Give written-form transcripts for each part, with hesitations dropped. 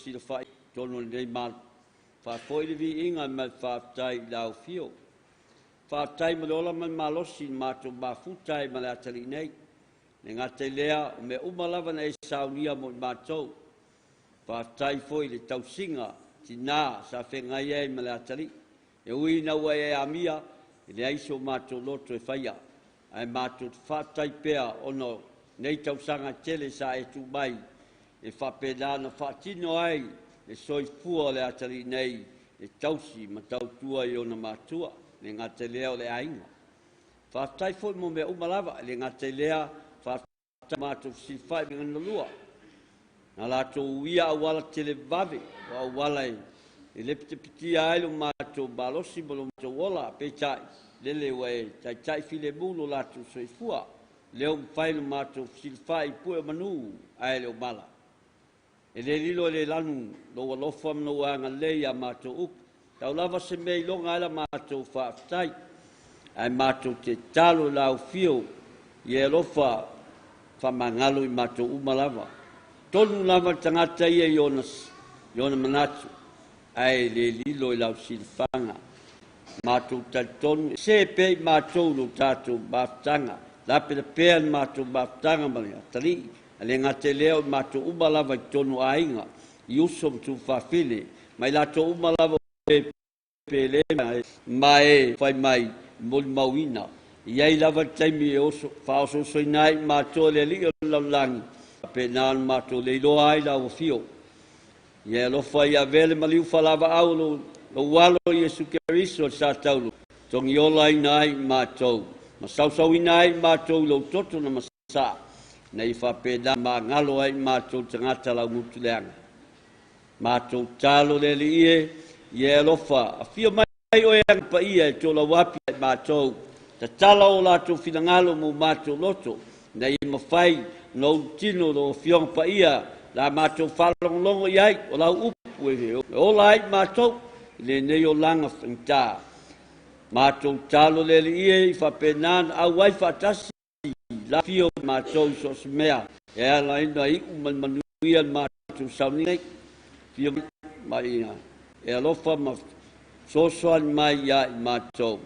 fesilafai i totonu o lenei Malo. Faafoi le viiga ma le faafetai i le Afio. Faafetai mo le ola ma le malosi i le matou mafuta ai ma le atalii nei. Le gata i lea, o mea uma lava na e saunia mo i matou. Faafetai foi i le tausiga tinā sa feagai ai ma le atalii. E ui ina ua e amia, e leai so matou loto e faia, ae matou te faafetai pea ona o nei tausaga e tele sa e tuu mai e faapena ona faatino ai le soifua o le atalii nei e tausi ma tautua i ona matua, e le gata i lea o le aiga. Faafetai foi mo mea uma lava, e le gata i lea, faafetai matou fesilafai i mea lua. Na latou uia auala televave, o auala e lepetipetia ai lo matou malosi ma lo matou ola, peitai, lele ua e taitai filemu lo latou soifua, lea ua mafai lo matou fesilafai i pue o manu ae le o mala. E le lilo e le lanu lou alofa ma lou agalelei ia matou upu. Tau lava se mea iloga ai la matou faafetai, ae matou te tatalo i le aufio ia e alofa faamagalo i matou uma lava. Tonu lava le tagata ia i ona manatu, ae le lilo i lau silafaga. Matou talitonu, se pea i matou lo tatou mafutaga, lapelapea le matou mafutaga ma le atalii, a le gata i lea o matou uma lava i totonu o aiga, i uso ma tuafafine, ma i latou uma lava e pele ma e fai mai molimauina. E i ai lava le taimi e faaosoosoina ai matou e le Alii o le lalolagi, faapena ona matou leiloa ai lau afio. Ia e alofa ia avea le maliu faalavaau o lou alo Iesu Keriso i le sa taulu, togiolaina ai i matou, ma sausauina ai i matou i lou toto na masaa, ina ia faapena magalo ai i matou tagata laugutuleaga. Matou talo le Alii e, ia e alofa, afio mai oe aga paia e tolauapi ai matou, tatala o latou finagalo mo matou loto, ina ia mafai ona ulutino lou Afioga Paia la matou faalogologo i ai o lau upu e ola ai matou i lenei olaga faigata. Matou talo le Alii e, i faapena ona auai faatasi la afio matou i so o se mea e ala ai ona iu ma le manuia le matou sauniga nei. Afio mai e alofa ma fesoasoani mai ia i matou.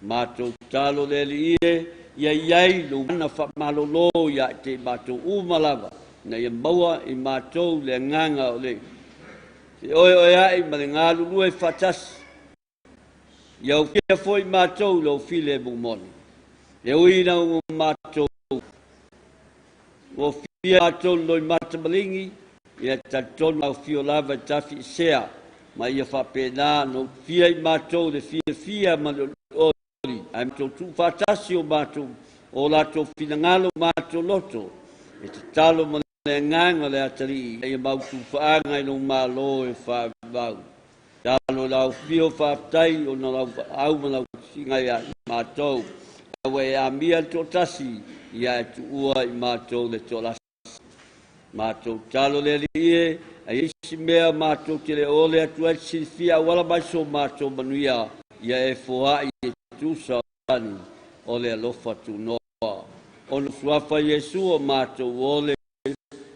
Matou talo le Alii e, ia i ai lou mana faamalolo ia te i matou uma lava, ina ia maua i matou le agaga o le feoeoea'i ma le galulue faatasi. Ia ufia foi matou i lou filemu moni. E ui ina ua matou ua fia matou i loimata maligi, ia talitonu aufio lava i tafiesea, ma ia faapena ona ufia i matou le fiafia ma le olioli, ae matou tuufaatasi o matou o latou finagalo matou loto, e tatalo ma le agaga o le atalii, ia mautufaaga i lou Malo e faavavau. Talo i lau afio faafetai ona lau au ma lau tusiga ia i matou. Ua e amia le toatasi, ia e tuua i matou le toalasi. Matou talo le Alii e, a i ai se mea matou te le ole atu ai le silafia auala mai so matou manuia, ia e foai e tusa o o le alofa tunoa. Ona suafa Iesu o matou ole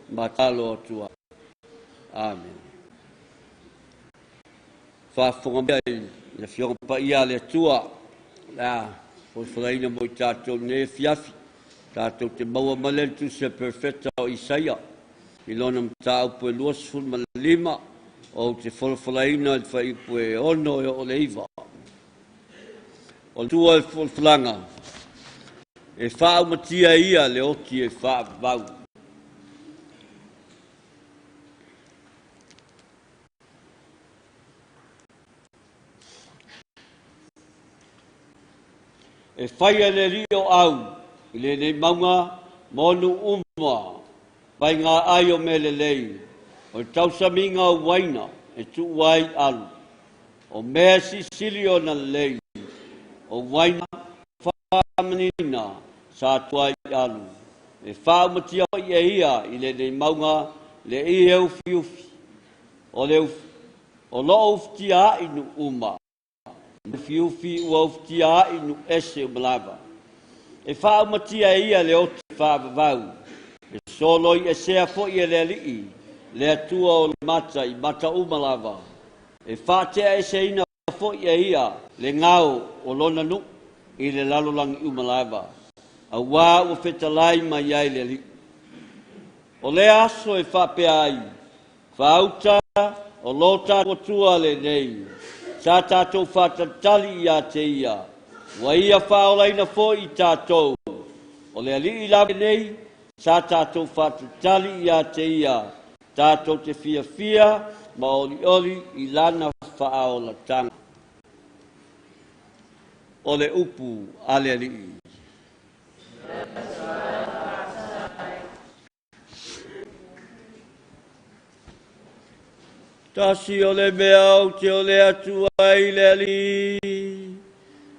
ma talo atu ai. Amene. Faafofoga mai i le Afioga Paia a le Atua, o le a folafolaina mo i tatou nei afiafi. Tatou te maua mai le tusi a Perofeta o Isaia i lona mataupu e 25, ou te folafolaina i le fuaiupu e 6 e oo i le 9. O le tua i le folafolaga, e faaumatia e ia le oti e faavavau. E faia e le Alii o au i lenei mauga mo nuu uma mai ngā ai o mea lelei, o le tausamiga o uaina e tuu ai alu, o mea silisili ona lelei, o uaina faamanina sa tuu ai alu, e faaumatia foi e ia i lenei mauga le ie ufiufi, o le o loo ufitia ai nuu uma. Ufiufi ua ufitia ai nuu ese uma lava. E faaumatia e ia le oti faavavau, e soloi esea foi e le Alii le Atua o le mata i mata uma lava, e faateaeseina foi e ia le gao o lona nuu i le lalolagi uma lava, auā ua fetalai mai ai le Alii. O lea aso e faapea ai, Faauta o lo tatou Atua lenei, sa tatou faatalitali ia te Ia, ua Ia faaolaina foi i tatou. O le Alii lava lenei, sa tatou faatalitali ia te Ia, tatou te fiafia ma olioli i Lana faaolataga. O le upu a le Alii. Tasi o le mea ou te ole atu ai i le Alii,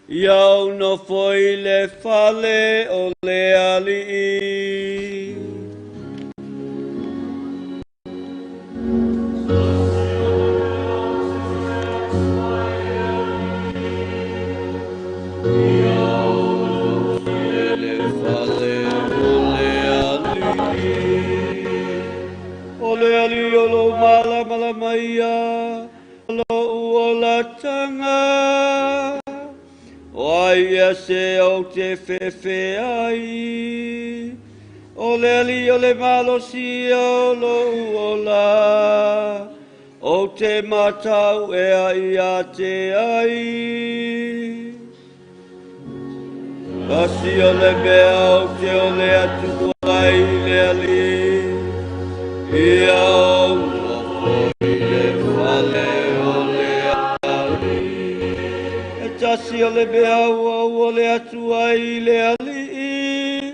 ia ou nofo i le fale o le Alii. O le Alii o lou malamalama ia, lou olataga. O ai ia se ou te fefe ai? O le Alii o le malosi ia o lou ola. Ou te matau ea ia te ai. Tasi o le mea ou te ole atu ai i le Alii, ia ou nofo i le fale o le Alii. E tasi o le mea ua ou ole atu ai i le Alii,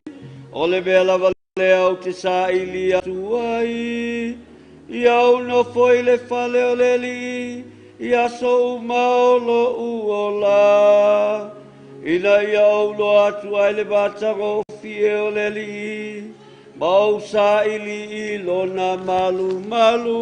o le mea lava lea ou te saili atu ai, ia ou nofo i le fale o le Alii i aso uma o lou ola, ina ia ou iloa atu ai le matagofie o le Alii, ma ou saili i lona malumalu.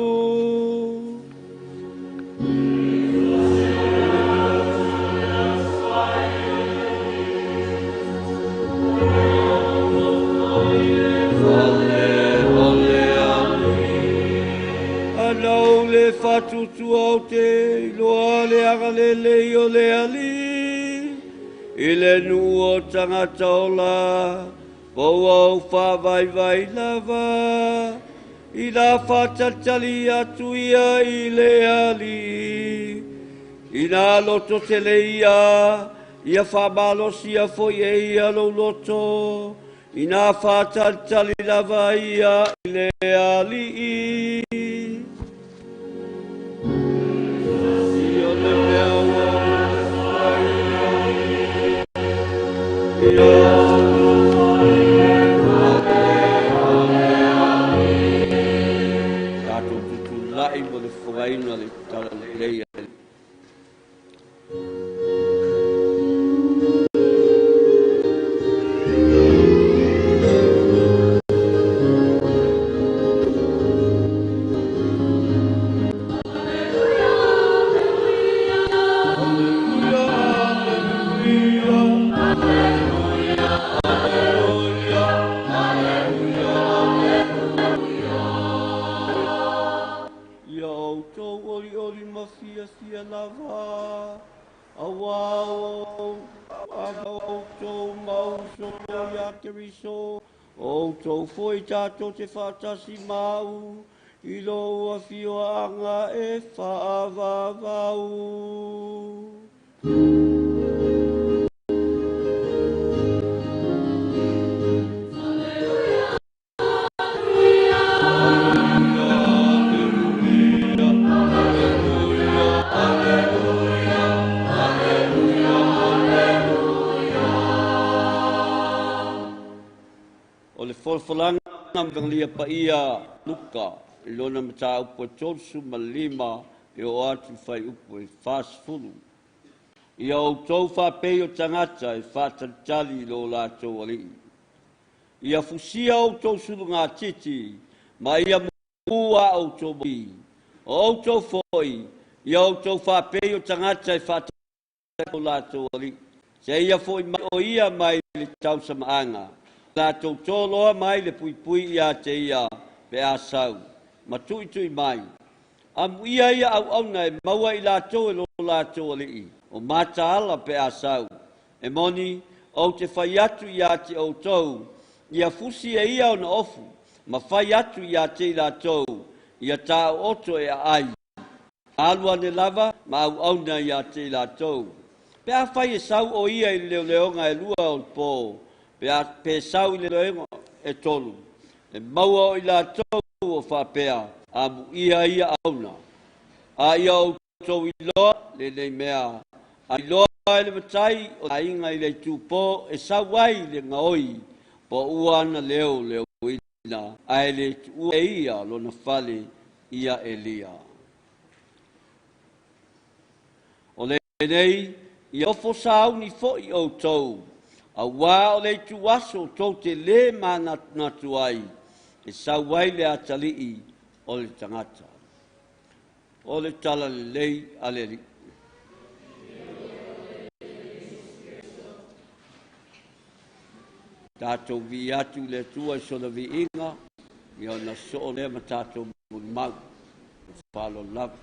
Anau le fatutua o te iloa le agalelei o le Alii i le nuu o tagata ola, po ua ou faavaivai lava. Ina faatalitali atu ia i le Alii, ina loto tele ia, ia faamalosia foi e ia lou loto, ina faatalitali lava ia i le Alii. Tatou tutulai mo le fofogaina o le Talalelei a le Ia outou olioli ma fiafia lava, auā ua outou mau uso ia Keriso, o outou foi tatou te faatasi ma au i lou afioaga e faavavau. O le folafolaga Evagelia Paia Luka i lona mataupu e 35 e oo atu i le fuaiupu e 40. Ia outou faapei o tagata e faatalitali i lo latou alii. Ia fusia outou sulugatiti ma ia mumu a outou mōī. O outou foi, ia outou faapei o tagata e faatalitali i lo latou alii. Seia foi mai o ia mai le tausamaaga, latou toloa mai le puipui ia te ia pe a sau. ma tuitui mai. Amuia ia auauna e maua i latou e lo latou alii, o mataala pe a sau. E moni, ou te fai atu ia te outou, ia fusi e ia ona ofu, ma fai atu ia te i latou, ia taooto e aai. Alu ane lava ma auauna ia te i latou. Pe a fai e sau o ia i le leoleoga e 2 o le pō, pe sau i le leoleoga e 3, e maua o i latou o faapea, amuia ia auauna. A ia outou iloa lenei mea, a iloa e le matai o le aiga i le itupo e sau ai le gaoi, po ua ana leo leoina, ae le tuua e ia lona fale ia Elia. O lenei, ia nofo sauni foi outou, auā o le ituaso tou te lē manatunatu ai, e sau ai le atalii o le tagata. O le tala lelei a le Alii. Tatou viia atu i le Atua i sona viiga, ia ona soo lea ma tatou molimau. Faaaloalo lava.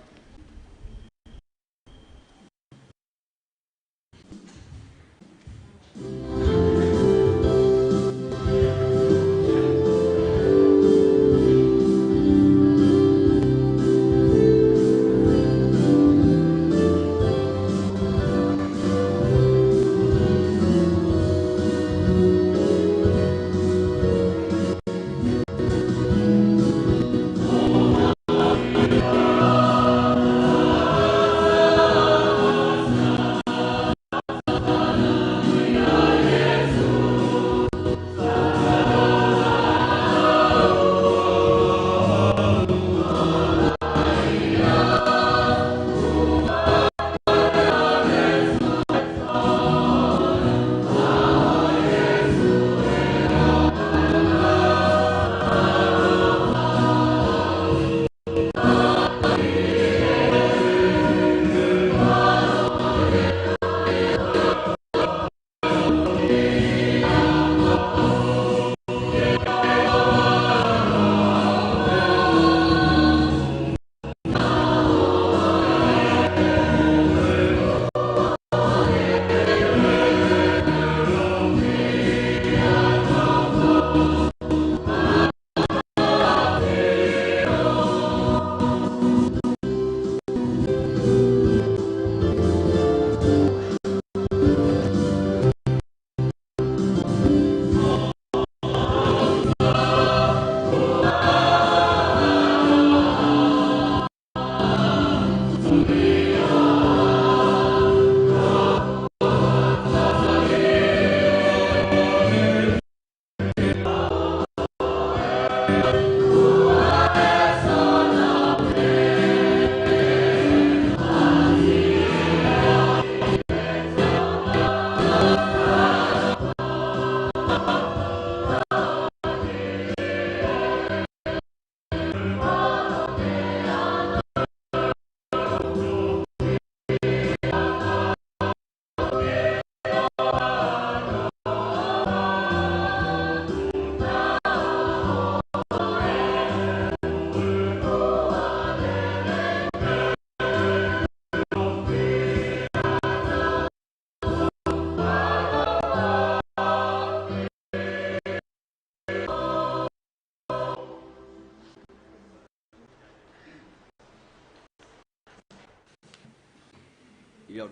Ia o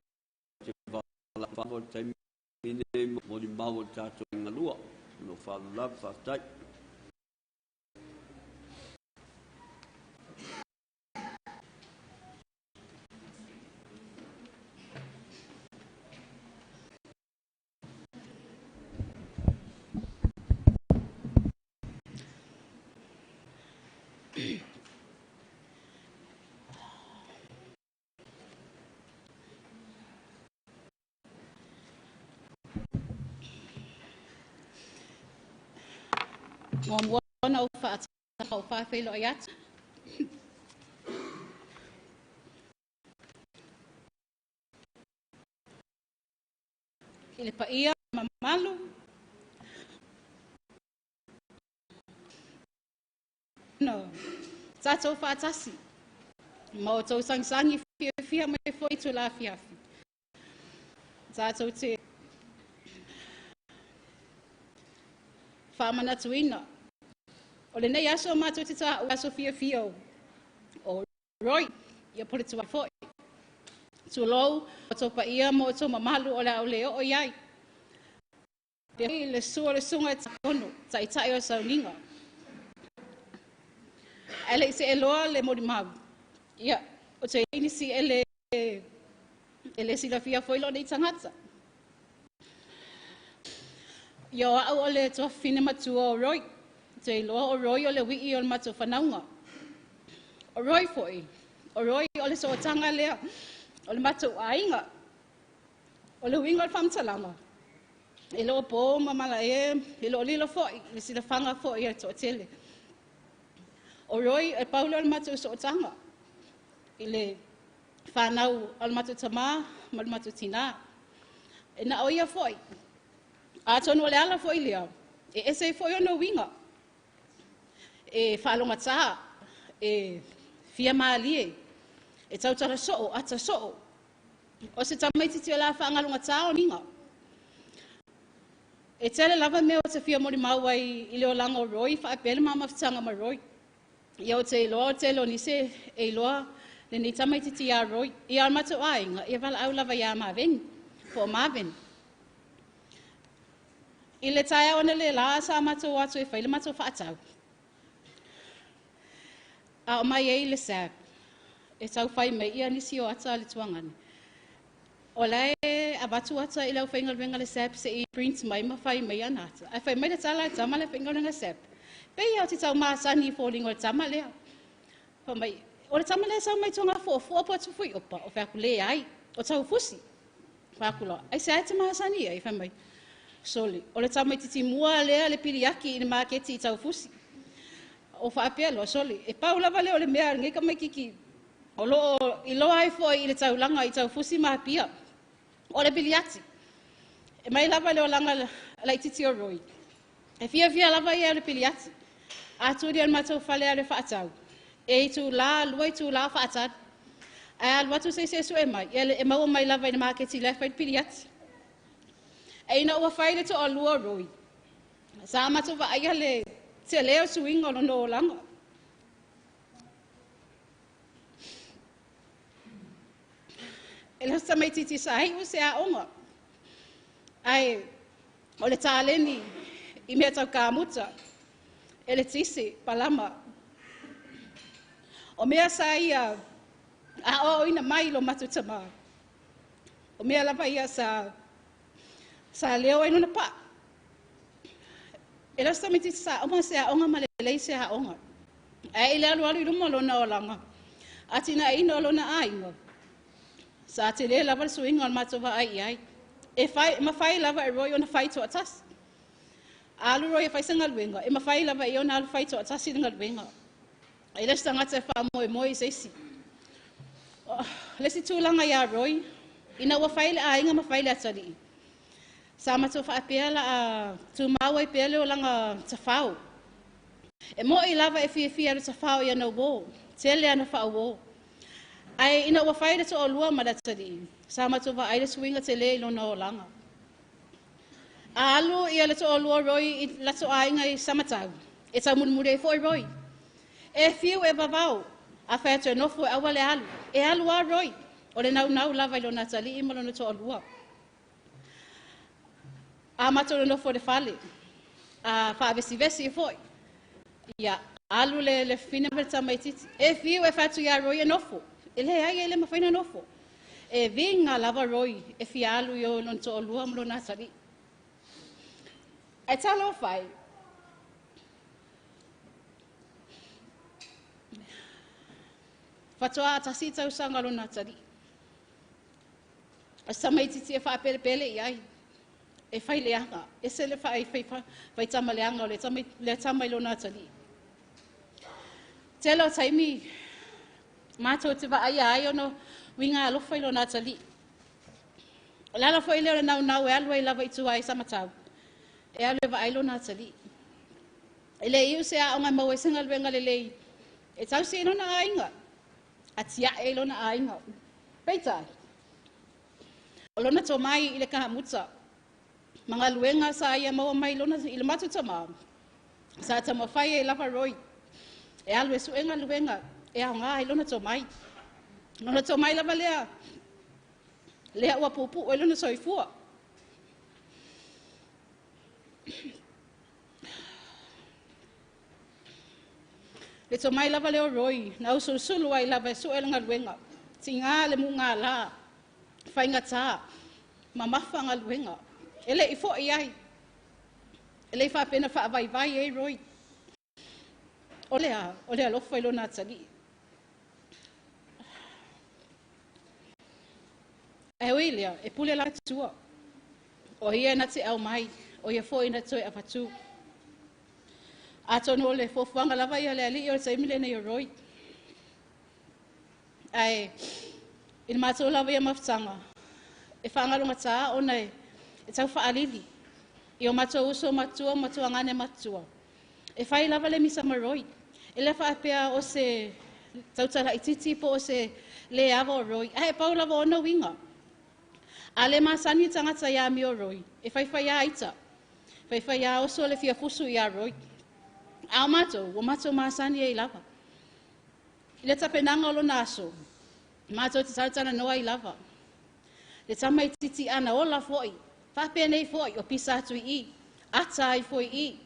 te whaalawha o te taimi nei molimau o le tatou galua. No whaalu lava, whaatai. Muamua ona ou faatalofa faafeiloai atu i le paia mamalu no. Tatou faatasi ma outou sagisagi fiafia mai foi i itula afiafi. Tatou te faamanatuina o lenei aso matou te taua aso fiafia o Roy, ia po le tuai foi. Tulou outou paia ma outou mamalu o le a ou le oo i ai. Le susu o le susuga i le Tiakono, taitai o le sauniga. Ae le i seeloa le molimau, ia, o te i nisi e le silafia foi lou nei tagata. Ia o au o le tuafafine matua o Roy. Te iloa o Roy o le ui'i o le matou fanauga. O Roy foi, o Roy o le sootaga lea o le matou aiga. O le uiga o le faamatalaga, e le o po ma malae, e le o lilo foi le silafaga foi a le toatele. O Roy e pau lea o le matou sootaga i le fanau a le matou tamā ma le matou tinā. E na o ia foi, atonu o le ala foi lea, e ese ai foi ona uiga, e faalogogata, e fia malie, e tautala soo, ata soo. O se tamaitiiti o le a faagalogata ona uiga. E tele lava mea ou te fia molimau ai i le olaga o Roy faapea le ma mafutaga ma Roy. Ia ou te iloa o le tele o nisi e iloa lenei tamaitiiti ia Roy. Ia o le matou aiga, ia valaau lava ia Maveni, po o Marvin. I le taeao analeila sa matou o atu e fai le matou faatau, a o mai ai le SAB e tau fai mai ia nisi o ata a le tuagane. O la e avatu ata i le aufaigaluega le SAB se i print mai ma fai mai ana ata. Ae fai mai le tala a le tama le aufaigaluega SAB, pei lava o te tau masani i foliga o le tama lea. Fai mai, o le tama lea e sau mai Togafuafua po o Tufuiopa, o fai atu leai, o Taufusi. Fai atu loa, aisea e te masani ai? Fai mai, sole, o le tamaitiiti mua lea le piliaki i le maketi i Taufusi. O faapea loa, sole, e pau lava lea o le mea a lenei tamaitiiti o lo o iloa ai foi i le taulaga i Taufusi ma Apia, o le piliati. E mai lava le olaga laitiiti o Roy, e fiafia lava ia i le piliati. A tuli e le matou fale a le faatau, e itula, 2 itula o faatali. Ae alu atu se isi e sue mai, e maua mai lava i le maketi la e fai le piliati. E ina ua fai le toalua o Roy, sa matou vaaia le tele o suiga o lona olaga. E le o se tamaitiiti sa iu se aoga, ae o le taleni i mea tau kamuta, eletise, palama. O mea sa ia aoaoina mai i lo matou tamā, o mea lava ia sa leo ai lona paa. E le o se tamaitiiti sa uma se aoga ma lelei se aoga, ae i le alualu i luma o lona olaga, atinaeina o lona aiga, sa tele lava le suiga o le matou vaai i ai. E mafai lava e Roy ona fai toatasi. A alu Roy e fai se galuega, e mafai lava e ia ona alu fai toatasi le galuega. E le o se tagata e faamoemoe i se isi. O le isi tulaga ia Roy, ina ua fai le aiga ma fai le atalii, sa matou faapea la a tumau ai pea le olaga tafao. E mo'i lava e fiafia le tafao i ana uō, tele ana faauō. Ae ina ua fai le toalua ma le atalii, sa matou vaai le suiga tele i lona olaga. A alu ia le toalua o Roy i latou aiga i Samatau, e taumulimuli ai foi Roy. E fiu e vavao, a fai atu e nofo e aua le alu. E alu lava Roy, o le naunau lava i lona atalii ma lona toalua. A matou nonofo i le fale, a faavesivesi foi, ia alu le fafine ma le tamaitiiti. E fiu e fai atu ia Roy e nofo, e leai e le mafai ona nofo. E viga lava Roy e fia alu i o i lona toalua ma lona atalii. Ae talofa e, faatoa tasi tausaga lona atalii. O se tamaitiiti e faapelepele i ai, e fai leaga, ese le faitama leaga o lea tama i lona atalii. Tele o taimi matou te vaaia ai ona uiga alofa i lona atalii. O le ala foi lea o le naunau e alu ai lava i tua i Samatau, e alu e vaai lona atalii. E le iu se aoga e maua ai se galuega lelei. E tausi i lona aiga, atiae i lona aiga. Peitai, o lona tomai i le kamuta, ma galuega sa ia maua mai lona i le matou tamā, sa taumafai ai lava Roy e alu e sue galuega e aoga i lona tomai. Lona tomai lava lea, lea ua puupuu ai lona soifua. Le tomai lava lea o Roy, na usulusulu ai lava e sue le galuega, tiga le mugala, faigata, mamafa galuega. E le i foi ai, e le i faapea na faavaivai ai Roy. O le a, o le alofa i lona atalii. Ae ui i lea, e pule la Atua. O ia na te aumai, o ia foi na toe avatu. Atonu o le fuafuaga lava ia a le Alii o le taimi lenei o Roy. Ae i le matou lava ia mafutaga, e faagalogata ona e tau faalili i o matou uso matua ma tuagane matutua. E fai lava le misa ma Roy. E le faapea o se tautala itiiti po o se le ava o Roy, ae pau lava ona uiga. A le masani tagata ia amio Roy, e faifai lava ita, faifai lava oso le fia fusu ia Roy. A o matou, ua matou masani ai lava. I le tapenaga o lona aso, matou te talatalanoa ai lava. Le tamaitiiti ana ola foi, faapenei foi, o pisa atu i i, ata ai foi i i,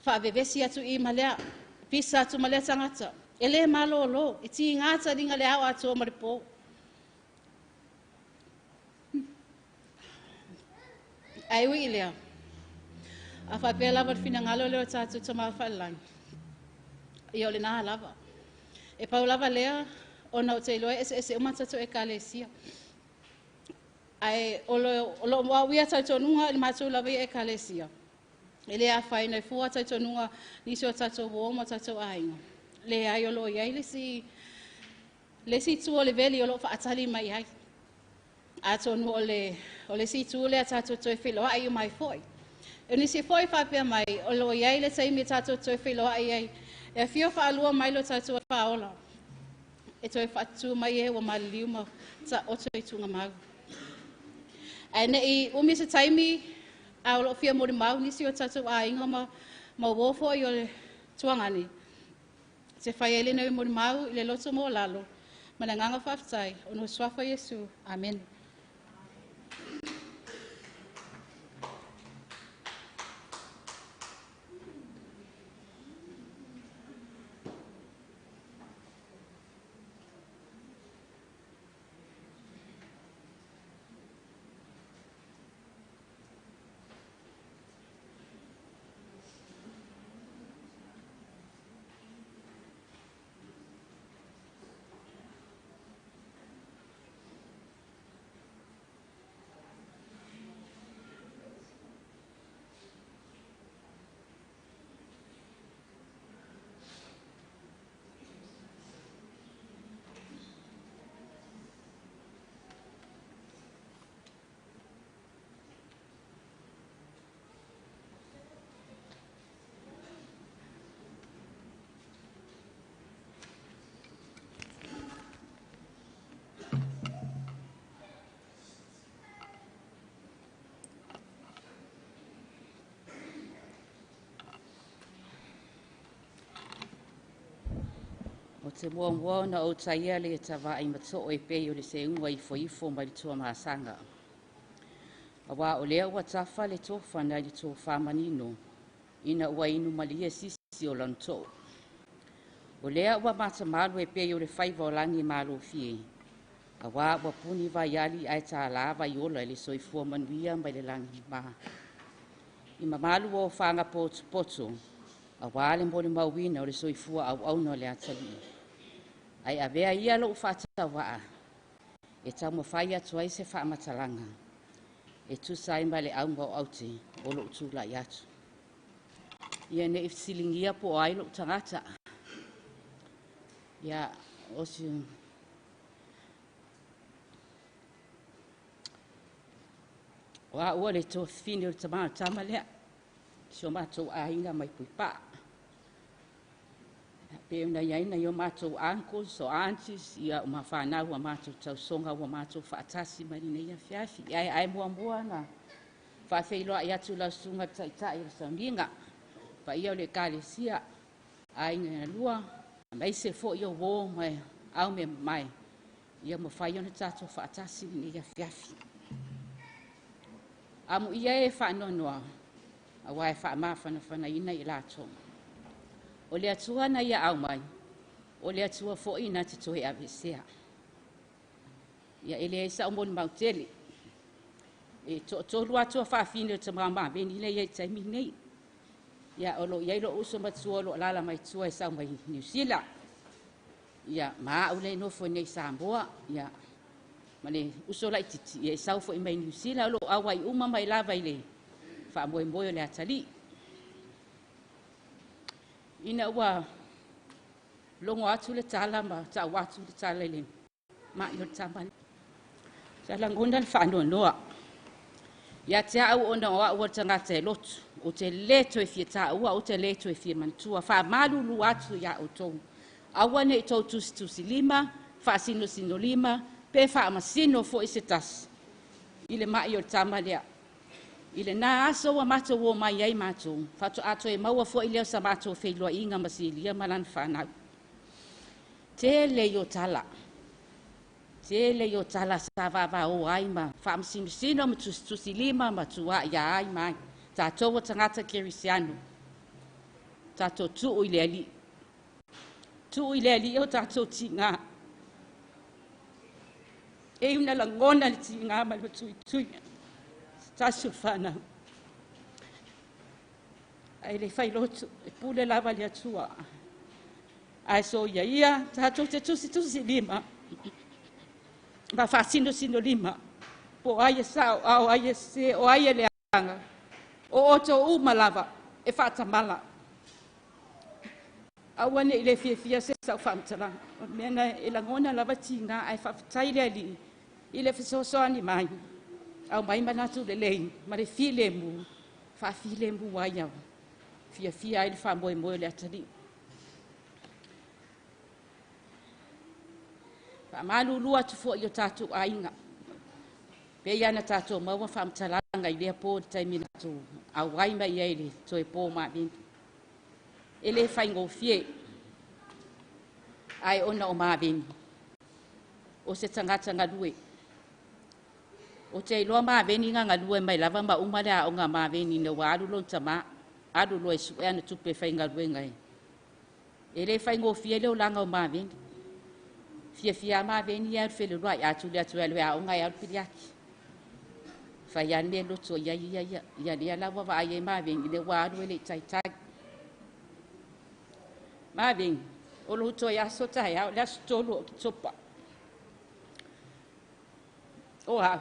faavevesi atu i ma lea, pisa atu ma lea tagata. E le malolo, e tiga taliga le ao atoa ma le po. Ae ui i lea, a faapea lava le finagalo lea o tatou Tama Faalelagi, ia o lena lava. E pau lava lea, ona ou te iloa e eseese uma tatou ekalesia. Ae o loo auia talitonuga i le matou lava ia ekalesia, e le afaina ai fua talitonuga nisi o tatou uo ma tatou aiga. Leai, o lo o i ai le isi itu o le veli o lo o faatali mai ai. Atonu o le isi itu lea tatou toe feiloai uma ai foi. E nisi foi faapea mai, o lo o i ai le taimi tatou toe feiloai ai, e afio faalua mai lo tatou faaola, e toe faatutu mai e ua maliliu ma taoto i tugamau. Ae nei umi se taimi, a o loo fia molimau nisi o tatou aiga ma uo foi o le tuagane, te fai ai lenei molimau i le loto maualalo, ma le agaga faafetai, ona o suafa Iesu. Amen. O te muamua ona ou taia le tavaai matoo e pei o le seuga ifoifo mai le tuamasaga. Auā o lea ua tafa le tofa nai le tofā manino ina ua inu malie sisi o lona too. O lea ua matamalu e pei o le faiva o lagi malofie, auā ua puni vaiali ae tālā vaiola i le soifua manuia mai le lagi ma. I mamalu o ofaga potopoto, auā le molimauina o le soifua auauna o le atalii. Ae avea ia lou faatauvaa e taumafai atu ai se faamatalaga e tusa ai ma le auga o aute o lou tulai atu. Ia ne i fesiligia po o ai lou tagata. Ia, o si o au o le tuafafine o le tama o le tama lea, si o matou aiga mai Puipaa. Pe ona i ai nai o matou uncles o aunties, ia o mafanau ua matou tausoga ua matou faatasi mai lenei afiafi. Ae muamua na faafeiloai atu lau susuga i le Taitai o le Sauniga, paia o le Ekalesia, aiga e lua, aemaise foi o uo ma au mea mamae, ia mafai ona tatou faatasi lenei afiafi. Amuia e faanoanoa, aua e faamafanafanaina i latou. O le Atua na ia au mai, o le Atua foi na te toe aveesea. Ia e leai sa'u molimau tele. E toatolu atu faafine o tama o maveni lea e i ai i le taimi lenei. Ia o lo o i ai lou uso matua o lo o alaala mai tua e sau mai Niu Sila. Ia ma au lea e nofo nei i Samoa. Ia ma le uso laitiiti ia e sau foi mai Niu Sila, o lo o auai uma mai lava i le faamoemoe o le atalii. Ina ua logo atu le tala ma tau atu le tala i le ma'i o le tama, sa lagona le faanoanoa ia te au ona o au o le tagata e lotu. Ou te lē toe fia taua, ou te lē toe fia manatua. Faamalulu atu iā outou, aua ne i tou tusitusilima, faasinosinolima pe faamasino foi se tasi i le ma'i o le tama lea. I lena aso ua matou omai ai matou, faatoa toe maua foi lea o sa matou feiloaiga ma Silia ma lana fanau. Tele i o tala, tele i o tala sa vavao ai ma faamasinosino ma tusitusilima ma tuaia ai ma ai. Tatou o tagata kerisiano, tatou tuu i le Alii, tuu i le Alii o tatou tigā. E una lagona le tigā ma le matuitui se tasi o fanau. Ae le failotu, e pule lava le Atua. Ae soia ia tatou te tusitusilima ma faasinosinolima po o ai e sao a o ai e sese, o ai e leaga. O outou uma lava e faatamala. Aua ne i le fiafia se sau faamatalaga. O le mea na e lagona lava tigā, ae faafetai le Alii i le fesoasoani mai, aumai manatu lelei ma le filemu, faafilemu ai au, fiafia ai le faamoemoe o le atalii. Faamalulu atu foi i o tatou aiga, pei ona tatou maua faamatalaga i lea po i le taimi na tatou auai mai ai i le toe po maveni. E le faigofie, ae ona o maveni, o se tagata galue. Ou te iloa maveni na galue mai lava ma uma le aoga maveni ina ua alu lona tamā, alu loa e sue ana tupe faigaluega ai. E le faigofie le olaga o maveni. Fiafia maveni e alu feluluai, a tuli atu e alu e aoga e alu piliaki. Fai lava le mea e loto i ai ia ia. Ia lea la ua vaai ai maveni, lea ua alu e le i taitai. Maveni, o lou toe aso taeao, le aso 3 o Oketopa. O au,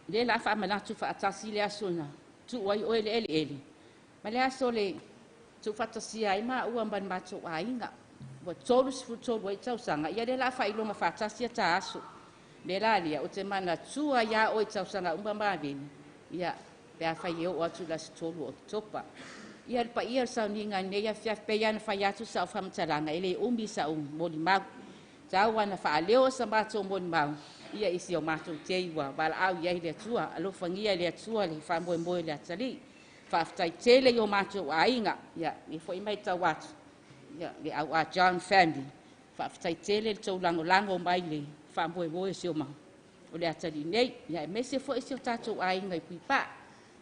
lea la faamanatu faatasi le aso na tuu ai oe le eleele, ma le aso le tuufaatasia ai maua ma le matou aiga. Ua 33 ai tausaga, ia lea la faailoga faatasi ia ta aso. Le la lea, o te manatua ia oe i tausaga uma maveni, ia pe a fai e oo atu i le aso 3 o Oketopa. Ia le paia o le sauniga nei afiafi, pei ona fai atu sau faamatalaga, e le umi sau molimau. Tau ana faaleo sa matou molimau, ia i si o matou tei ua valaau i ai le Atua. Alofagia e le Atua le faamoemoe o le atalii. Faafetai tele i o matou aiga, ia le foi mai tau atu, ia le au a John family. Faafetai tele le tou lagolago mai le faamoemoe o si o o le atalii nei. Ia aemaise foi si o tatou aiga i Puipaa.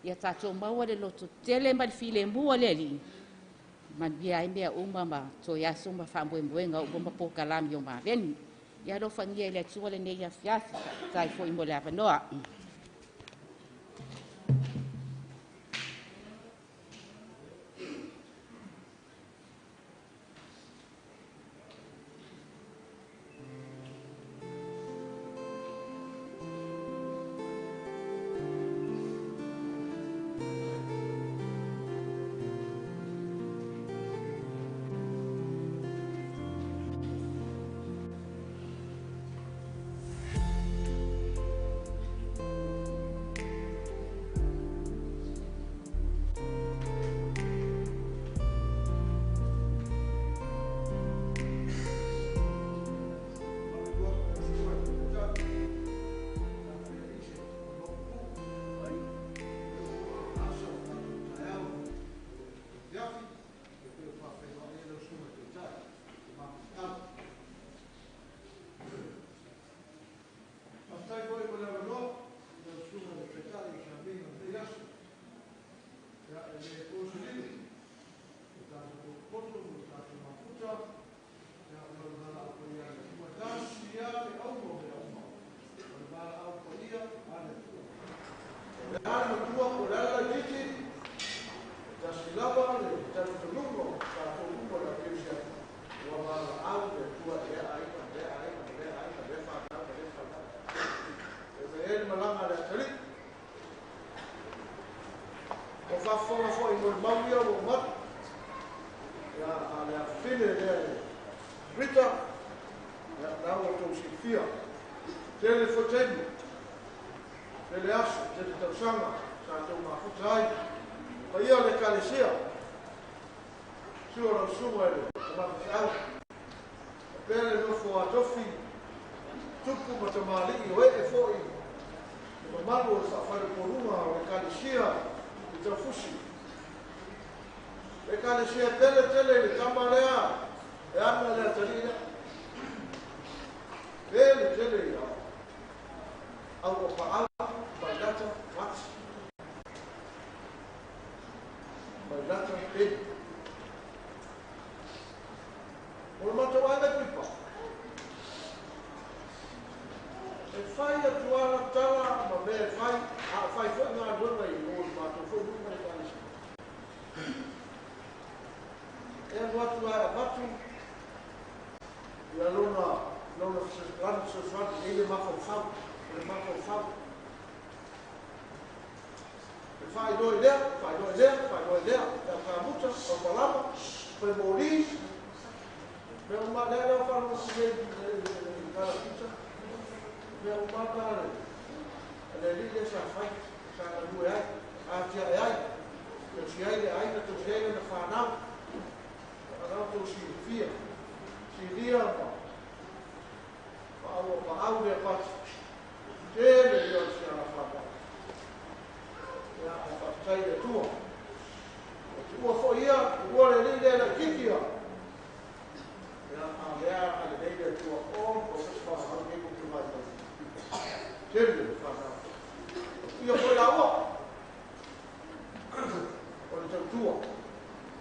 Ia tatou maua le loto tele ma le filemu o le Alii, manuia ai mea uma ma toe aso ma faamoemoega uma ma polokalame o maveni. Ia alofagia e le Atua lenei afiafi. Faafetai foi mo le avanoa. le a le matua, po o le a le laitiiti, e tasi lava le talitonuga o tatou uma o le aukerisiano, ua valaau le Atua i lea aiga, lea aiga, lea aiga, lea fanau, lea fanau. E fai ai le malaga a le atalii. Ua faafofoga foi i molimau ia ua uma atu, ia, a le afafine lea e Rita, ia, la ua outou silafia. Tele foi taimi, tele aso, tele tausaga sa tou mafuta ai. Paia o le Ekalesia, susu o lau susuga i le tama faifeau, faapea le nofo a tofi, tupu ma tamalii o ee foi le mamalu o le faafaleupoluga o le Ekalesia i Taufusi. Le Ekalesia e pele tele i le tama lea e ana le atalii lea. Pele tele i au o paau, mailata, mati. Mailata, pele. O le matou aiga i Tuipa, e fai atu lava tala ma mea e fai, a o fai foi galuega i o i matou foi nuu ma le Ekalesia. E alu atu lava e avatu ia lona lona lana fesoasoani e i le mafaufau, o le mafaufau. E faailoa i lea, faailoa i lea, faailoa i lea, le au kamuta, au palama, fai moli, mea uma lea lea faalogo atu nei i le tala pizza. Mea uma na le le alii lea sa fai, sa galue ai, atiae ai, tausi ai le aiga, tausi ai lana fanau. A la outou silafia, silia ma paau paau lea pati. Tele ia o si ala fanau. Ia, ae faafetai i le Atua. Ua tuua foi ia, tuua le alii lea laitiiti ia. Ia, a o lea a lelei le Atua, o, o se fanau nei kou te vaivai. Tele le fanau. Ia foi laua. O le tautua.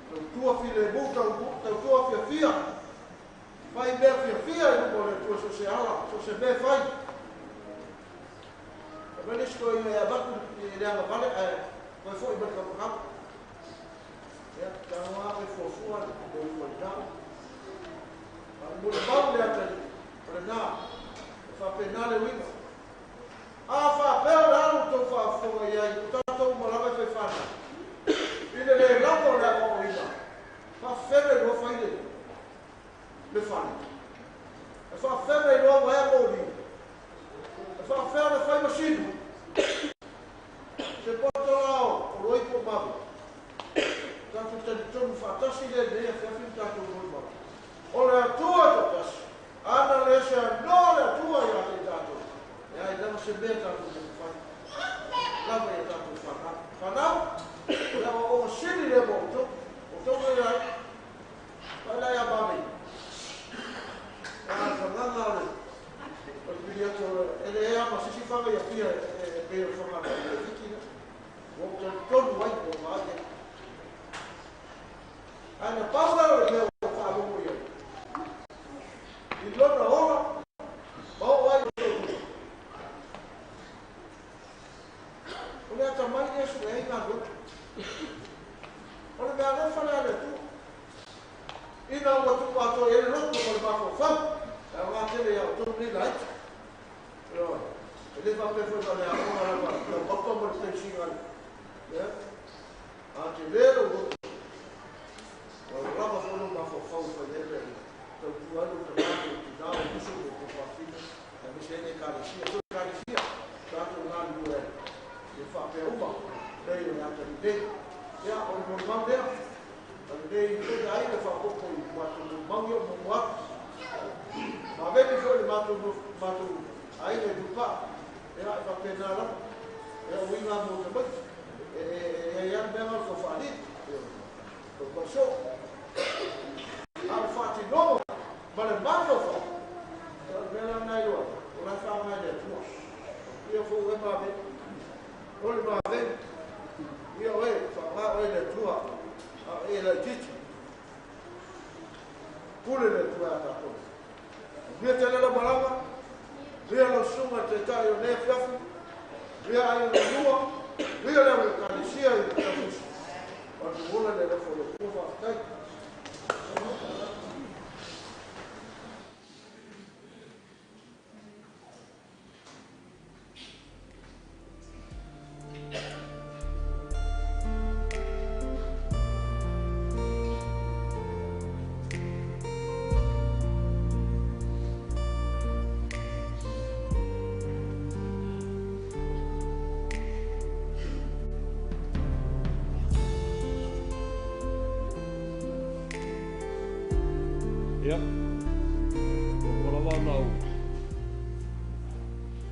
Tautua filemu, tautua fiafia. Fai mea fiafia i luma o le Atua, so o se ala, so o se mea e fai. E mai le isi toeaina e avatu i le agavale ae toe foi mai le kamakama. Ia, tago lava e fuafua le upu a lena. A o le molimau le atalii, o lena, e faapena le uiga. A faapea o le a lo outou faafofoga i ai, o tatou uma lava e fai fanau. I le le lava o le aoaoina, faafefea iloa fai le le fale? E faafefea iloa uaea moli? E faafefea ona fai masini? Se poto la o Loipo ma Ave. Tatou talitonu faatasi lea i lenei afiafi ma tatou molimau. O le Atua e toatasi, ana le seanoa le Atua ia te i tatou, e ai lava se mea tatou te mafai lava ia tatou fanau. Fanau, o le aoaoga sili lea mo outou, outou nei ai, faila ia mavei. A le fagaga o le o le pili atu e le ea ma sisi faga ia pia e pei o le faga a le fiti lea. Ua ou talitonu ai, ua ou vaai ai. Ae na pau lea o le mea ua faalogo i ai i lona ola ma oo ai i outou. O le atamai lea sue ai galuega. O le mea alofa lea a le Atua. Ina ua tuu atoa i ai le loto ma le mafaufau, e aoga tele ia outou nei laiti. Ioe. E le faapea foi na o le aoga lava lau papa ma le peisiga le, a tele lou loto. Ua lava foi lou mafaufau e fai ai mea uma. Tautua ai lou tama, lou tina, lou uso, lou tuafafine, aemaise ai le Ekalesia. So Ekalesia, tatou galulue ai. Ia faapea uma, lei o le atalii nei. Ia, o le molimau lea, a lenei foi aiga faaopoopo i matou molimau ia ua muamua atu. Maveve foi le matou matou aiga i Lupaa, ia, e faapena lava. Ia, o uiga mo tamaiti, e i ai lava le mea lena o le tau faalili, tau mausoo. A o le faatinoga ma le mafaufau, ia, o le mea la lena e iloa ai, o la e faaaoga e le Atua. Ia foi oe maveve, o le maveve, ia oe, faaaoga oe e le Atua, a o e laitiiti. Pule le Atua ia tatou. Manuia tele lau malaga, manuia lau susuga i le Taitai o lenei afiafi, manuia aiga na lua. Manuia le au Ekalesia i le taufusi. O le ola le alofa o le Atua, faafetai. Ia, ua lava ona ou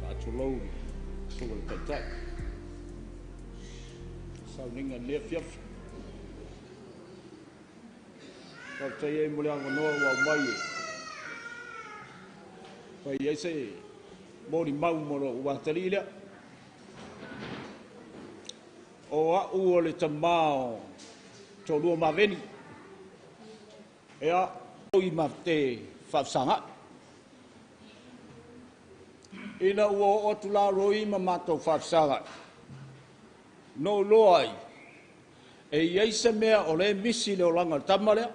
faatulou i le susuga i le Taitai i le sauniga i lenei afiafi. Faafetai ai mo le avanoa ua aumai e fai ai se molimau mo lou atalii lea. O au o le tama o toalua maveni. Ia, i ma te faafesagai. Ina ua oo atu la Roi ma matou faafesagai, na ou iloa ai, e i ai se mea o lea e misi i le olaga o le tama lea.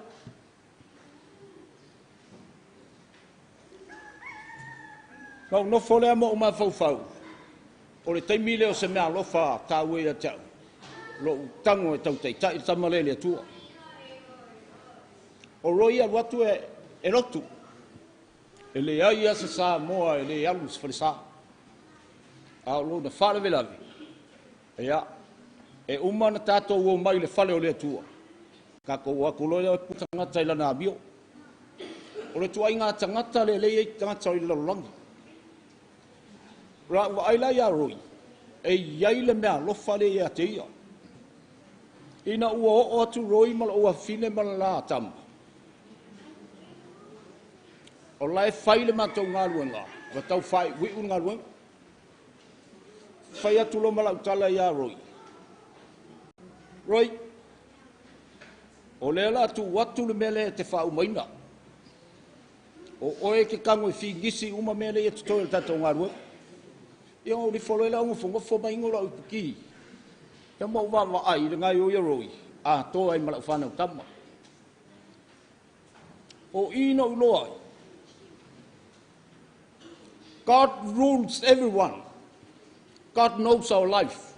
Na ou nofo lea ma ou mafaufau, o le taimi lea o se meaalofa taua ia te au, lou tago e tau taitai le tama lea i le Atua. O Roi e alu atu e lotu. E leai lava se Samoa e le alu i se falesa. A o lona faalavelave, ia, e uma ona tatou omai i le fale o le Atua, tatou o atu loa lea tagata i lana amio. O le ituaiga tagata lea e i ai tagata i le lalolagi. O lau vaai la ia Roi, e i ai le meaalofa lea ia te ia. Ina ua oo atu Roi ma lou afafine ma le la tama, o la e fai le matou galuega, ua tau faaiuiu le galuega. Fai atu loa ma lau tala ia Roi, Roi, o lea o le a tuu atu le mea lea e te faaumaina. O oe e te tago e finisi uma mea lea e totoe o le tatou galuega. Ia ona ou nofo loa lea nofonofo ma inu lau iputi. Ia ma ou vaavaai i le gaoioi a Roi, atoa ai ma lau fanau tama. O i na ou iloa ai, God rules everyone. God knows our life.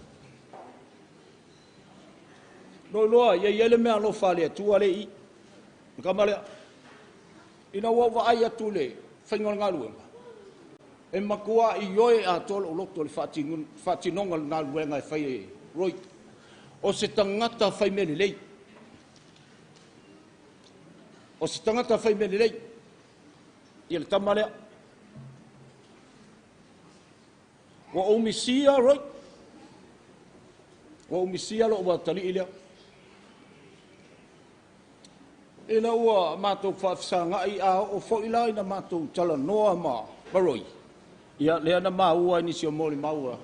Na ou iloa ai, e i ai le meaalofa a le Atua lea e i i. Le tama lea. Ina ua ou vaai atu i le faiga o le galuega, e matua ioe atoa lou loto i le faatinoga o le galuega e fai e Roi. O se tagata fai mea lelei. O se tagata fai mea lelei. Ia le tama lea. Ua ou misia Roi. Ua ou misia lou atalii lea. Ina ua matou faafesagai, a oo foi la ina matou talanoa ma Roi, ia lea na maua ai nisi o molimau a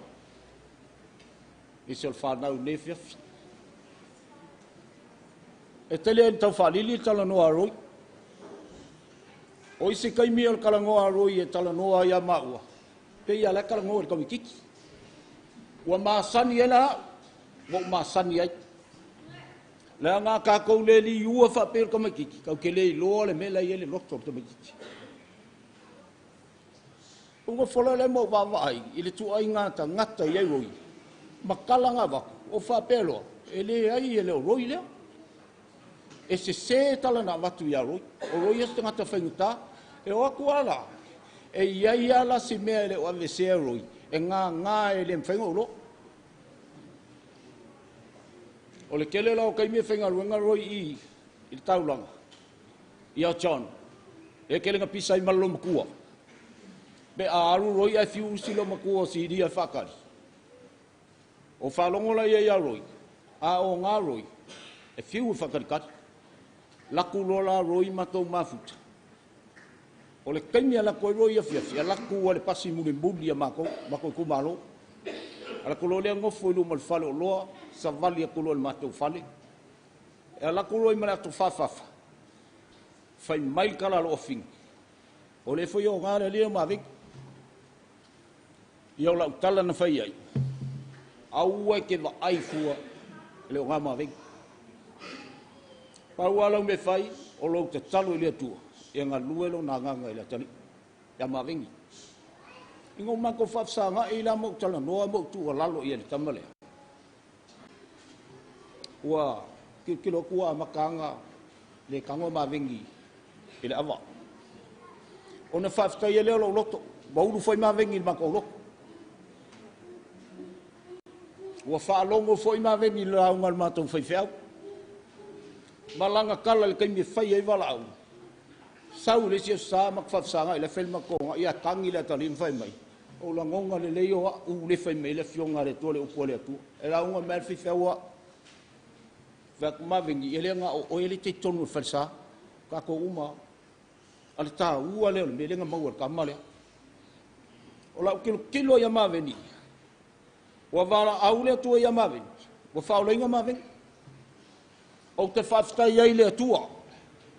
nisi o le fanau i lenei afiafi. E tele ina tau faalili le talanoa a Roi. O isi taimi o le talanoa a Roi e talanoa ai ia maua, pei lava la e talanoa i le tamaitiiti. Ua masani ai la au, ua ou masani ai. Leaga a tatou le liua faapea le tamaitiiti, tatou te le iloa le mea la e i ai le loto o le tamaitiiti. Ou nofo loa lea ma ou vaavaai i le ituaiga tagata e i ai Roi, ma tala na avatu, ou faapea loa, e leai e le o Roi lea. E sese tala na avatu ia Roi. O Roi o se tagata faigata. E o atu lava la, e i ai lava la si mea e le o aveesea e Roi, e gaga e le mafai ona ou iloa. O le tele la o taimi e faigaluega Roi i le taulaga, ia John, e tele na pisa ai ma le loomatua. Pe a alu Roi ae fiu isi loomatua o Sinia e faatali, o faalogo la ia ia Roi, a o gā Roi, e fiu e faatalitali. Laku loa la Roi matou mafuta. O le taimi e alu atu ai Roi afiafi, alu atu i le pasi mulimuli a matou, matou itumalo. Alu atu loa lea nofo i luma o le faleoloa, savali atu loa i le matou fale. E alu atu Roi ma le ato fafafa, fai mai le tala a lou afafine, o lea foi e oga le alii o Maveni. Ia o lau tala na fai ai, Aua e te vaai fua le o ngā mavegi. Pau ala me fai o lou tatalo i le Atua e galue lona agaga i le atalii ia mavegi. Ina ua matou faafesaga'i la ma ou talanoa ma ou tuualalo i ai i le tama lea. Ua tilotilo atu ua amata ona le tago mavegi i le ava. Ona faafetaia lea o lou loto, ua ulu foi mavegi i le matou loto. Ua faalogo foi mavegi i le lauga a le matou faifeau. Ma lana tala i le taimi e fai ai valaau, sau i le isi aso Sa matou faafesagai o la e fai le matou toga, ia tagi le atalii ma fai mai, o lagona lelei o au le fai mai ai le Afioga a le Atua le upu a le Atua. E lauga mai lava le faifeau o au. Fai atu mavegi, e le na o oe lea e te i totonu o le falesa, o tatou uma lava. A le taua lea o le mea lea na maua e le tama lea. O lau tilotilo ia mavegi, ua valaau le Atua ia mavegi, ua faaolaina mavegi. Ou te faafetai ai i le Atua,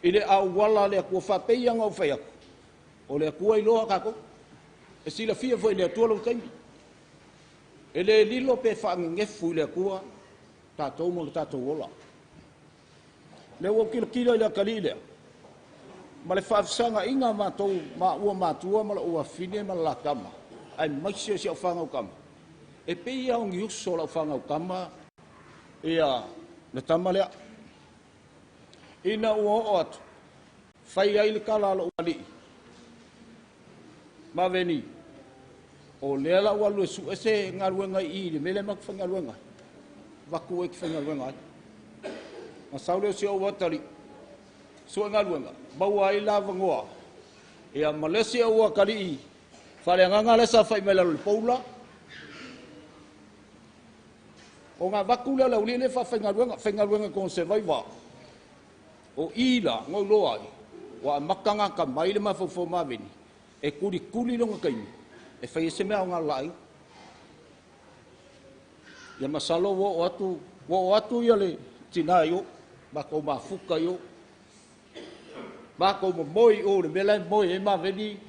i le auala a le Atua, faapei ona ou fai atu, o le Atua e iloa tatou. E silafia foi e le Atua lou taimi. E le lilo pe faanenefu i le Atua tatou ma lo tatou ola. Lea ua ou tilotilo i le atalii lea, ma le faafesagaiga a matou maua matua ma lou afafine ma le la tama, aemaise o si au fanau tama, e pei lava o ni uso o lau fanau tama ia le tama lea. Ina ua oo atu, fai ai le tala a lou alii, Maveni, o lea la ua alu e sue se galuega i i le mea lea matou te faigaluega ai, avatu oe e te faigaluega ai. Na sau lea o si ou atalii, sue galuega, maua ai la avanoa, ia ma le isi ou atalii faaleagaga lea sa fai mai lalo i le pou la. Ona avatu lea o le aualii lea faafaigaluega, faigaluega i totonu o le Survivor. O i la, na ou iloa ai, ua amata ona atamai le mafaufau o mavegi, e tulituli lona taimi, e fai ai se mea aoga o le la aiga. Ia masalo ua oo atu ia le tina i o, matou mafuta i o, matou momoe i o i le mea la e moe ai mavegi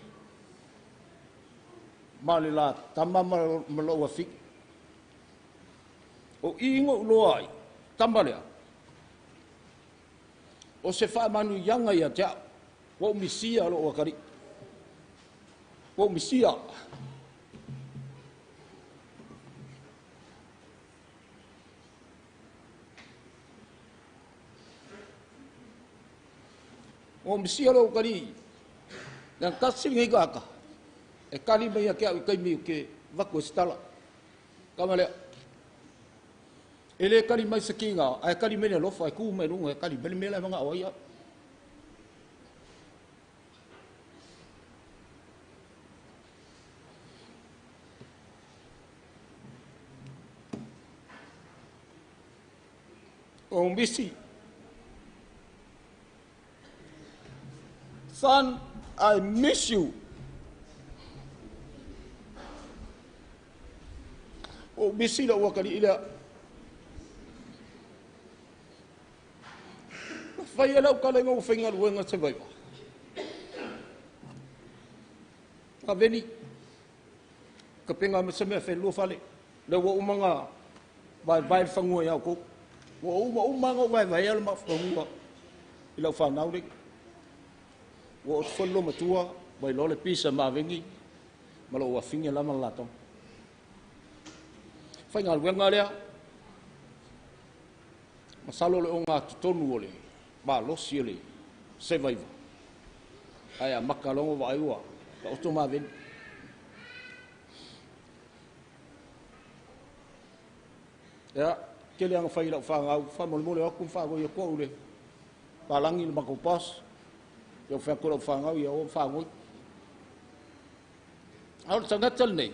ma le la tama ma lou afine. O i na ou iloa ai, tama lea, o se faamanuiaga ia te au, ua ou misia lou atalii. Ua ou misia. Ua ou misia lou atalii. Na tasi lenei tagata e tali mai ia te au i taimi ou te avatu ai se tala. Tama lea. E le tali mai se kiga, ae tali mai le alofa, e tu mai luga e tali mai le mea la e manao ai au. O misi. Son, I miss you. O misi la ua kali ila. Fai e lau tala ina ua faigaluega se vaiva. Aveni, ka penga ma se mea whenua fale. Le ua uma ngā vaevae le fanua i au kou. Ua uma uma ngā vaevae le mafanua i lau whanau le. Ua o te whanau matua, mai loa le pisa mavegi, ma lou afine la ma le latou. Faigaluega lea, masalo le o ngā totonu o le malosi o le Survivor. Ae amata logo vaai ua taoto maveni. Ia, tele anga fai lau whangau, whamolemole aku whangau ia koau le palangi le matou boss. Ia whai atu lau whangau ia o whangoi. A o le tagata lenei,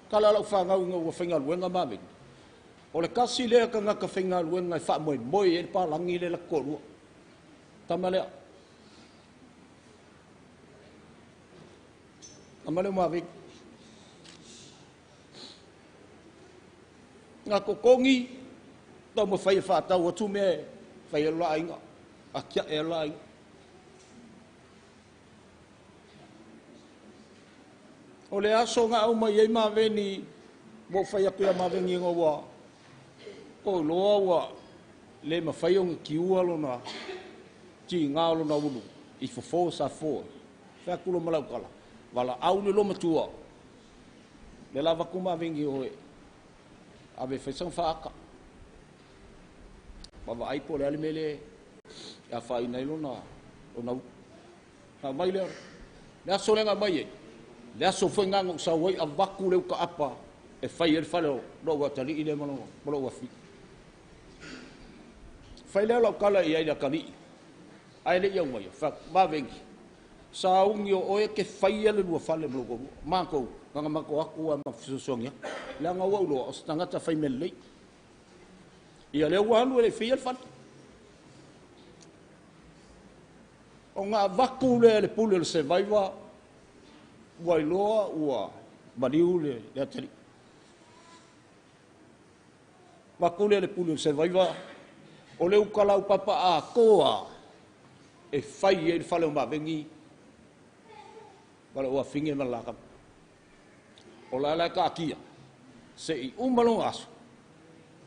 kala lau whangau inga ua whaingaluega maveni. O le kasi lea tagata whaingaluega e whaamoemoe e le palangi le la toalua. Tama lea. Tama lea maveni. Ngā kokongi, tau ma whai e whātau atu mea whai e la inga, a kia e la inga. O le aso ngā au mai ei maveni Ua ou fai atu ia Maveni ina ua toiloa ua le mafai ona tiua lona tiga o lona ulu i fofo sa fofo ai. Fai atu loa ma lau tala, valaau le loomatua, lea la avatu Maveni o e ave e fai sana faata. Vaavaai po o le a le mea lea e afaina ai lona ulu. Na aumai lea, le aso lea na aumai ai, le aso foi lena na ou sau ai avatu le uta apa e fai ai le fale o lou atalii lea ma lou afafine. Fai lea o lau tala i ai i le atalii, ae le i aumaia, fai atu, Maveni, sauni o oe e te faia le lua fale ma lou toalua. Matou, na ona matou o atu lava ma fesoasoani atu. Leaga ua ou iloa, o se tagata fai mea lelei. Ia lea ua alu e le i faia le fale. Ona avatu lea e le pule o le Survivor, ua iloa ua maliu le atalii. Avatu lea e le pule o le Survivor, o le uta laupapa atoa lava e fai ai le fale o Maveni ma lou afafine ma le la tama. O la e la e taatia, se i uma lona aso,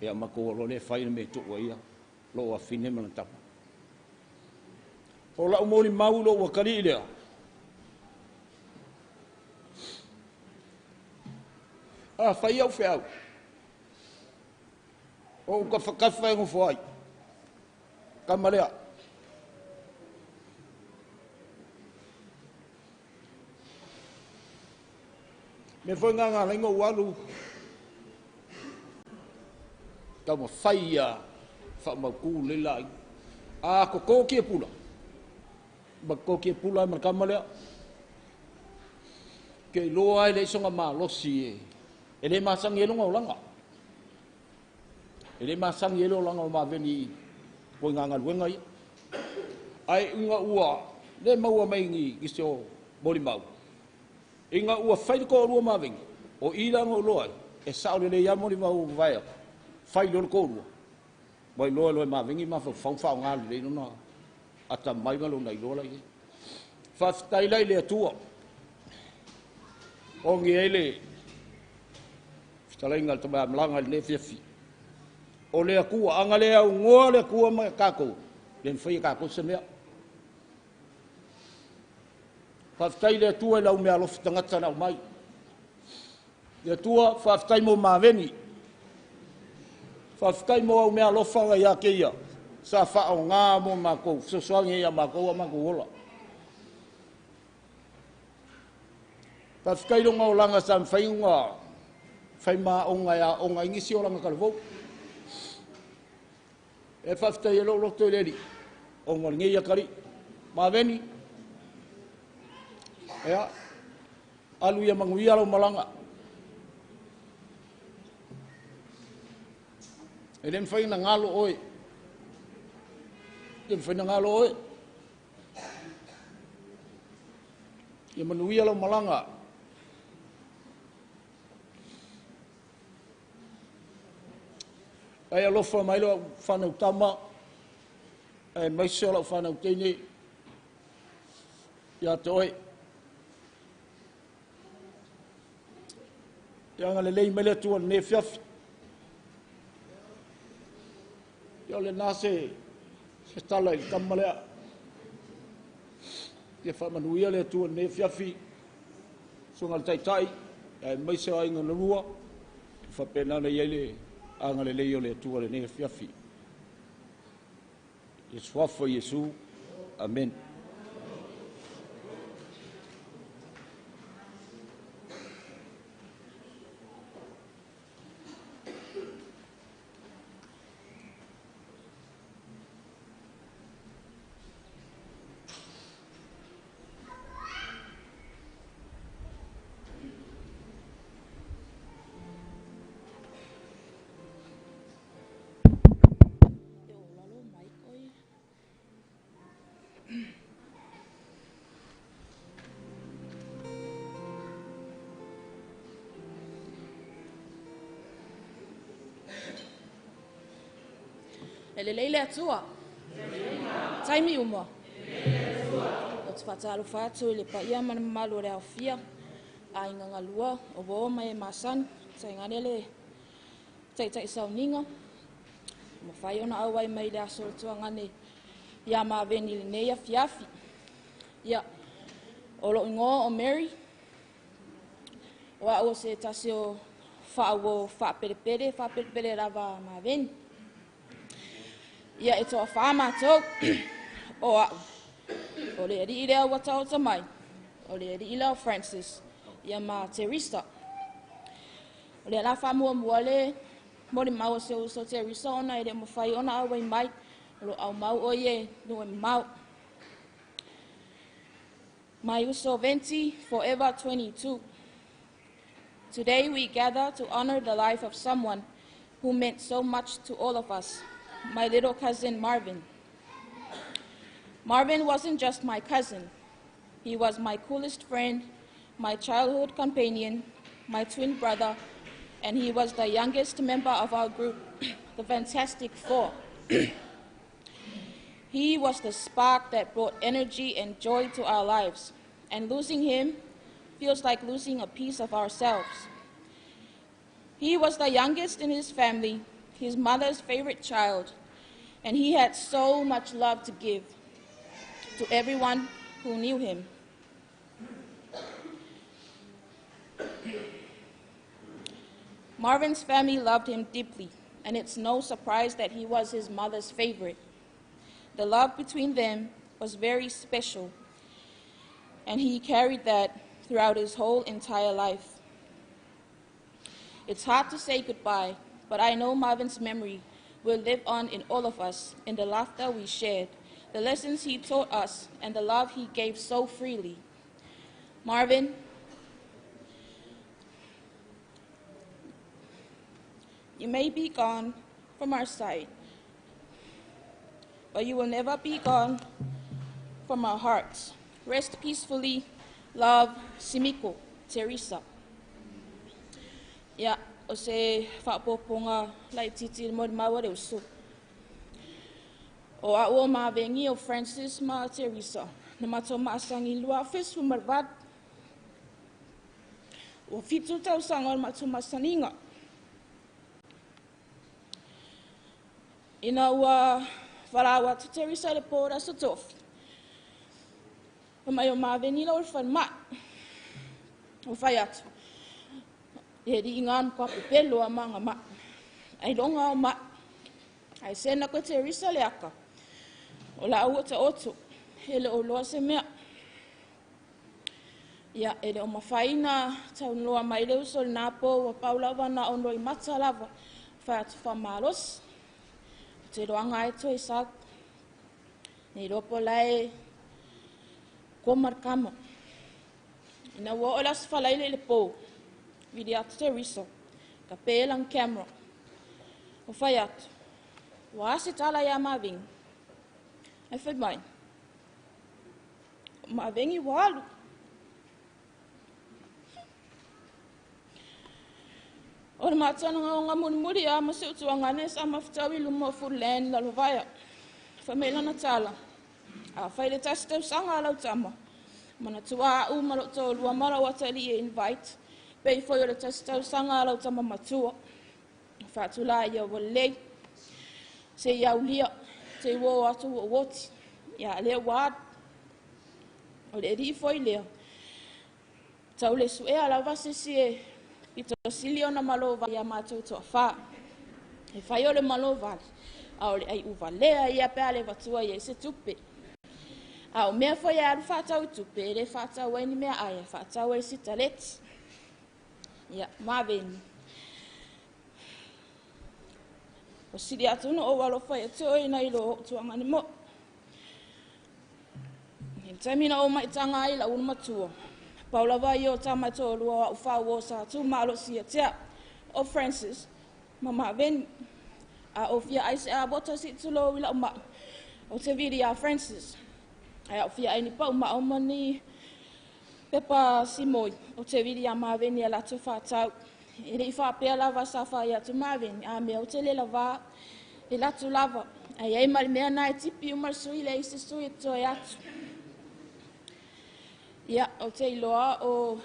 ia matou o loa lea e fai le mea e tuu ai lou afafine ma lana tama. O lau molimau i lou atalii lea, a fai au feau, o ou tafatafa e nofo ai, tama lea. O le mea foi lena na ala ai ona ou alu taumafai ia faamautu lelei le la aiga. A toto tiapula, ma toto tiapula ai ma le tama lea. Ou te iloa e leai sona malosi e le masani ai lona olaga. E le masani ai le olaga o Maveni i ituaiga galuega ia. Ae ina ua le maua mai nisi o molimau, ina ua fai le toalua o Maveni, o i la na ou iloa ai, e sao lelei lava molimau ua mavae atu, fai loa le toalua, ua iloa loa e Maveni mafaufau ma faaaoga lelei lona atamai ma lona iloa la e i ai. Faafetai la i le Atua, ua oge ai le fetalaiga a le Tamamalaga i lenei afiafi. O le Atua, a na le aunoa le Atua ma tatou, e le mafai e tatou se mea. Faafetai i le Atua i lau meaalofa tagata na aumai. Le Atua, faafetai mo Maveni. Faafetai mo au meaalofa na ia te ia, sa faaaoga mo matou, fesoasoani ai ia matou a o matou ola. Faafetai i lona olaga sa mafai ona fai ma aoga e aoga ai nisi olaga talavou. E faafetai ai lou loto i le Alii, ona o lenei atalii. Maveni, ia, alu ia manuia lau malaga. E le mafai ona galo oe. E le mafai ona galo oe. Ia manuia lau malaga. Ai alofa mai lau fanau tama, aemaise o lau fanau teine ia te oe. Ia agalelei mai le Atua i lenei afiafi. Ia o lena se tala i le tama lea. Ia faamanuia le Atua i lenei afiafi, susuga i le Taitai, aemaise o aiga na lua, faapena ona i ai le agalelei o le Atua i lenei afiafi. I le suafa o Iesu, amene. E lelei le Atua. Taimi uma. Ou te faatalofa atu i le paia ma le mamalu o le aofia, aiga galua, o uo ma e masani, Tainane le ta'ita'i sauniga mafai ona auai mai le aso le tuagane iā maveni lenei afiafi. Ia, o lo'u igoa o Mary, o a'u o se tasi o fa'auo fa'apelepele fa'apelepele lava maveni. Ia, e to'afā matou, o a'u, o le ali'i lea ua taota mai, o le ali'i lea o Francis, ia ma Teresa. O lea la fa'amuamua le molimau o se uso Teresa ona e le mafai ona auai mai, o lo aumau o ie nu e mamao. My uso Venti, Forever 22. Today we gather to honor the life of someone who meant so much to all of us, my little cousin Marvin. Marvin wasn't just my cousin. He was my coolest friend, my childhood companion, my twin brother, and he was the youngest member of our group, the Fantastic Four. He was the spark that brought energy and joy to our lives, and losing him feels like losing a piece of ourselves. He was the youngest in his family, his mother's favorite child, and he had so much love to give to everyone who knew him. Marvin's family loved him deeply, and it's no surprise that he was his mother's favorite. The love between them was very special, and he carried that throughout his whole entire life. It's hard to say goodbye, but I know Marvin's memory will live on in all of us, in the laughter we shared, the lessons he taught us, and the love he gave so freely. Marvin, you may be gone from our sight, but you will never be gone from our hearts. Rest peacefully. Love, Simiko, Teresa. Ia, o se fa'apopoga laititi le molimau a le uso. O a'u o mavegi o Francis ma Teresa, na matou ma'asagi 2018. Ua 7 tausaga o le matou masaniga. Ina ua fala'au atu Teresa i le po le aso tofi, fa mai o maveni lau le falema'i. O fai atu, e li'iga ma pepelo a maga ma'i, ailoga o ma'i. Ae sena koe Teresa le aka, o la'au ua ta'oto, e le o loa se mea. Ia, e le o mafai na taunoa mai le uso lenā po, ua pau lava na ono i mata lava, fai atu fa'amalosi. O te loaga ai toe sau. Nei iloa po lae koma le kama. Ina ua oo le aso falaile i le pō, vili atu Teresa, ka pe lana camera. O fai atu, ua ase tala iā mavegi. Ae fai mai, o mavegi ua alu. O le matanaga mulimuli a ma se'u tuagane sa mafutau i luma o Foodland lalovaea. Fai mai lana tala, a fai le tasi tausaga a lau tama, manatua a'u ma lo'u toalua ma lau atalii e invite, pei foi o le tasi tausaga a lau tama matua. Fa'atulā ia ua lelei, se'i aulia, te uō atu ua oti. Ia lea ua alu. O le ali'i foi lea, tau le su'ea lava sesi e pito sili ona malo iā matou to'afā. E fai o le malo vale, a o le ai'u valea ia pe a le vatua i ai se tupe. A o mea foi e alu fa'atau i tupe, e lē fa'atau ai ni mea ai, e fa'atau ai sitaleti. Ia, maveni. O sili atu na ou alofa ia te oe nai lo o'u tuagane mo'i. I le taimi na ou ma'itaga ai la'u matua, pau lava ia o tama e to'alua o a'u fa'auo sa tumalosi ia te a'u, o Francis ma Maveni. A ou fia ai se avota si'i tulou i la'u ma'i, o te vili iā Francis. Ae a'u fia ai ni pa'u ma'o ma ni pepa simoi, o te vili iā Maveni e latou fa'atau. E le'i fa'apea lava sa fai atu Maveni, a mea ou te le lavā, e latu lava. Ae ai ma le mea na e tipi uma le sui leai se sui e toe atu. Ia, o te iloa o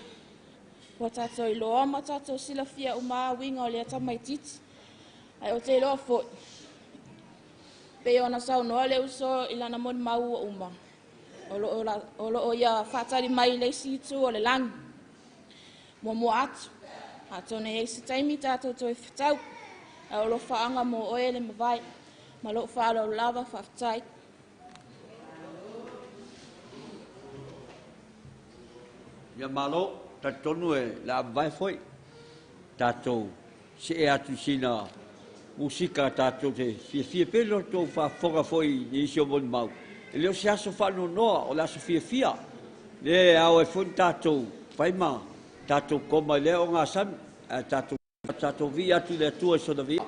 Ua tatou iloa ma tatou silafia uma uiga o lea tamaitiiti. Ae ou te iloa foi, pei ona saunoa le uso i lana molimau ua uma, o loo ia faatali mai i le isi itu o le lagi. Muamua atu, atonu e i ai se taimi tatou toe fetau, ae o alofaaga mo oe le mavae. Ma lou faaaloalo lava, faafetai. Ia malo, talitonu e le a mavae foi tatou see atu i sina musika tatou te fiafia pea lo tou faafofoga foi i nisi o molimau. E le o se aso faanoanoa, o le aso fiafia. Le ao ai foi na tatou fai ma tatou koma i lea ogasami, ae tatou vi'i atu i le Atua i sona viiga.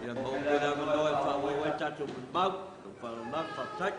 Ia maua pea le avanoa e faaauau ai tatou molimau. Lau faaaloalo lava, faafetai.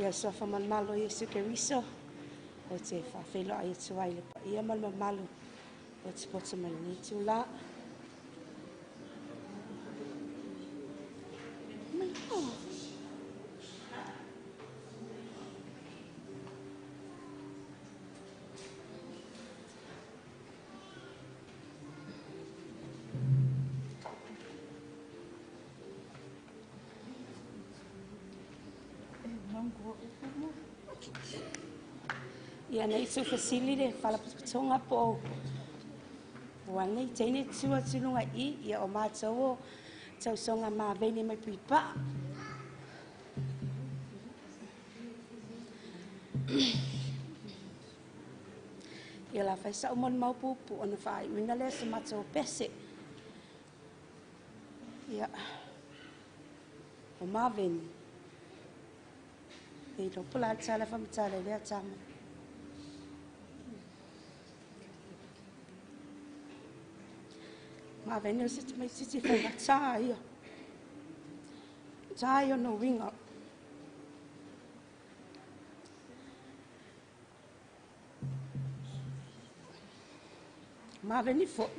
Ia suafa malumalu o Iesu Keriso, o te faafeiloai atu ai le paia ma le mamalu o te poto mai lenei itulā. Ia nei tu fesili le faalapotopotoga po o ua nei teine tu atu luga i ia o matou o tausoga maveni mai Puipaa. Ia la fai sa'u molimau puupuu ona faaiuina lea se matou pese. Ia o maveni e iloa po o le a le tala e faamatala i lea tama. Maveni o se tamaitiiti faigatā ia. Tā ia ona uiga. Maveni fo'i.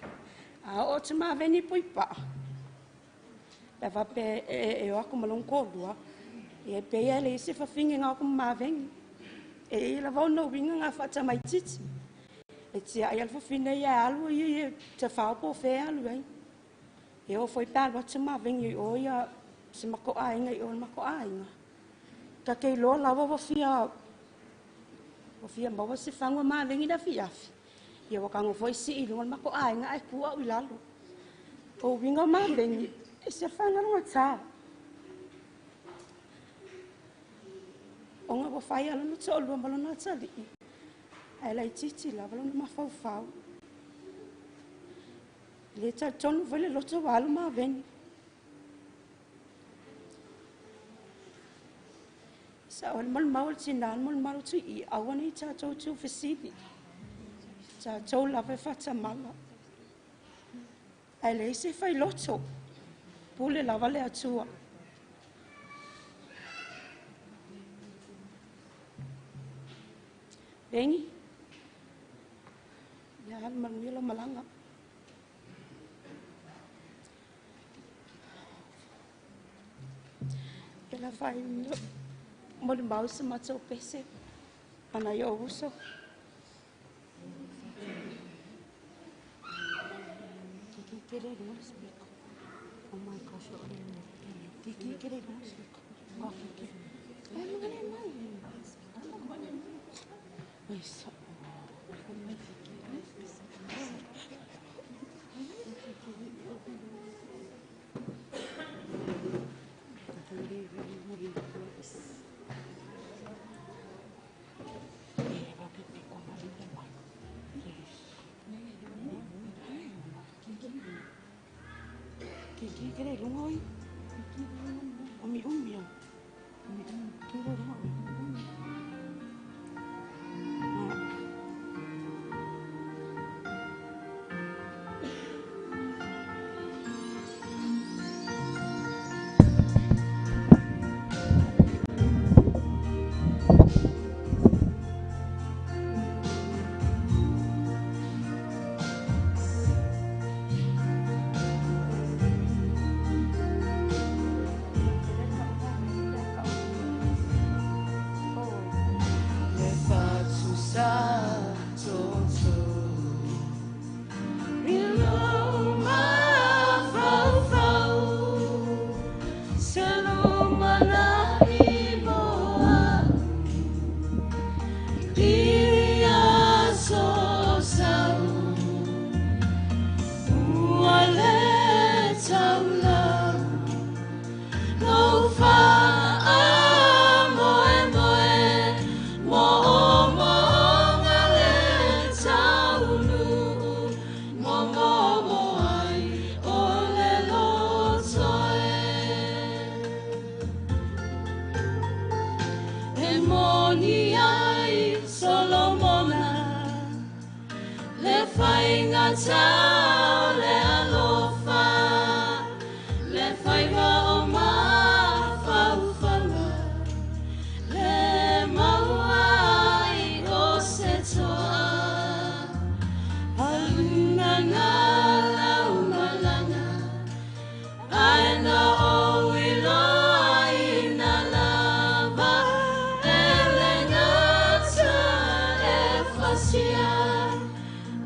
A oo atu maveni i Puipaa, pe a faapea e o atu ma lona toalua, ia e pei lava e leai se fafine na o atu ma maveni. E i ai lava ona uiga na faatamaitiiti. E tiai lava le fafine ia e alu ia e tafao po o fea e alu ai. E oo foi pe a alu atu maveni i o ia se matou aiga i o i le matou aiga. Ta te iloa lava ua fia maua se fagu a maveni i le afiafi. Ia ua tago foi sii i luga o le matou aiga ae tu au i lalo. O uiga o maveni, e se faigalogata. Ona ua fai lava lona toalua ma lona atalii, ae laitiiti lava lona mafaufau. E le talitonu foi le loto ua alu maveni. Sa'o ai le molimau a le tinā le molimau a le tui'i, aua ne i tatou tuufesili. Tatou lava e faatamala. Ae leai se failoto, pule lava le Atua. Veni, ia alu manuia lau malaga. Ia la faaiuina molimau se matou pese ma nai ou uso. Oh my gosh, kiki kele i luga le speaker. Kiki. Ai, magale mai. Ai, sa'o. Kiki kele i luga oi. Umi umi au. Kiki i luga oi.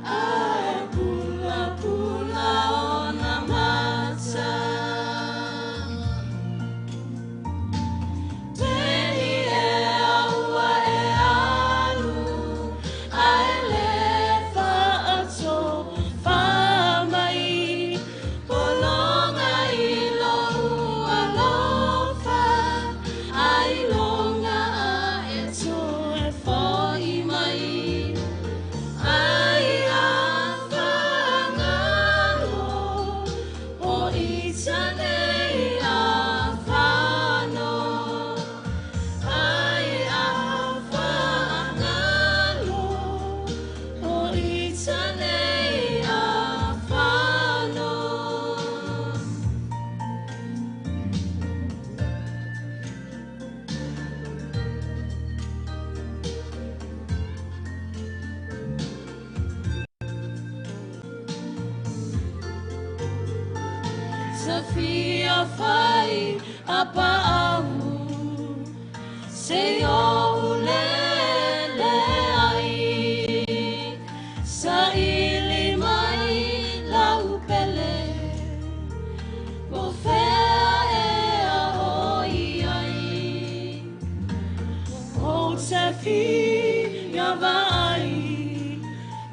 Ai pula Fia fai a paau se o lele ai sa ili mai lau pele po fea ea o iai o te fia vai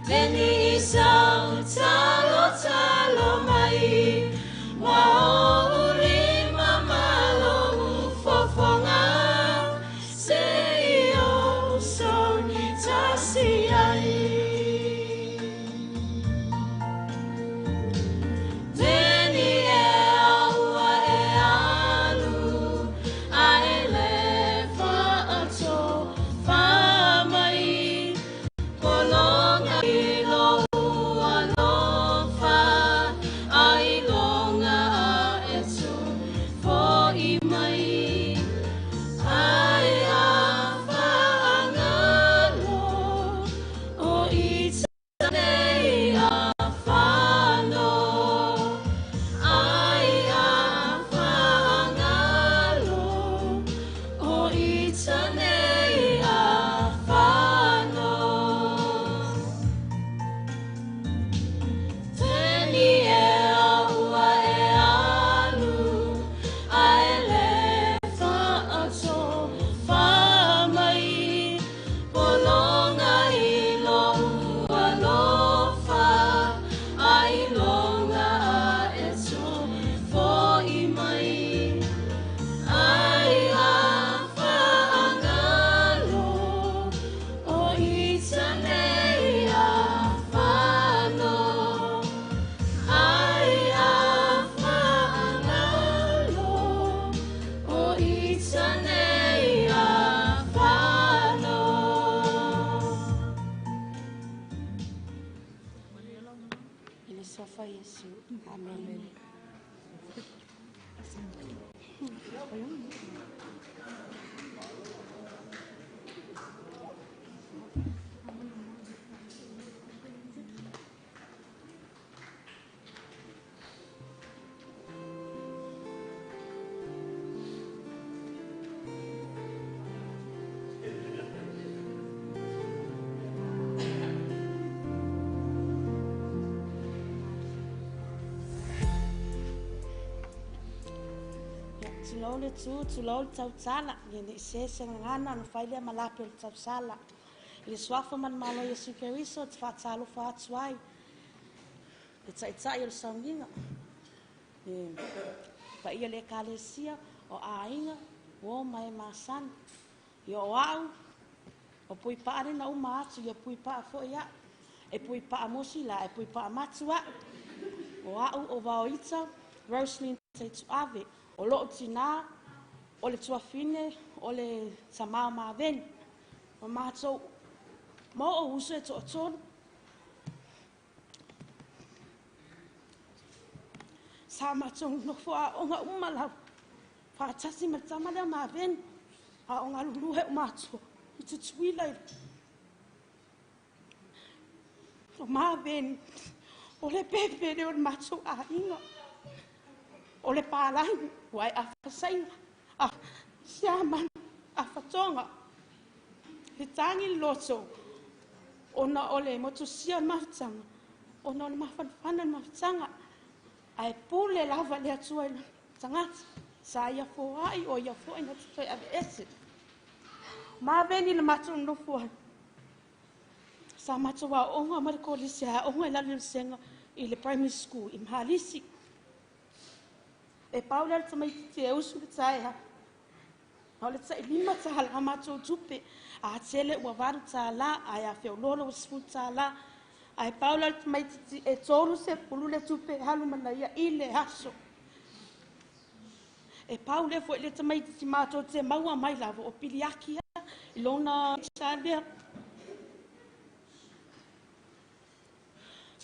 veni i sau talo talo mai ma o lima malo fofonga se i o soni tasi ai. Veni e aua e alu a e le whaato wha mai polonga i lo alofa ai longa a e tu fo i mai ai a whaangalo o i nei a whano ai a whaangalo o i nei a whano. Veni e aua e alu a e le whaato wha mai polonga i lo alofa ai longa a e tu fo i mai ai a whaangalo o i nei a whano ai a whaangalo o i nei a whano. I le sofa Iesu. Amen. Tulou le tu, tulou le tautala, ia nei se se ngana no fai le malape o le tausala. I le suafa man malo Iesu Keriso, te whaatalo whaatu ai. Le taitai o le sauniga. E pa ia le kalesia o aiga, o mai masani. Ia o au, o pui paare na uma atu, ia pui paa fo ia. E pui paa mosi la, e pui paa matua. O au o vaoita, Roslyn te tuave. O loo tina, o le tuafine, o le tamao maveni. O mātou, mo o uso e toatolu. Sa mātou nofo a onga umalau. Whaatasi ma tama lea maveni. A onga luluhe o mātua. I te tuila i. O maveni. O le pepe le o le mātou a inga. O le pālahi, wai a whasainga, a siaman, a whatonga. He tangi loto, o na ole motusia o le mafutanga, o na ole mafanfana o le mafutanga. Ae pule lava le atua i le tangata, sa ia foai o ia foai na tutoi ave ese. Maveni le matou nofo ai. Sa matou aoga ma le kolisi aoga i lalo i le senga i le primary school i Mahalisi. E pau le tamaiti e usu le taea. O le tai lima tahala matou tupe. A tele ua varu tālā, ai a feololo ua sefulu tālā. Ai pau le tamaiti e tolu se pulu le tupe halu mana ia i le aso. E pau le foi le tamaiti mātou te maua mai lava o piliaki ia, i lona tālea.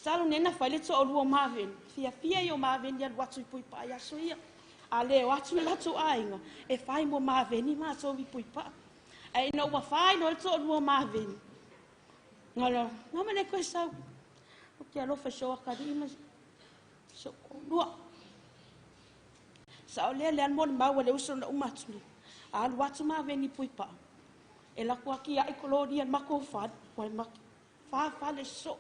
Salo nena fai le to'olua maveni, fiafia i o maveni alu atu i puipa'a i aso ia. A le o atu le latou aiga, e fai mo maveni matou i puipa'a. Ae ina ua fai loa le to'olua maveni. Ngalo, ngama le koe sau. O ke alofa so akali'i ma so ko'olua. Sa o lea le mo le maua le uso na uma atu nei. Alu atu maveni puipa. E lako aki ai kolonia mako fale. Ua maki. Fa fale so.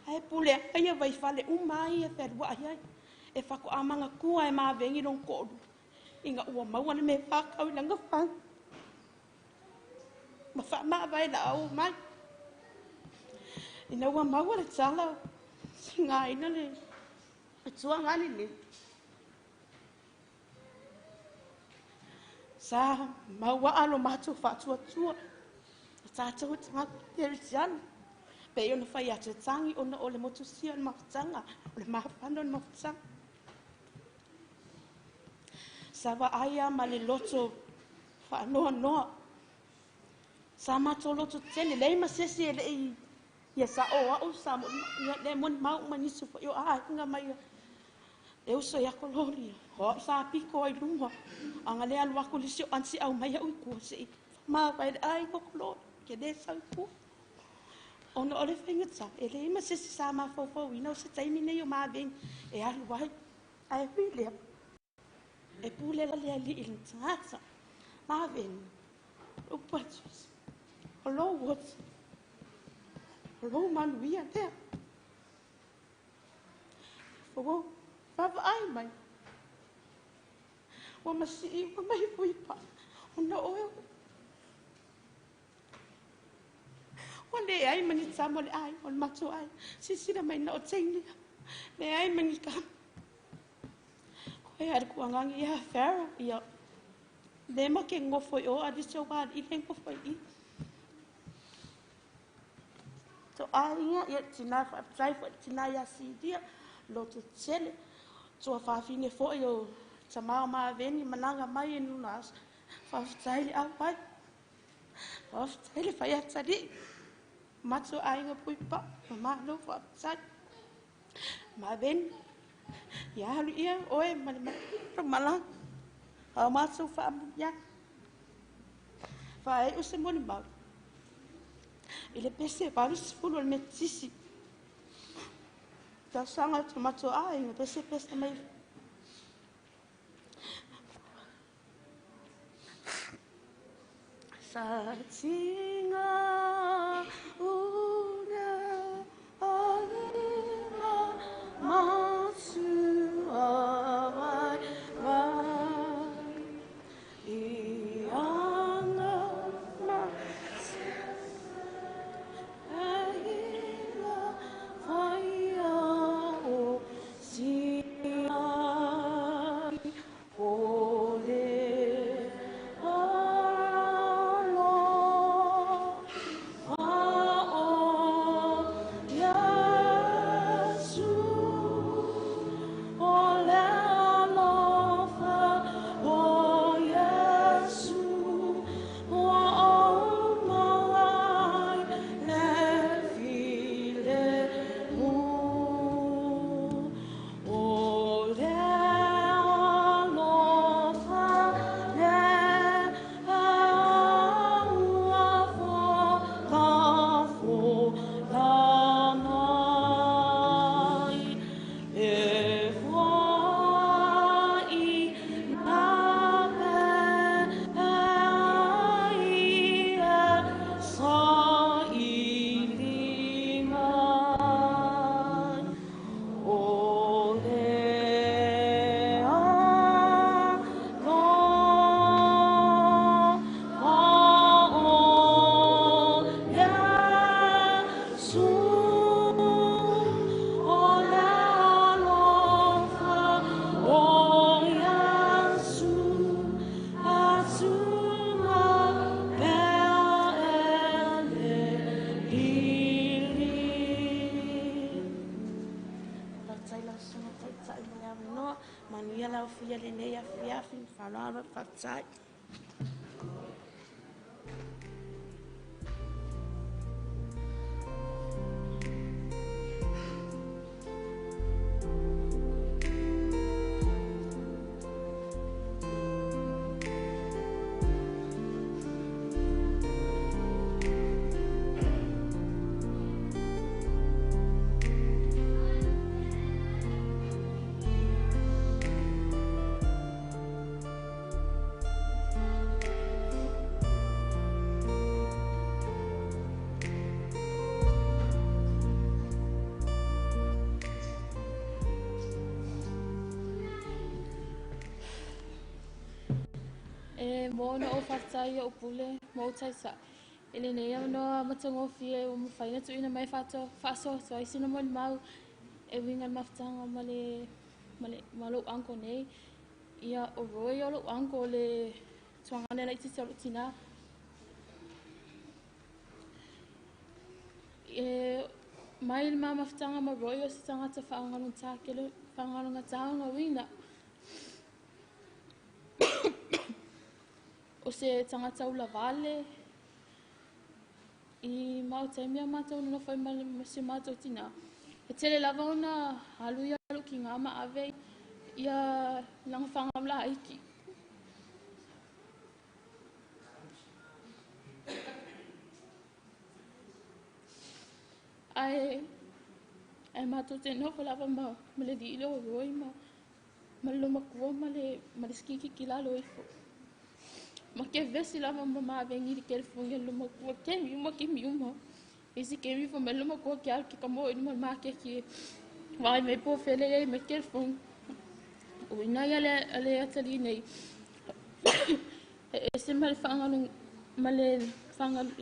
Ai pule ai vai fale uma ai e felua ai ai. E fako amanga kua e mavengi long kolu. Inga ua maua le me whakau i langa whang. Ma wha maa vai la au mai. Ina ua maua le tala. Singa ina le tua ngani le. Sa maua alo matu whatua tua. Tātou tanga terisiana. Pe ona whai atu tangi ona o le motusia o le mafutanga. O le mahawhana o le mafutanga. Sa wa aia ma le loto whaanoa noa. Sa mātou loto tele. Lei ma sesi e lei ia sa o au sa mo ia le mon mau manisu fo yo a nga mai e uso ia koloni. Ho sa piko ai lunga. Anga le alu aku lisi o ansi au mai au ku se. Ma vai ai ko koloni. Ke le sa ku. Ona o le whainga tsa. E le ma sesi sa ma fofo ina o se taimi nei o mā veng. E alu ai. Ai hui lea. E pule la lea li i le tangata. Mā veng. O patus. O lou wat. O lou manuia lea. Fo wava ai mai. Ua masi ua mai fui pa. Ona oe. Ua le ai mani tamo le ai, o le mato ai. Sisira mai na o teini. Le ai mani ka. Koe ari kuangangi ia Pharaoh ia. Le ma ke ngofo i o, a dise o wā i le ngofo i. To ainga ia tina whaatai fo tina ia sidia loto tele. Tua whawhine fo i o tamao maa veni mananga mai e nuna as. Whaatai le au pai. Whaatai le whai atari. Mato ainga puipa, ma lo whaatai. Ma veni. Ia halu ia oe ma le malang. Au mato whaamu ia. Whae o se moni mau. I le pese valu sifulu o le metisi. Ta sanga tu mato ainga pese pese mai. Sa tinga una alima matua vai vai i anga ma aila vai o si o le alo a o Yesu o le alofa o Yesu o au mai le file mu o le alofa le aua fo ka fo la mai e foi na pe ai e sa i lima o le alofa o Yesu o le alofa o Yesu atuma pea e le lili. Faafetai lau susuga taitai mo le avanoa. Manuia lau fia lenei afiafi. Faaaloalo faafetai. Muamua ona ou faafetai i ou pule ma ou taitai i lenei avanoa matagofie ua mafai ona tuuina mai e faasoa atu ai sina molimau e uiga i le mafutaga ma le ma lou uncle nei. Ia, o Roy o lou uncle o le tuagane laitiiti o lou tinā. E mai le ma mafutaga ma Roy o se tagata faagalugatā ona uiga. O se tagata ulavale i mau taimi a matou nonofo ai ma si o matou tinā. E tele lava ona alu ia lou kigā ma ave ia lana fanau laiti. Ae ae matou te nofo lava ma le alii lea o Roy ma le loomatua ma le sikikiki i lalo ifo. Ma ke vevesi lava ma mavegi i le telefoni a le loomatua, kemi uma kemi uma. Isi kemi fai mai le loomatua ke alu ke tamoe i luma o le maketi e vaai mai po o fea lea e i ai mai le telefoni. O uiga ia a le atalii nei, e ese ma le faagalu ma le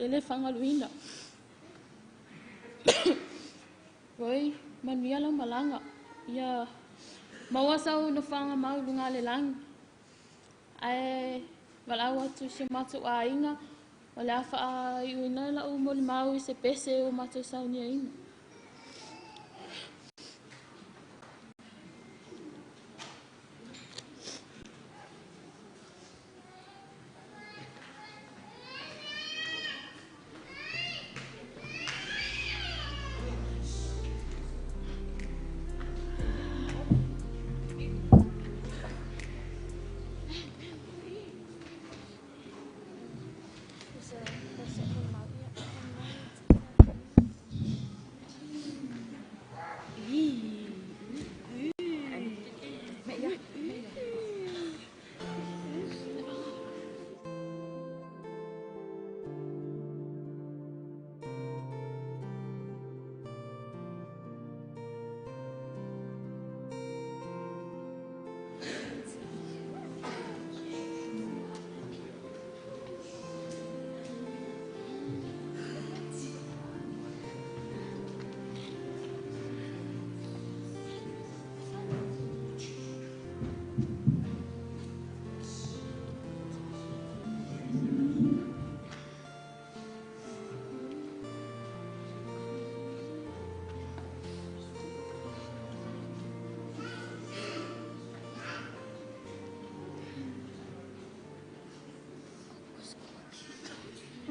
e le faagaluina. Roy, manuia lau malaga. Ia maua sau nofoaga mau i luga o le lagi. Ae valaau atu i si o matou aiga, o le a faaiuina lau molimau i se pese ua matou sauniaina.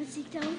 Asitau.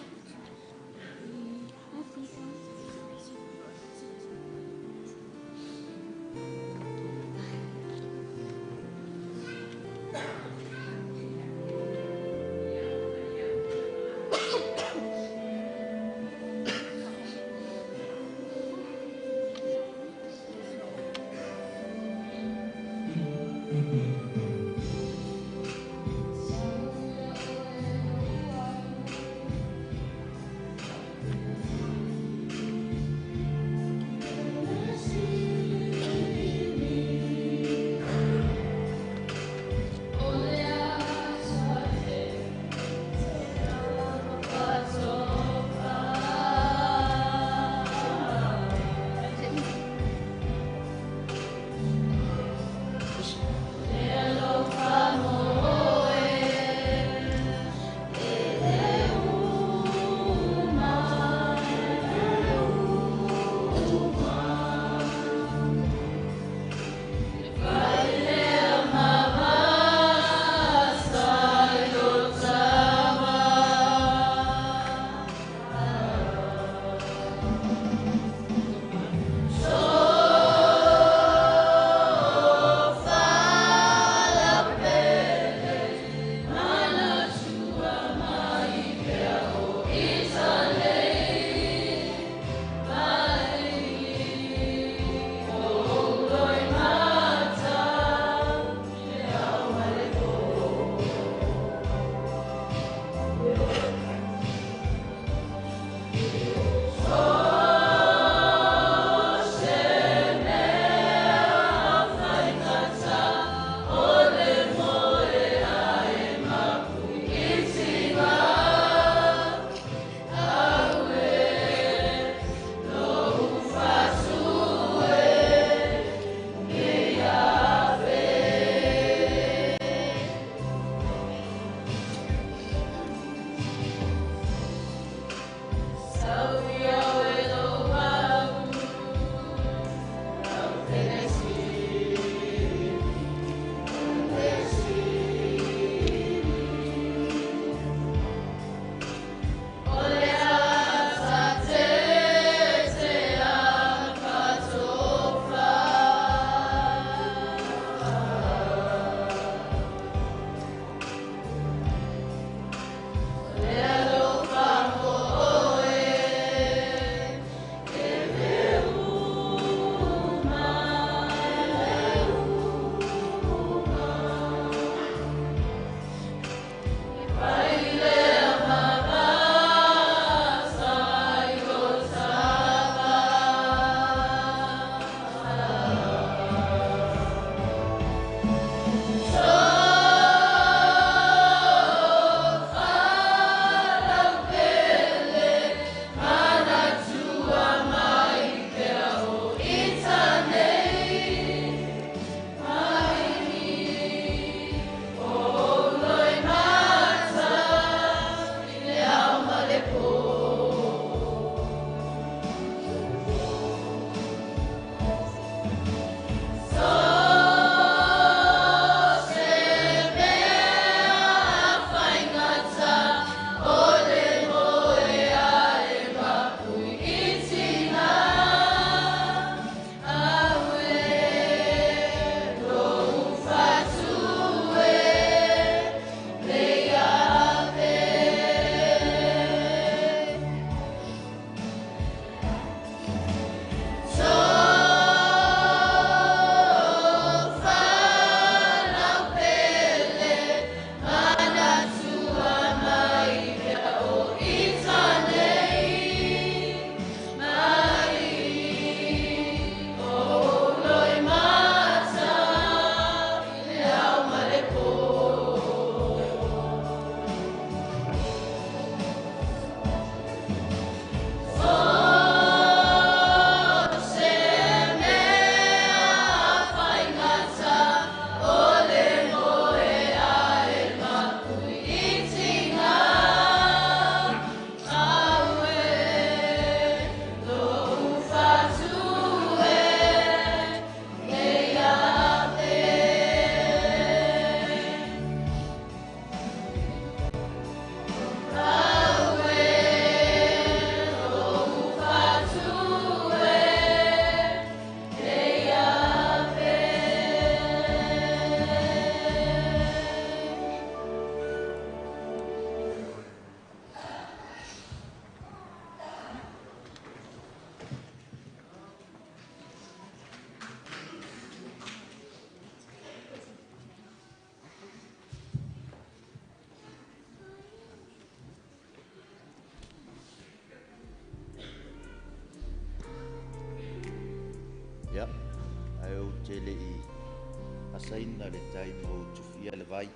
Asaina le tai ma o tufia le vai.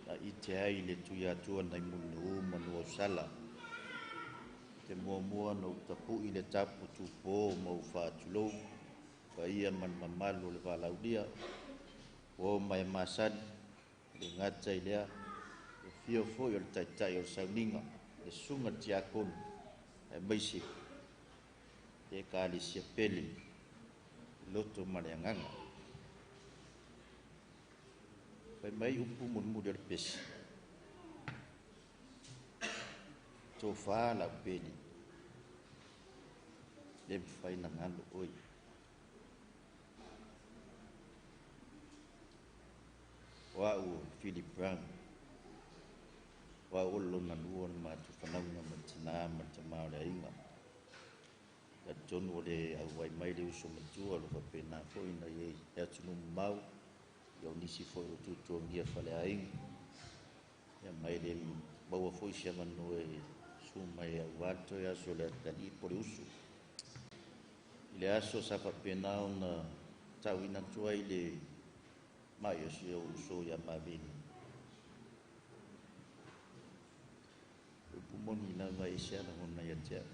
Na i te ai le tui atua nai munu manu o sala. Te mua mua no tapu i le tapu tupō ma u whaatulou. Fa ia man mamalu le valaulia. O mai masani le ngata i lea. E fio foi o le taitai o le sauninga. Le sunga tiakonu. E maise. Te ka pele. Loto ma le agaga. Fai mai upu mulimuli o le pesi. Tofā lau peli. Le mafai na galo oe. O au o Philip Brown. O au o lona lua o le matou fanauga ma le tinā ma le tamā o le aiga. Talitonu o le auai mai le uso matua o lo faapena foi na i e atunuu mamao. Ia o nisi foi o tutuagia faleaiga. Ia mai le maua foi se avanoa e su mai auā le toe aso o le atalii po le uso. I le aso sa faapena ona tauina atu ai le mai o si ou uso ia Maveni. Upu moni lava e se alagona ia te au.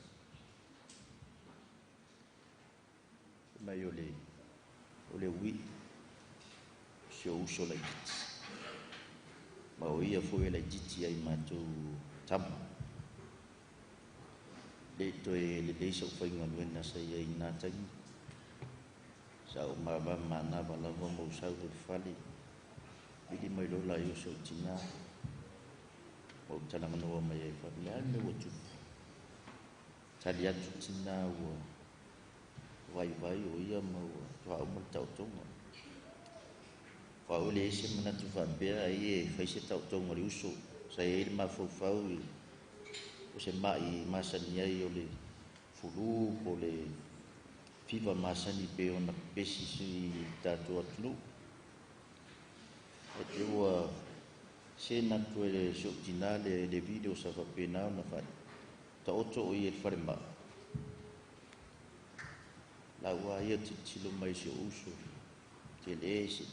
Mai o le ui si o uso laititi. Ma o ia foi e laititi ai matou tama. Le toe lelei sau faigaluega sa i ai i nā taimi. Sa o mava manava lava ma usau le fale. Vili mai lola i o sau tina. Ma o talaganoa mai ai fa le a le ua tupu. Tali atu tina ua vai vai o ia ma ua toa uma le tautoga. Fa o le ese manatu faapea ai e fai se tautoga o le uso. Sa i ai le mafaufau i o se mai masani ai o le fulu po le fiva masani pe ona pesi si tatou atunuu. E te ua se natu e le si ou tinā le video sa faapena ona fa taoto o ia i le falemai. La ua ia tilotilo mai si ou uso tele se.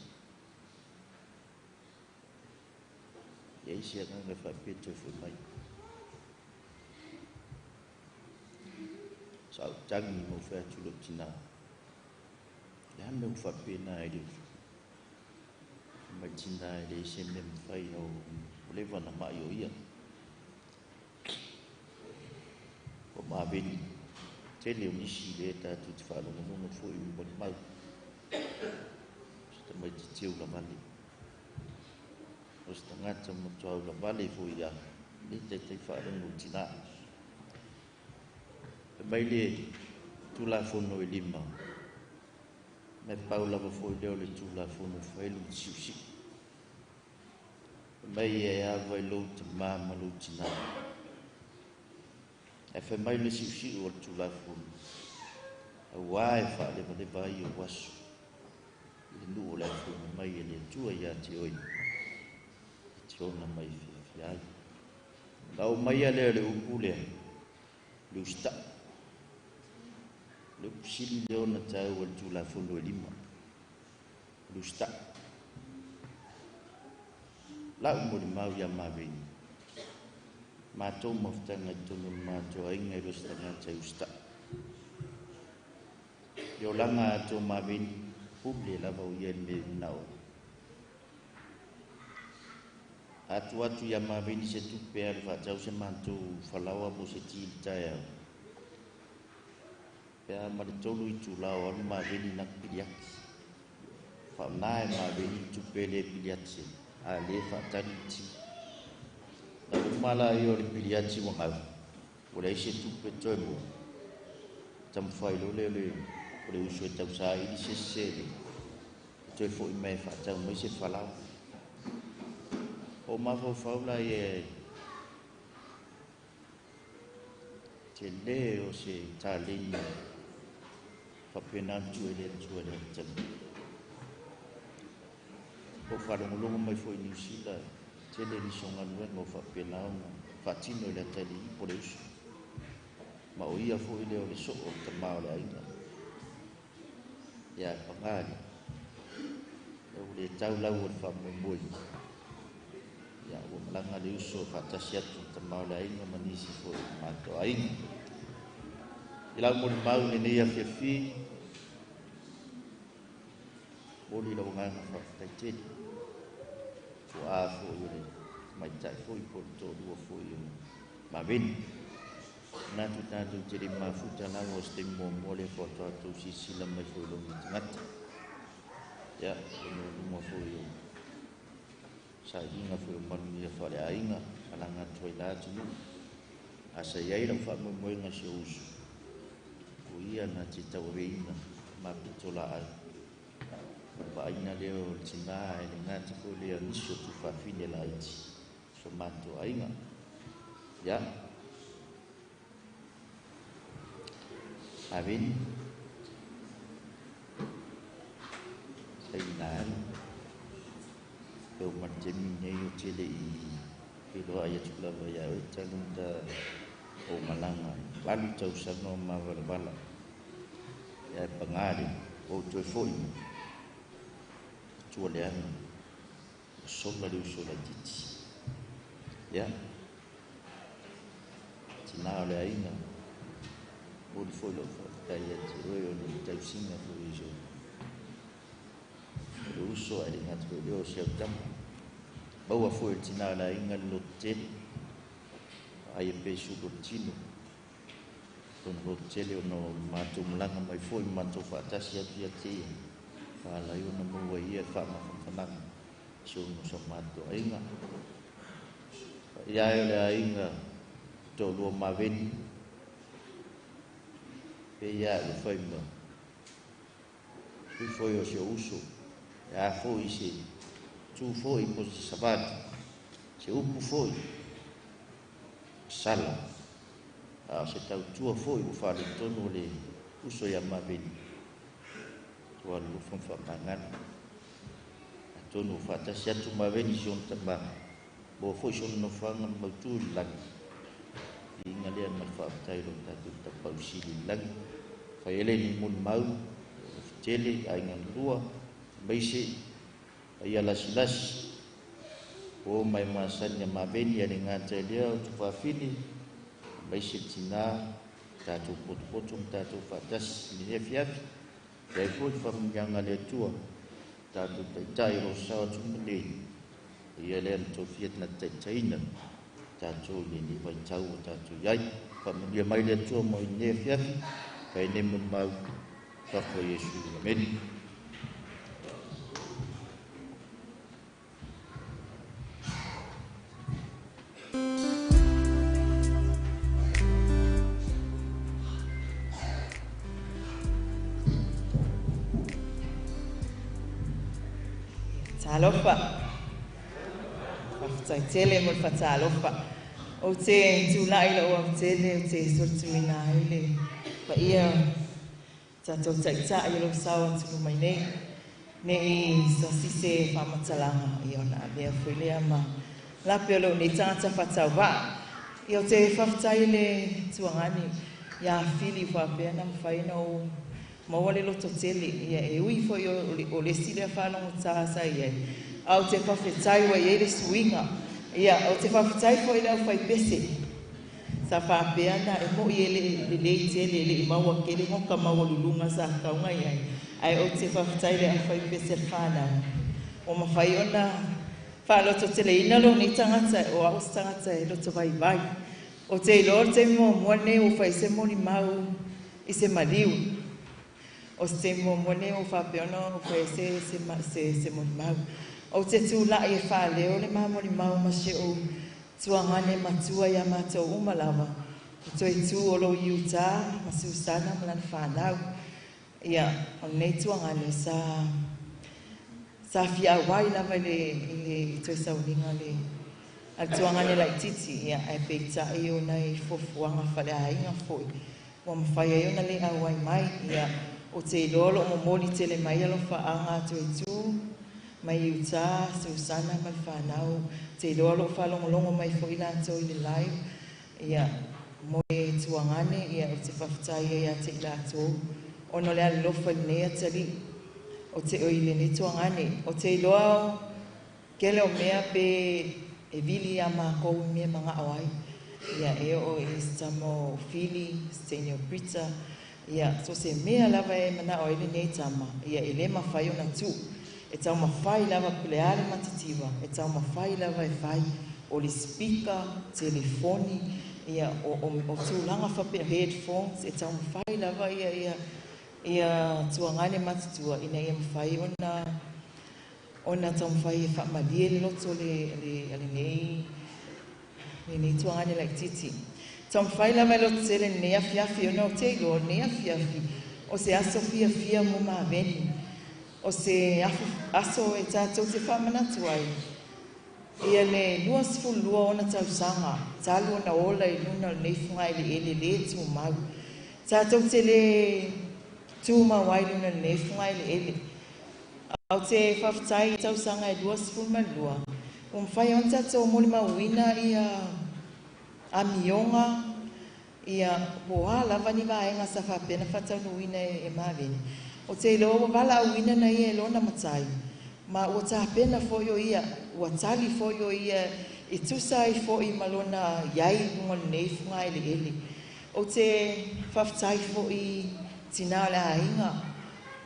Ia isi agaga e faapea toe foi mai. Sa ou tagi ma ou fai atu lou tinā. Le a mea ua faapena ai le uso. Mai tinā e leai se mea mafai o leva na mai o ia. O Maveni. Tele o nisi le tatou te faalogologo foi i molimau. Se tamaitiiti ulavale. O se tagata matua ulavale foi ia. Le taitai faalogo i tinā. E mai le Tulafono e 5. Me pau lava foi lea o le Tulafono e fai lou siusiu. E mai e ava i lou tamā ma lou tinā. E fai mai le siusiu o le Tulafono. Auā e faalevaleva ai o aso. I le nuu o le afuga mai e le Atua ia te oe. E te ona mai fiafia ai. Na o mai lea le upu lea. Le usitaʻi. Le upu sili lea ona taua i le Tulafono e 5. Le usitaʻi. Lau molimau ia Maveni. Matou mafutaga i totonu o le matou aiga i lo se tagata e usitaʻi. Le olaga a tou Maveni, pule lava o ia i le mea e manao ai. Atu atu ia Maveni se tupe alu faatau se matou falaoa po se ti i le taeao. Pe a ma le 3 itula o alu Maveni na piliati. Faaaoga e Maveni le tupe le piliati ai, a le faatali le ti. Na uma la ia o le piliati ua gau. Ua leai se tupe toe mo. Taumafai loa lea o le uso e tausaili se sese e toe foi mai e faatau mai se falaoa. O mafaufau la ia tele o se taleni faapena atu e le Atua i le atalii. O faalogologo mai foi i Niu Sila, tele nisi o galuega o faapena ona faatino i le atalii po le uso. Ma o ia foi lea o le soo o le tamā o le aiga. Ia e paga le le tau lau o le faamoemoe. Ia, ua malaga le uso faatasi atu tama o le aiga ma nisi foi o matou aiga. I lau molimau i lenei afiafi, momoli lau agaga faafetai tele. Tuaa foi o le tamaitai foi po o le toalua foi o Maveni. Manatu tatou te le mafuta lava o se taimi muamua lea faatoa tou silasila mai foi i lou nei tagata. Ia, o le luma foi o sailiga foi o manuia faaleaiga, malaga atu ai la atunuu. A sa i ai lau faamoemoega i si ou uso, o ia na te tauaveina ma pitolaau. O le vaaiga lea o le tina e le gata foi lea o nisi o tuafafine laiti, so matou aiga. Ia, Aveni, saina alu, e oo mai le taimi lenei ou te le i feiloai atu lava ia oe talu ona ou malaga 8 tausaga o mavalavala. Ae paga lea, ua ou toe foi mai, ua tua leaga, ua sola le uso laitiiti. Ia, tina o le aiga, momoli foi lau faafetai ia te oe ona o le tausiga foi o le uso ae le gata foi i lea o si au tama. Maua foi e le tina o le aiga le lototele, vaaia pea i sulu o le tino, lona lototele ona o le matou malaga mai foi ma matou faatasi atu ia te ia, ua ala ai ona maua e ia le faamafanafanaga si ona o matou aiga. Paia e o le aiga toalua Maveni, pei lava ua fai ma sui foi o si ou uso, e a foi se tu foi po o se savali, se upu foi, sala, a o se tautua foi ua faaletonu o le uso ia Maveni, ua alolofa ma faamagalo. Atonu ua faatasi atu Maveni i si ona tama, maua foi si ona nofoaga ma mautu i le lagi. Viiga lea ma le faafetai i lo tatou Tapaau Sili i le lagi. Fai ai lea ni molimau, Lofutele, Aiga na Lua, aemaise paia lasilasi, o mai masani a Maveni a le gata i lea o tuafafine, aemaise le tina, tatou potopoto ma tatou faatasi i lenei afiafi. E ai foi le faamanuiaga a le Atua, tatou taitai o lo o sao atu ma nei, ia lea na tofia na taitaiina tatou i lenei vaitau o tatou i ai. Faamanuia mai le Atua mo i lenei afiafi, fai nei molimau, fafo Iesu. Amene. Talofa. Faafetai tele mo le faatalofa. Ou te tulai lou autele, ou te solituina ai le paia tatou taitai o lou sao atu mai nei. Nei sasi se faamatalaga, ia ona avea foi lea ma lape o lou nei tagata faatauvaa. Ia ou te faafetai le tuagani ia Fili faapea na mafai ona ou maua le loto tele. Ia e ui foi o le isi lea faalogotā sa i ai, a ou te faafetai ua i ai le suiga. Ia ou te faafetai foi i le aufaipese sa faapea na e moi e le lelei tele, e le i maua tele goka maualuluga sa tauga i ai, ae ou te faafetai i le aufaipese le fanau ua mafai ona faalototeleina lou nei tagata. O au se tagata e loto vaivai. Ou te iloa o le taimi muamua lenei ua fai se molimau i se maliu. O se taimi muamua lenei ua faapea ona fai se molimau. Ou te tulai e faaleo le ma molimau ma si ou tuagane matua ia matou uma lava. O toe tu o lo Utah ma Susana ma lana fanau. Ia, o lenei tuagane sa fia auai lava i le toe sauniga le a le tuagane laititi. Ia, ae peitai o nai fuafuaga faleaiga foi ua mafai ai ona le auai mai. Ia, o te iloa o loo momoli tele mai alofaaga a toe tu mai Utah, Susana ma le fanau. Te iloa o loo faalogologo mai foi latou i le live. Ia, mo le tuagane, ia, ou te faafetai ai ia te i latou ona o le alolofa i lenei atalii. O te oi lenei tuagane. O te iloa kele o mea pe e vili ia mākou i mea maga'o ai. Ia e oo i se tama o Fili, se teine o Brita, ia so se mea lava e mana'o ai lenei tama, ia e lē mafai ona tu'u. E taumafai lava po le a le matitiva, e taumafai lava e fai o le speaker, telefoni, ia o tulaga faapea headphones, e taumafai lava ia tuagane matutua ina ia mafai ona taumafai e faamalie le loto le lenei tuagane laititi. Taumafai lava e lototele lenei afiafi ona o te iloa lenei afiafi o se aso fiafia mo maveni. O se aso e tatou te faamanatu ai ia le 22 ona tausaga talu ona ola i luna o lenei fugaeleele lē tumau. Tatou te lē tumau ai luna lenei fugaeleele. Ou te faafetai tausaga e 22 ua mafai ona tatou molimauina ia amioga ia po a lava ni vaega sa faapea na faataunuuina e maveni. O te iloa ua valaauina na ia e lona matai ma ua tapena foi o ia, ua tali foi o ia e tusa ai foi ma lona iai i luga o lenei fugaeleele. Ou te faafetai foi tinā o le aiga,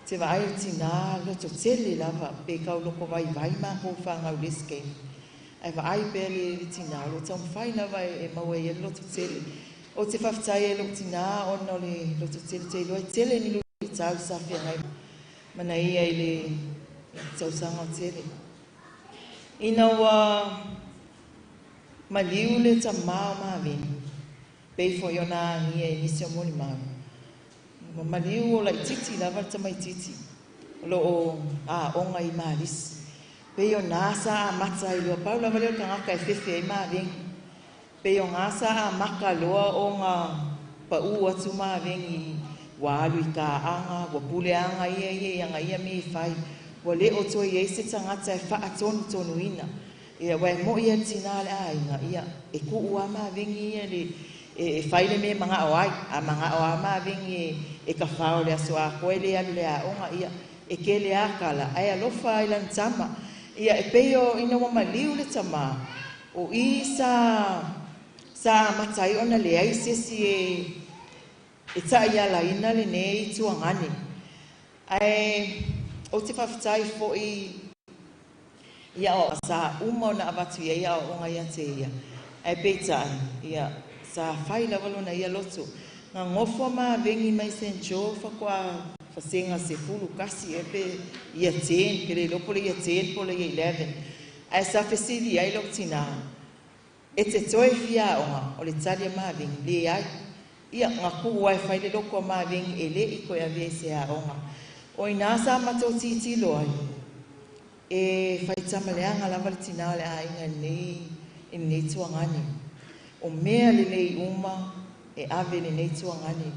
te vaai o tinā lototele lava pe kauloko vaivai makou whāngau le taimi. Ae vaai pea le tinā, o lo taumafai lava e maua ai le lototele. O te faafetai ai lou tinā ona o le lototele te iloa e tele ni luitau sa feagai mana ia i le tausaga o tele. Ina ua maliu le tamā o maveni, pei foi ona agia i nisi o molimau. Ua maliu o laititi lava le tamaititi o loo aoga i Malisi. Pei o nā sa amata ai loa, pau lava lea o le tagata e fefe ai maveni. Pei o ngā sa amaka loa o ngā pa'u atu maveni ua alu i kā'aga, ua puleaga ia ia i aga ia mea e fai. Ua lē o toe iai se tagata e fa'atonutonuina. Ia ua e mo'i e le tinā le aiga, ia e ku'u a maveni ia le e fai le mea maga'o ai. A maga'o a maveni e kafao le aso atoa e lē alu le aoga, ia e kele a kala ae alofa ai lana tama. Ia e pei o ina ua maliu le tamā o i sa amata ai ona leai se isi e ta'ialaina lenei tuagane. Ae ou te faafetai fo'i ia o sa uma ona avatu i ai aoaoga ia te ia. Ae peitai ia sa fai lava lona ia loto. Gagofo maveni mai St. Joe faatoa fasega 11 e pe ia 10 pe le iloa po o le ia 10 po o le ia 11. Ae sa fesili ai lou tinā, e te toe fia aoga? O le tali a maveni, leai. Ia gaku'u ai fai le loko a maveni e lē i toe avea i se aoga. O inā sa matou titilo ai e faitamaleaga lava le tinā o le aiga i lenei tuagane. O mea lelei uma e ave lenei tuagane.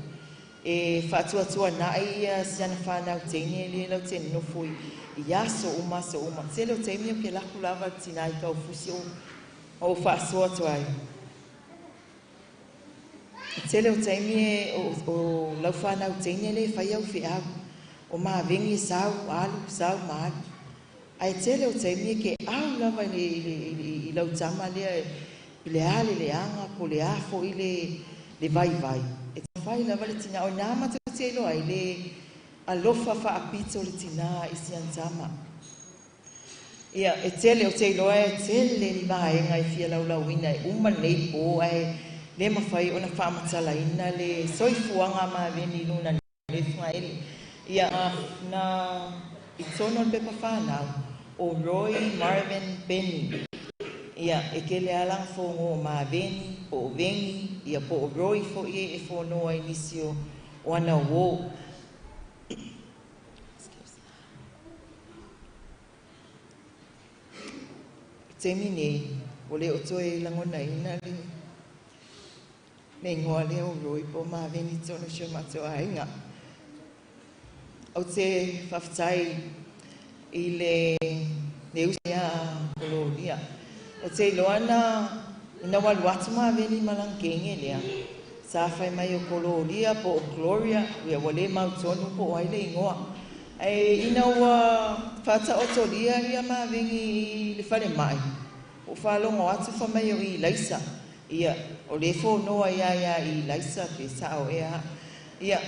E faatuatuana'i ia siana whānau teine le lau te nofo i aso uma aso uma. Tele o taimi o ke laku lava le tinā i kaufusi o faasoa atu ai. Tele o taimi e o lau whānau teine le fai au feau. O maveni sau, alu, sau ma alu. Ae tele o taimi e ke au lava i lau tama lea i le a le leaga po le a fo'i le vaivai. E fai lava le tinā. O nā matou te iloa ai le alofa faapito le tinā i siana tama. Ia e tele o te iloa e tele ni vaega e fia laulauina e uma lenei pō ae lē mafai ona faamatalaina le soifuaga maveni i luna le fugaele. Ia na i tonu o le pepa whānau o Roy Marvin Benny. Ia e kele alaga fogo o maveni po o vengi, ia po o Roy fo'i e fonoa i nisi o ana uō. Taimi nei ua lē o toe lagonaina le igoa lea o Roy po o maveni tonu si o matou aiga. Ou te faafetai i le uso ia Kololia. O te iloa na ina ua alu atu maveni ma lana kege lea sa fai mai o Kololia po o Gloria, ia ua lē mautonu po o ai le igoa. Ae ina ua faataotolia ia mavegi i le falemai, ua faalogo atu fai mai o Ilaisa. Ia, o le fonoa ia ia Ilaisa pe sao ea. Ia,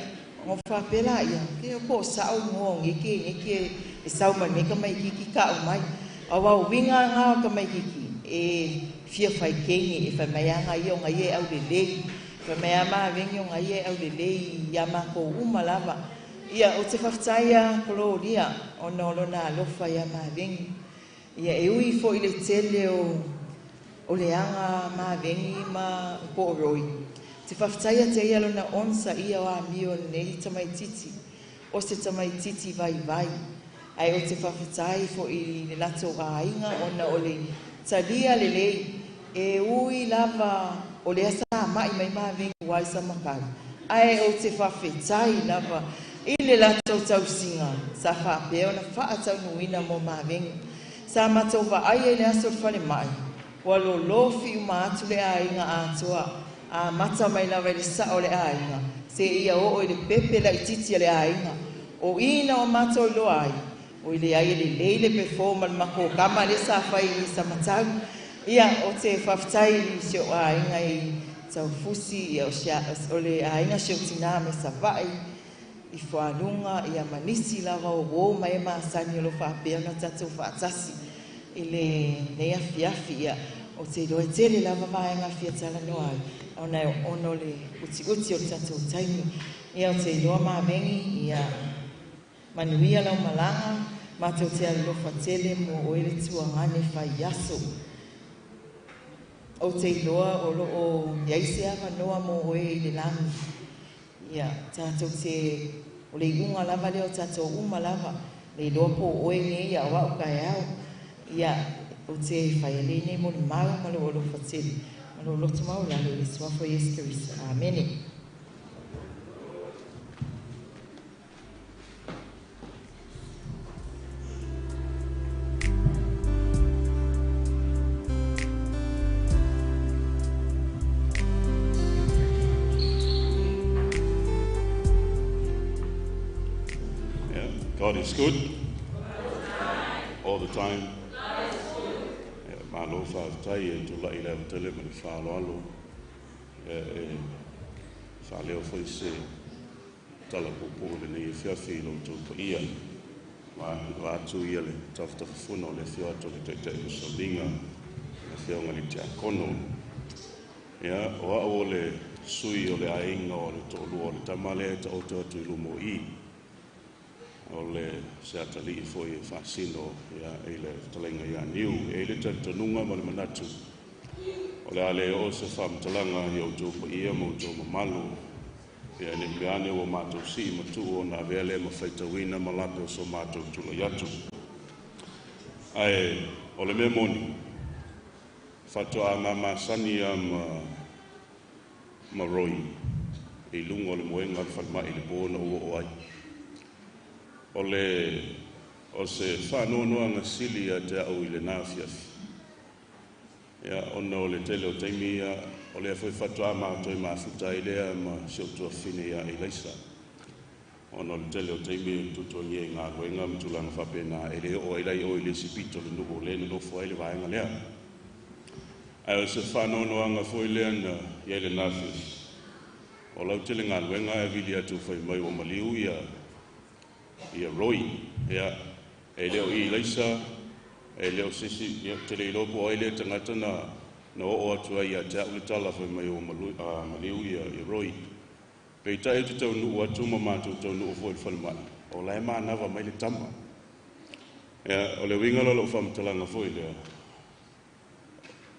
ngo faapela ia, ke po sao ngo ngeke ngeke e sau mai me ka mai kiki ka o mai. Awa winga ngā ka mai kiki e fia fai kengi e fai mai anga ia o ngai e au lelei. Fai mai ama vengi o ngai e au lelei ia mako uma lava. Ia o te whawhitaia koloria o no lona alofa ia mavengi. Ia e ui fo i le tele o le anga mavengi ma po roi. Te whawhitaia te ia lona onsa ia o amio nei tamaititi. O se tamaititi vai vai. Ai o te whawhitai fo i le lato ainga ona o le talia lelei. E ui lava o le asa mai mai mavengi wai sa makau. Ai o te whawhitai lava i le lato tausinga sa whapea ona whaataunuina mo mavengi. Sa matova ai e le aso whale mai. Ua lolofi uma atu le ainga atoa. A mata mai lava i le sao le ainga. Se ia o i le pepe la ititi le ainga. O ina o mato i loa ai. O i le ai le leile pe fōma le mako kama le sa whai i sa matau. Ia o te whawhitai i se o ainga i taufusi ia o le ainga se o tina me sa vai. I whanunga, ia manisi lava o wō mai maasani o lo whapea na tātou whaatasi. I le nei afi afi ia o te roe tele lava vaenga fia tala noa ai. Ona e ono le uti uti o tātou taimi. Ia o te roa māmengi, ia manuia lau malanga, mātou te alofa tele mo o ele tuangane whai aso. O te roa o lo o iaise ava noa mo oe i le langi. Ia tātou te o le unga lava leo tātou uma lava. Le roa po oe nge ia o au kai au. Ia o te whai ale nei mo le mau ma lo alofa tele. Ma lo loto mau lalo i suafo Yesu Kristo. Amene. Yeah, God is good. All the time. Malo whaatai e tula i leo tele ma le whaaloalo e whaaleo foi se tala popo le nei e fiafi i lo tau ia. Ma atu ia le tawhatawhafuna o le fio atu le taitai o salinga le fio nga le tiakono. Ia, o au o le sui o le ainga o le to'olua o le tamale e ta'oto atu i lumo i. O le se atali foi e whaasino ia i le talenga ia niu e le tatanunga ma le manatu. O le ale o se whamtalanga i o tō ia mo tō mamalu. Ia ne meane o mātou si matu o nā vele ma whaitawina ma lape o so mātou tula iatu. Ae, o le mea moni, whatoa a mamasani a ma roi i lunga o le moenga le whalmai le pōna ua o ai. O le o se whanoanoa ngā sili a te au i le nā fiafi. Ia, ona o le tele o taimi ia, o lea foi whatoa mātou i maafuta i lea ma se o tuawhine ia i leisa. Ona o le tele o taimi e tutuangia i ngā roenga ma tūlanga whapena e le o ai lai o i le sipito le nuku o le na nofo ai le vaenga lea. Ai o se whanoanoa ngā foi lea na ia i le nā fiafi. O lau tele ngā roenga e vili atu whai mai o maliu ia ia roi, ia, e leo i leisa, e leo sisi, ia, te le ilopo ai le tangata na o atu ai ia te au le tala whai mai o maliu ia, ia roi. Peitai te tau nuu atu ma mātou tau nuu fo i le whalemai. O lae mānawa mai le tama. Ia, o le winga lalo whamatalanga fo i lea,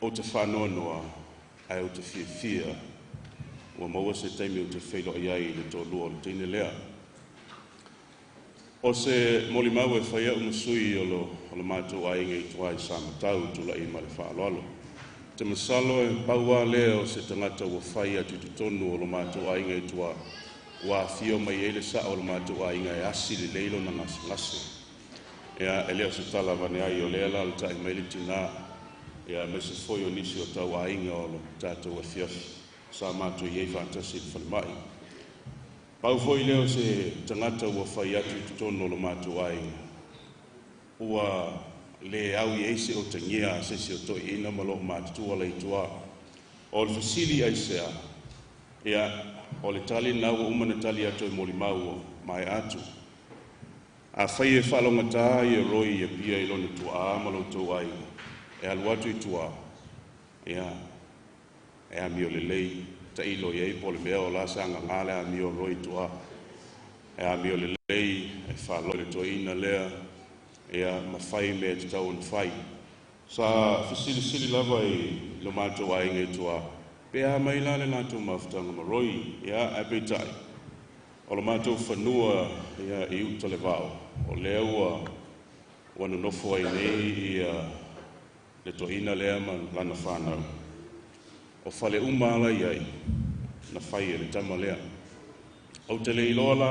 o te whanoanoa, ai o te fiafia, ua maua se taimi o te whailo ai ai i le tōlua o le teine lea. O se moli mau e whai au masui o lo mātou ainga i tua i sa matau tula i ma le whaaloalo. Te masalo e paua lea o se tangata ua whai atu te tonu o lo mātou ainga i tua ua whio mai e le sa o lo mātou ainga e asi le leilo na ngase ngase. Ea e leo se tala vane ai o lea la le tai mai le tina ea me se foi o nisi o tau ainga o lo tātou e fiafi sa mātou i ei whaatasi i whalemai. Pau foi lea o se tagata ua fai atu i totonu o lo matou aiga, ua le au i ai se otagia a se isi o toeaiina ma loomatutua lai tua. O le fesili aisea? Ia, o le tali lena ua uma ona tali atu e molimau ua maea atu. Afai e faalogogata ia Roy i Apia i lona tuaa ma lo outou aiga, e alu atu i tua, ia, e amio lelei, tailo i ai po o le mea o la sa gaga le amio a Roy i tua. E amio lelei, e faalogo i le toeaina lea, ia, ma fai mea e tatau ona fai. Sa fesilisili lava i lo matou aiga i tua, pe a mai la le latou mafutaga ma Roy, ia, ae peitai, o lo matou fanua ia, i uta le vao, o lea ua nonofo ai nei ia le toeaina lea ma lana fanau. O fale uma ala i ai, na fai e le tama lea. Ou te le iloa la,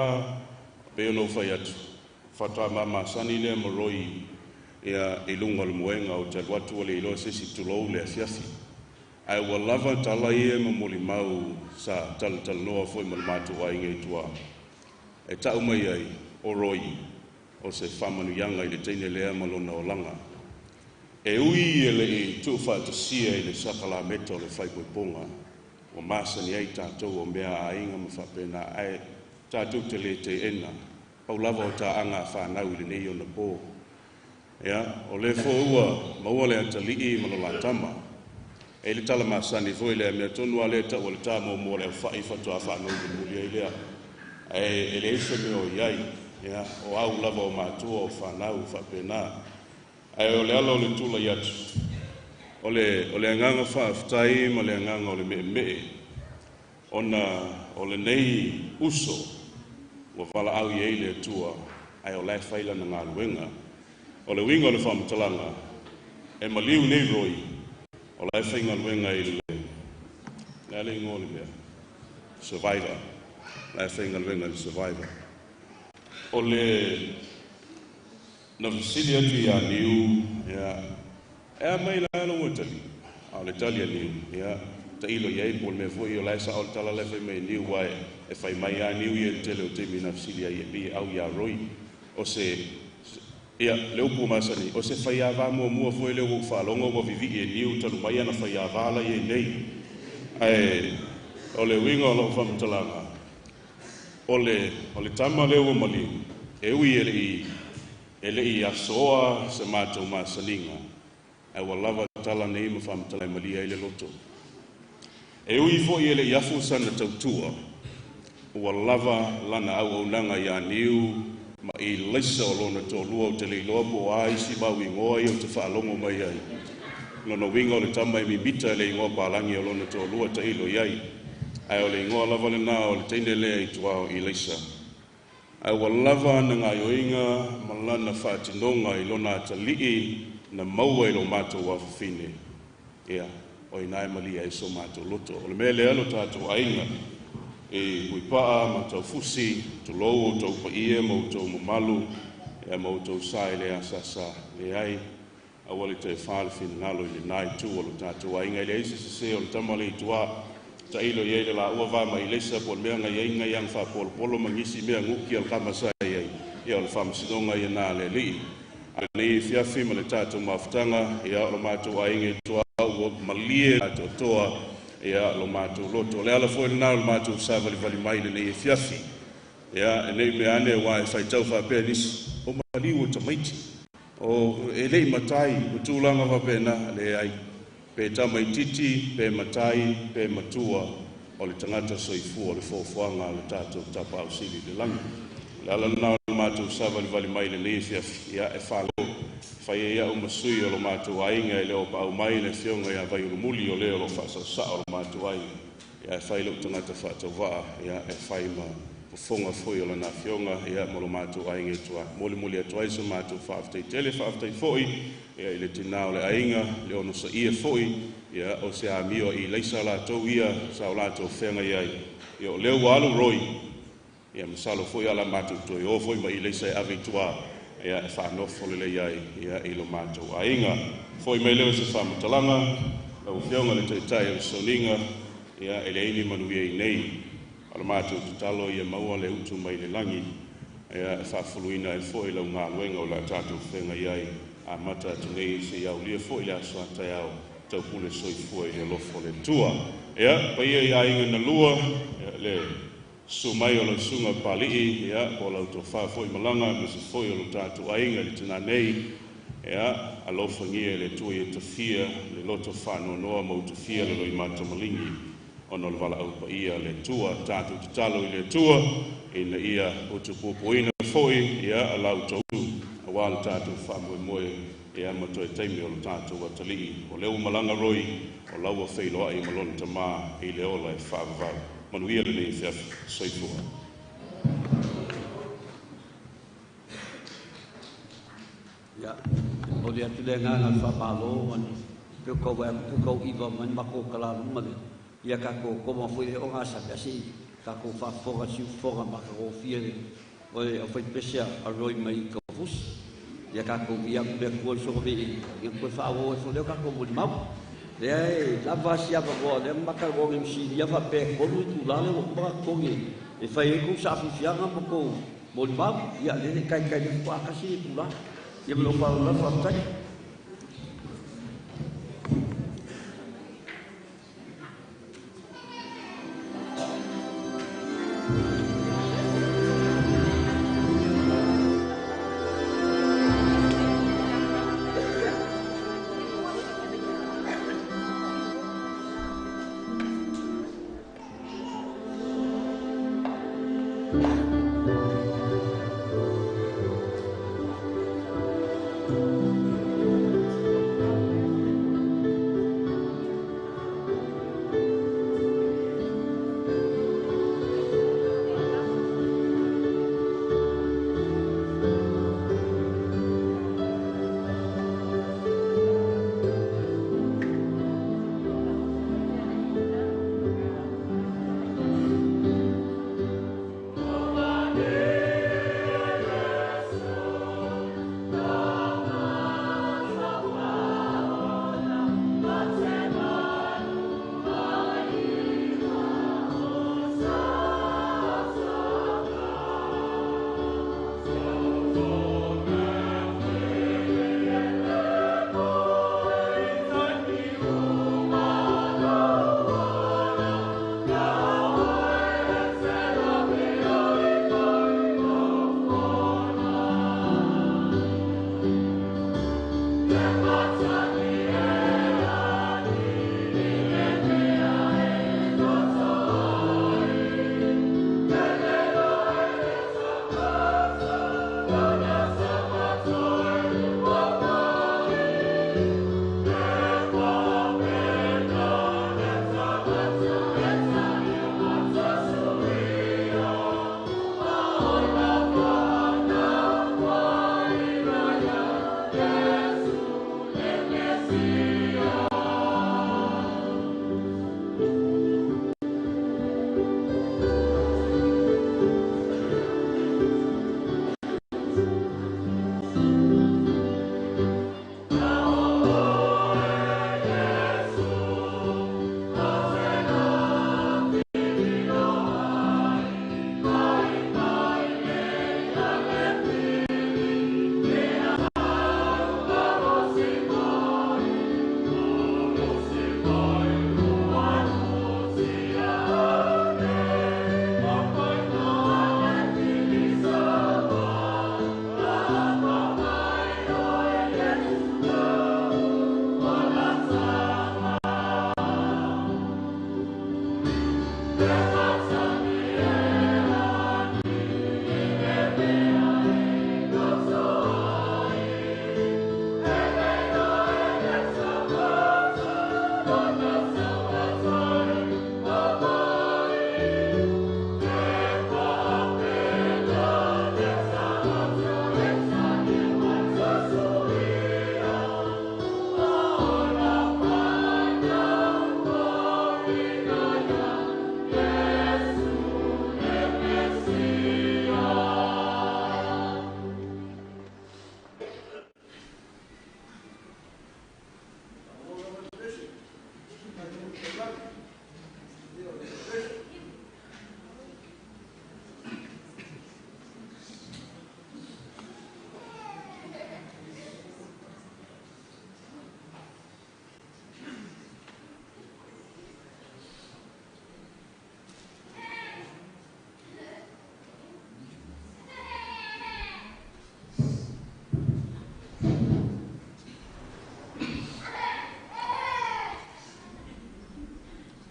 pei ona ou fai atu, faatoa mamasani lea ma Roy ia, i luga o le moega, ou te alu atu ua le iloa se isi tulou le afiafi. Ae ua lava tala ia ma molimau sa talatalanoa foi ma le matou aiga i tua. E tau mai ai, o Roy, o se faamanuiaga i le teine lea ma lona olaga. E ui e lei tuufaatasia i le sakalameta o le faaipoipoga, ua masani ai tatou o mea a aiga ma faapena, ae tatou te le teena, pau lava o taaga a fanau i lenei ona po. Ia, o lea foi ua maua le atalii ma lo la tama. E i le tala masani foi lea, mea tonu lava lea e tau o le tā muamua o le aufai faatoa faanoi mulimuli ai lea. Ae e leai se mea o i ai, ia, o au lava o matua o fanau faapena. Ae o le ala o le tulai atu, o le agaga faafetai ma le agaga o le meemee, ona o lenei uso ua valaau i ai le Atua, ae o la e fai lana galuega. O le uiga o le faamatalaga, e maliu nei Roy, o la e faigaluega i le a le igoa o le mea? Survivor. La e faigaluega i le Survivor. O le na fesili atu ia Niu, ia, e a mai la lou atalii? A o le tali a Niu, ia, tailo i ai po o le mea foi o la e sao le tala la e fai mai e Niu, aua e fai mai lava Niu ia i le tele o taimi na fesili ai e pei e au ia Roy. O se, ia, le upu masani, o se faiava muamua foi lea ua ou faalogo ua vivii e Niu talu mai ana faiava la i ai nei. Ae o le uiga o lau faamatalaga, o le tama lea ua maliu, e ui e lei asoa se matou masaniga, ae ua lava tala nei ma faamatala e malie ai le loto. E ui foi e lei afu sana tautua, ua lava lana auaunaga ia Niu ma i laisa o lona toalua, ou te le iloa po o a isi mau igoa ia ou te faalogo mai ai. Lona uiga o le tama e mimita i le igoa palagi o lona toalua tailo i ai. Ae o le igoa lava lena o le teine lea i tua o Ilaisa. Ae ua lava ana gaioiga ma lana faatinoga i lona atalii na maua i lo matou afafine. Ia, o ina e malie ai so matou loto. O le mea lea lo tatou aiga, e Puipaa ma Taufusi, tulou o outou paia ma outou mamalu, ia ma outou sa i le asasa leai, aua le toe fā le finagalo i lena itu o lo tatou aiga. E leai se sese o le tama le i tua, tailo i ai le laua va ma Ilaisa po o le mea ngai ai ngai aga faapolopolo ma nisi mea guki o le kama sa i ai. Ia o le faamasinoga ia na a le alii. A lenei fiafi ma le tatou mafutaga, ia o lo matou aiga i tua ua malie atoatoa, ia lo matou loto. O le ala foi lena o le matou savalivali mai lenei fiafi. Ia, e nei mea ane aua e faitau faapea nisi, o maliu o tamaiti, o e lei matai, o tulaga faapena, leai. Pe tamaititi, pe matai, pe matua, o le tagata soifua o le foafoaga a le tatou Tapaau Sili i le lagi. O le ala lena o le matou savalivali mai lenei afiafi, ia e falo, fai ai au ma sui o lo matou aiga e le o paau mai le afioga ia Vaiolomuli o lea o lo o faasaosao o lo matou aiga. Ia e fai lou tagata faatauvaa, ia e fai ma fofoga foi o lana afioga, ia ma lo matou aiga i tua. Molimoli atu ai so matou faafetai tele, faafetai foi ia i le tina o le aiga, le onosaia foi, ia o se amio i laisa latou ia sa o latou feagai ai. Ia o lea ua alu Roy, ia masalo foi ala matou toe o foi ma i laisa e ave i tua, ia e faanofo lelei ai ia i lo matou aiga. Foi mai lea o se faamatalaga, lau afioga i le Taitai o le Soniga, ia e leai ni manuia i nei. O le matou tatalo ia maua le utu mai le lagi e faafuluina ai foi lau galuega o le a tatou feagai ai amata atu nei seia aulia foi le aso a taeao taupule soifua i le alofa o le Atua. Ia, paia i aiga na lua, le susu mai o lau susuga Papali'i, ia, po o lau tofa foi Malaga, aemaise foi o lo tatou aiga i le tina nei, ia, alofagia e le Atua ia tafia le loto faanoanoa ma utufia le loimata maligi ona o le valaau paia a le Atua. Tatou tatalo i le Atua ina ia utupupuina foi, ia, la outou aua le tatou faamoemoe, ia, ma toe taimi o le tatou atalii. O lea ua malaga Roi, o la ua feiloai ma lona tamā i le ola e faavavau. Manuia lenei afiafi. Soifua. Ia, momoli atu le agaga o le faamalo ma ni pe kau ai ku kau iva ma ni makou kalaluma lea. Ia tatou koma foi le ogasami a se i tatou faafofoga siufofoga matagofie le o le aufaipese a Roy mai Kaufusi. Ia tatou ia atu le Atua i sona viiga, ia toe faaauau ai foi lea o tatou molimau. Lea e lava si avanoa lea na matalanoa nei ma Silia faapea e 3 itula lea ua uma ona totogi e fai ai tou saafiafiaga ma tou molimau. Ia lea e le i taitai lea faatoa tasi le itula. Ia ma lou faaaloalo lava, faafetai.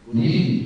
Good evening.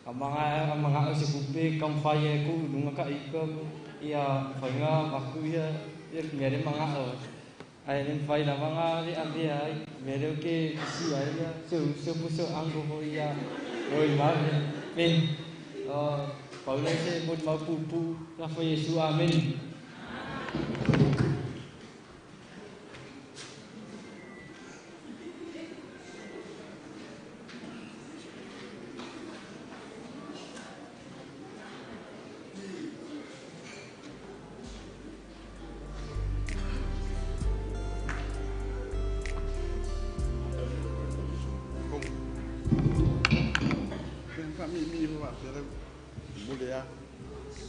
Amanga se kupe kamfai e ku lunga ka ika ia fainga maku ia ia mere manga o ai len fai la manga le ande ai mere ke si ai ia se se pu se ango ho ia oi ma men o paule se mo ma pu pu la fa Yesu amen.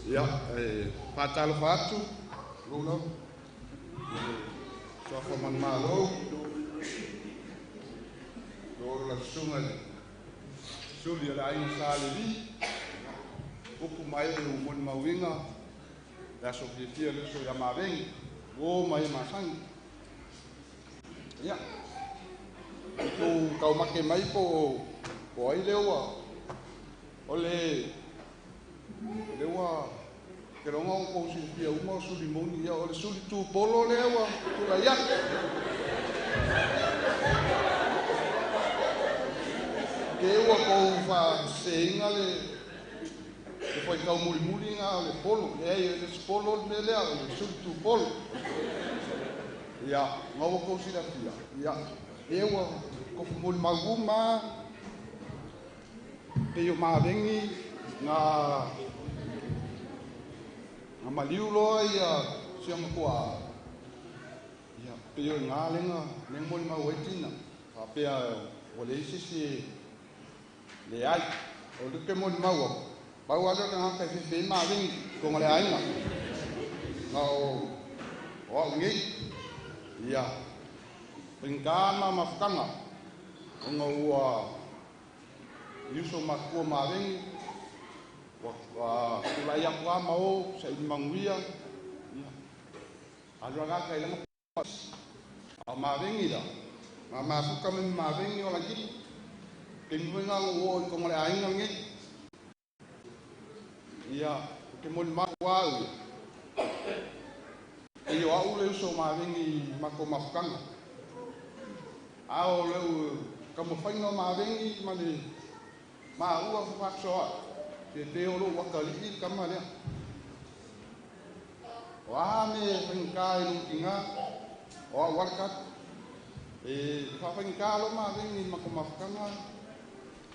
Ia, whātalo whātu, lula, soa man malo, lo la sunga suli ala ainga sa le vi, upu mai e umoni mauinga, la so fiafia le so ia mavengi, o mai masangi. Ia, i tō kaumake mai po, po ai leua, o le leua, ke ronga o kou silafia uma o suli moni ia o le suli tūpolo lea ua tulai ake. Ke ua kou whaaseinga le whaikau mulimuli ngā o le polo. Lea ia le polo le mea lea o le suli tūpolo. Ia, ngā ua kou silafia. Ia, lea ua kofu moli mauma, pe o mavengi, ngā ngā maliu loa ia sianga kua ia pe o ngā lenga lenga moli mau ai tina whapea o le isi si le ai o le ke moli mau pau alo ka ngā kai whiwhi mavengi konga le ainga ngā o au ngei ia pengkana mafukanga o ngā ua yuso makua mavengi wa kulai aku ama o sa imanguia ia alua ka ilanga a mavengi la ma mafuka me mavengi o la kiri ke nuinga o i konga le ainga nge ia ke moli ma wa u e yo au le uso mavengi mako mafukanga a o le ka mo fainga mavengi ma le ma ua whaksoa te te oro wakali'i kama lea. O aha me whangka e lungi ngā, o a warakat, e whawhangka lo mavengi mako mafukanga,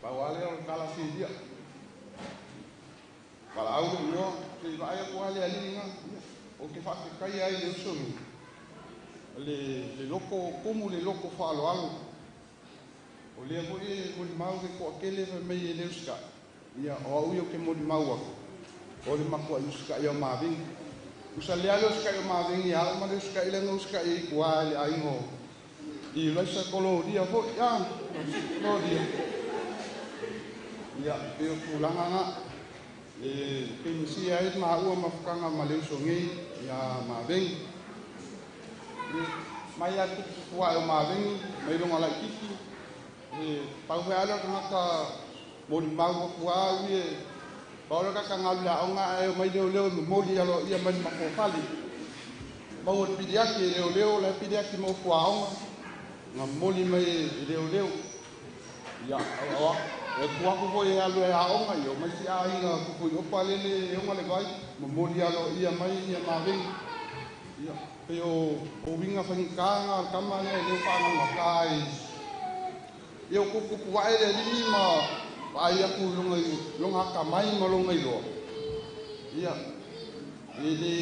pau ale o kala sidia. Pala au lo, te vaea kua le ali ngā, o ke whakakai ai le uso ngi. Le loko, kumu le loko whaaloalo. O lea foi e moli mau ke koa kele fa mei e le uska. Ia, o au ia ke moli mau aku. O le makua i uska ia o mavengi. Usa lea le uska ia o mavengi, a o ma le uska i lenga uska i kua le aingo. I laisa kolo dia foi, ia, lo dia. Ia, pe o tūlanga ngā. E penisia e maua mafukanga ma le uso ngei, ia mavengi. Mai a tupu kua e o mavengi, mai longa lai kiki. E pau hea leo kangata moli mau kua ui e pau leo kaka ngalu la onga e o mai leo leo me moli alo ia mai makofali. Mau o piliaki e leo leo la piliaki mau kua onga ngā moli mai e leo leo. Ia, awa, e kua kuko e alu e a onga i o mai si a inga kuko i opa lele e onga le vai mo moli alo ia mai ia mavengi. Ia, pe o winga whangikanga al kama lea e leo whaanganga kai. Ia o kuku wae le limi ma ai aku longa haka mai ma longa iloa. Ia, e le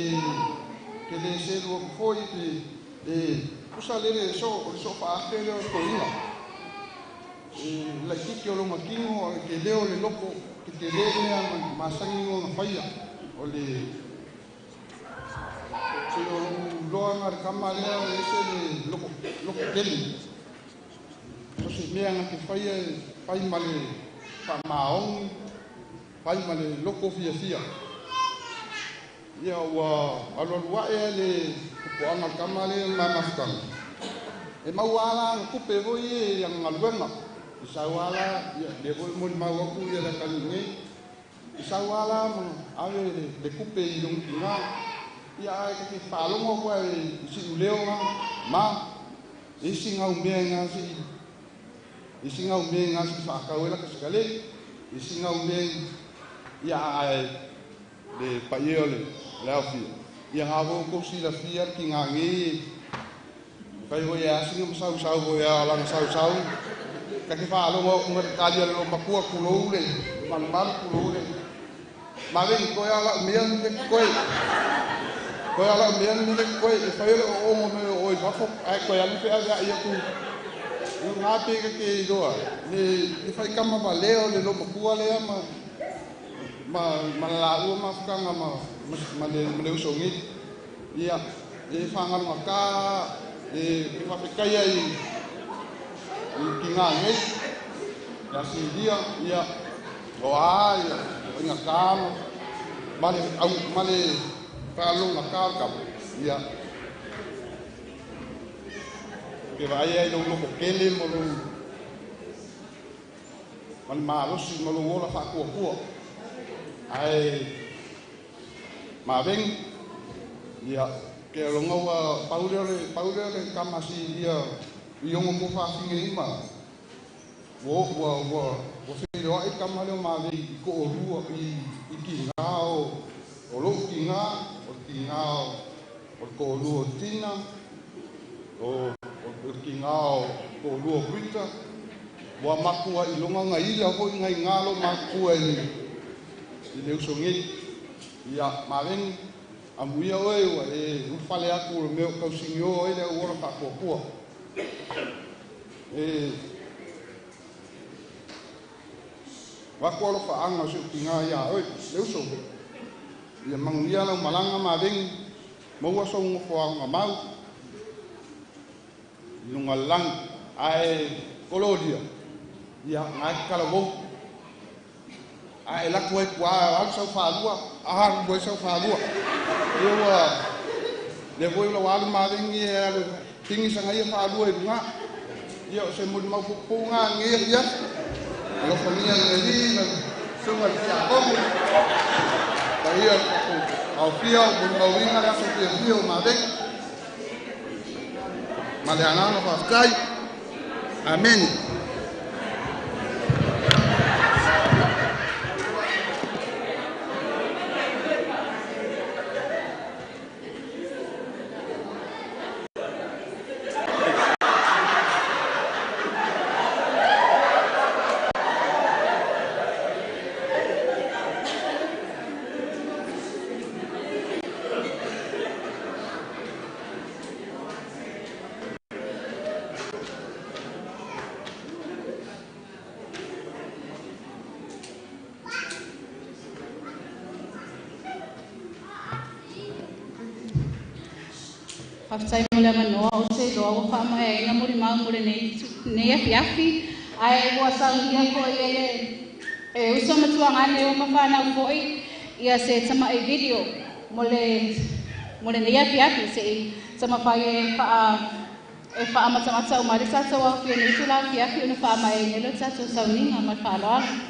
ke le selu aku foi pe e usa lele so o le so whaake leo toinga. E lai kiki o longa kingo ke leo le loko ke te le mea masangi o ngā whaia. O le se o loa ngā le kama lea e se le loko, loko keli. O se mea ngā te whaia pai ma le whamaongi, pai ma le loko fia fia. Ia ua alualu ae le kupuanga le kama le mamafukanga. E mau ala ngā kupe voi e ia ngaluenga. I sau ala, ia le voi moli mau aku ia la kani ngei. I sau ala ma ave le kupe i longa kinga. Ia ai ka ke whaalongo kua i si uleo ngā, ma, i si ngau mea ngā si, i si ngau mea ngā si whaakau e la kasikale, i si ngau mea ia ai le paie o le aufia. Ia ngā wau kou si la fia ki ngā ngi, kai hoi a singa masau sau hoi a langa sau sau, ka ke whaalongo ku ngā kali ale lo makua kulou le, malumalu kulou le. Ma vengi koe ala mea ni koe. Koe ala mea ni koe, e whai ole o ongo me o i whafo, ai koe ani whea whea ia ku. Ngā peka ke i roa, le whai kama ma leo le lo makua lea ma la ua ma whakanga ma le usongi. Ia, e whangarunga ka, e whawhekaia i ki ngā ngei, ia siria, ia, o a, ia, inga kāma, ma le whaalonga kā kama, ia. Ke vai ai lo loko kele mo lo ma le malosi mo lo ola whakua. Ai ma vengi, ia, ke longa ua paure ole kamasi ia i ongo mo whawhinge ima. Ua whiro ai kama leo ma vei i ko o rua i ki ngā o lou ki ngā, o ki ngā o ko o rua o tina, o ki ngā o ko o rua o Brita. Ua makua i longa ngā ila hoi ngai ngā lo makua i le usongi. Ia, ma vengi, a muia oe ua e ufale aku o meo kausingi o ele o ora whakuakua. E wako alo whaanga o se uki ngā ia oe, le uso. Ia mangunia lau malanga ma vengi, maua sau ngofo au ngā mau. Lunga lang, ae kolodia. Ia ngai kalavou. Ae laku ai kua alu sau whaalua, aharu boi sau whaalua. Ia ua, le voi ula walu ma vengi e alu, tingi sanga ia whaalua i lunga. Ia o se muli mau pupu ngā ngia ia. Alofa nia le ri, na sunga le fia kongu. Ta ia au fia, muli mau inga le aso fia fia o ma vengi. Ma le anana whafkai. Amen. Whaftai mo le manoa o te loa ua whaamae ina muri mau mo le nei afi afi. Ai ua saunia ko i ele e uso matua ngane o mawhanau foi ia se tama e video mo le nei afi afi se i tama whai e wha amatamata o mare tātou au whia nei tula afi afi ona whaamae ina lo tātou sauninga ma whaaloalo.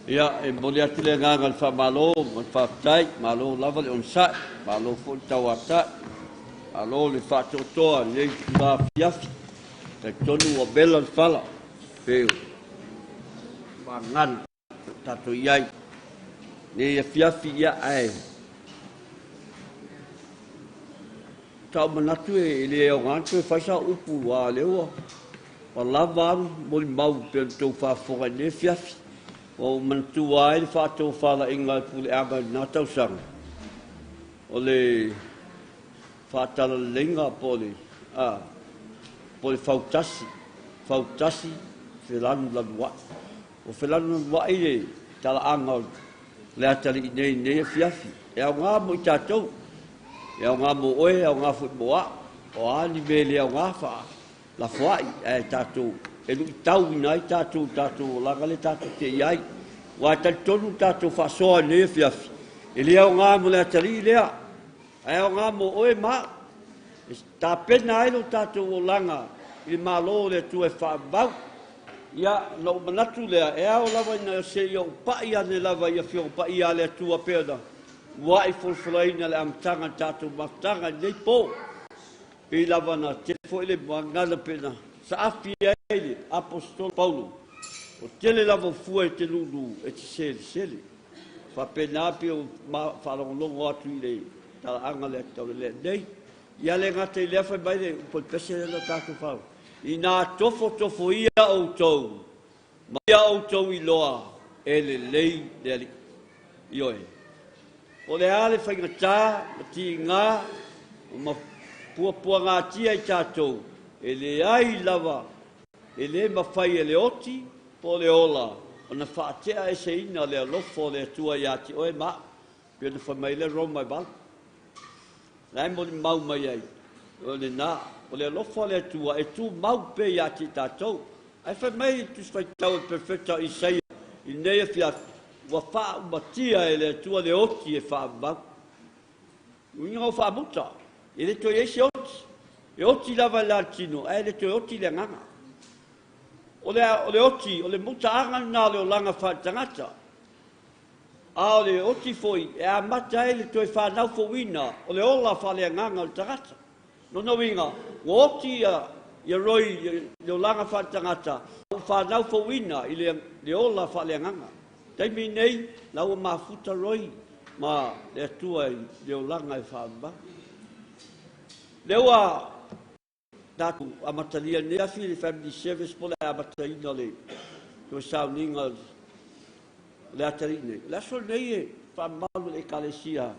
Ia, e momoli atu le agaga o le faamalo ma le faafetai, malo lava le onosai, malo foi le tauatai, malo le faatoatoa i lenei itula afiafi. E talitonu ua vela le fala pei o vagana tatou i ai nei afiafi, ia ae sa ou manatu e le aoga ona toe fai sau upu, aua o lea ua lava a molimau pei ona outou faafofoga i lenei afiafi. Ua ou manatua ai le faatofalaiga a le puleaga i lena tausaga, o le faatalaleiga po o le fautasi, fautasi felanulanuai. Ua felanulanuai le talaaga o le atalii nei i lenei afiafi. E aoga mo i tatou, e aoga mo oe, e aoga foi mo au. O a ni mea e le aoga, faalafoai, ae tatou e luitauina ai tatou i tatou olaga lea tatou te i ai. Aua e talitonu le tatou faasoa i lenei afiafi, e le aoga mo le atalii lea, ae aoga mo oe ma au. E tapena ai lo tatou olaga i le Malo o le Atua e faavavau. Ia, ona ou manatu lea, e ao lava ina se i ou pai ane lava i Afioga Paia a le Atua pei ona muai folafolaina i le amataga o le tatou mafutaga i lenei po. Pei lava ona tele foi le gagana pei ona saafi ai le Aposetolo Paulo, o tele lava o fua e te lulu e te selesele. Faapena pei o faalogologo atu i le talaaga le taulelea nei. Ia le gata i lea, fai mai le upu a le pese lea na tatou fau, ina tofotofoia outou ma ia outou iloa e lelei le Alii. Ioe. Po o le a le faigata ma tiga ma puapuagatia i tatou, e leai lava, e le mafai e le oti po o le ola ona faatea eseina le alofa o le Atua ia te oe ma au. Pei ona fai mai le Roma e 8. La e molimau mai ai, o lena, o le alofa o le Atua e tumau pea ia te i tatou. Ae fai mai le Tusi Faitau a le Perofeta o Isaia i lenei afiafi, ua faaumatia e le Atua le oti e faavavau. Uiga ua faamuta, e le toe i ai se oti. E oti lava i le tino, ae le toe oti le agaga. O le oti, o le mutaaga lena o le olaga faaletagata. A o le oti foi e amata ai le toe fanau fouina o le ola faaleagaga o le tagata. Lona uiga, ua oti ia Roy i le olaga faaletagata, ua fanau fouina i le ola faaleagaga. Taimi nei, la ua mafuta Roy ma le Atua i le olaga e faavavau. Lea ua tatou amatalia nei afi le family service po o le amataina o le toe sauniga o le atalii nei. O le aso lenei e faamamalu e le Ekalesia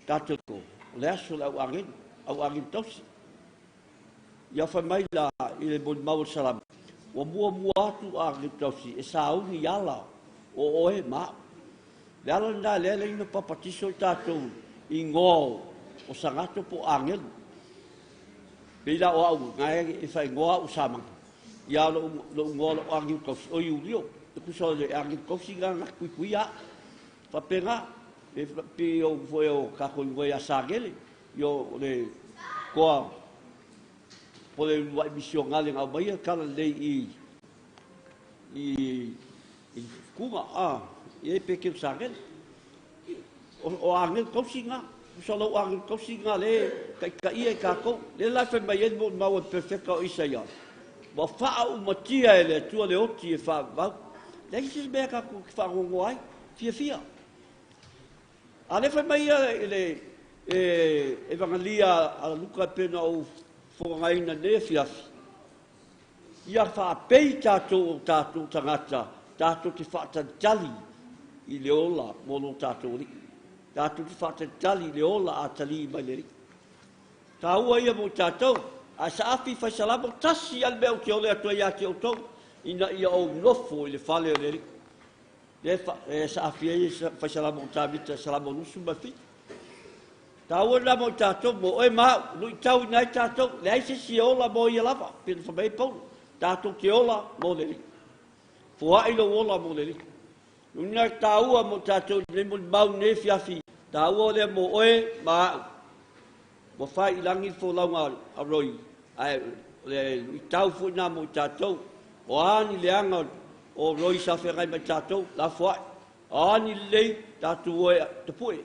Katoliko, o le aso o le auagelu, auagelu tausi. Ia fai mai la i le molimau o le Salamo, ua muamua atu agelu tausi e sauni i ala o oe ma au. Le ala lena lea le ina papatiso i tatou igoa o sagato po o agelu. Pei la o au gae e faaigoa au Samaga. Ia lou igoa lou agelu tausi o Iulio. E tusa o le agelu tausi na na tuituia au. Faapena, pe o foi o tatou igoa ia Sagele, ia o le toa po le uluai misionale na aumaia tala lelei i Fukuga, e pe ke o Sagele. O agelu tausi na, tusa lou agelu tausi na le taitaia i tatou. Le la fai mai ai le molimau a le Perofeta o Isaia, ua faaumatia e le Atua le oti e faavavau. Leai se mea tatou te faanoanoa ai, fiafia. A le fai mai ia i le Evagalia a Luka pei ona ou fofogaina nei afiafi, ia faapei tatou o tatou tagata, tatou te faatalitali i le ola mo lo tatou alii. Tatou te faatalitali i le ola a tali mai le alii. Taua ia mo tatou, ae saafi fai Salamo, tasi a le mea ou te ole atu ai ia te outou, ina ia ou nofo i le fale o le alii. Le saafi ai fai Salamo o Tavita, Salamo 27. Taua lena mo tatou, mo oe ma au, luitau ina ai tatou, leai se isi e ola mo ia lava, pei ona fai mai ai Paulo, tatou te ola mo le alii. Foai lou ola mo le alii. Luna taua mo tatou nei molimau nei afiafi, taua lea mo oe ma au. Ua fai i lagi le folauga a Roy, ae o le luitau foi nā mo i tatou. O a ni leaga o Roy sa feagai mai tatou, lafoai. A o a ni lelei, tatou o e tapue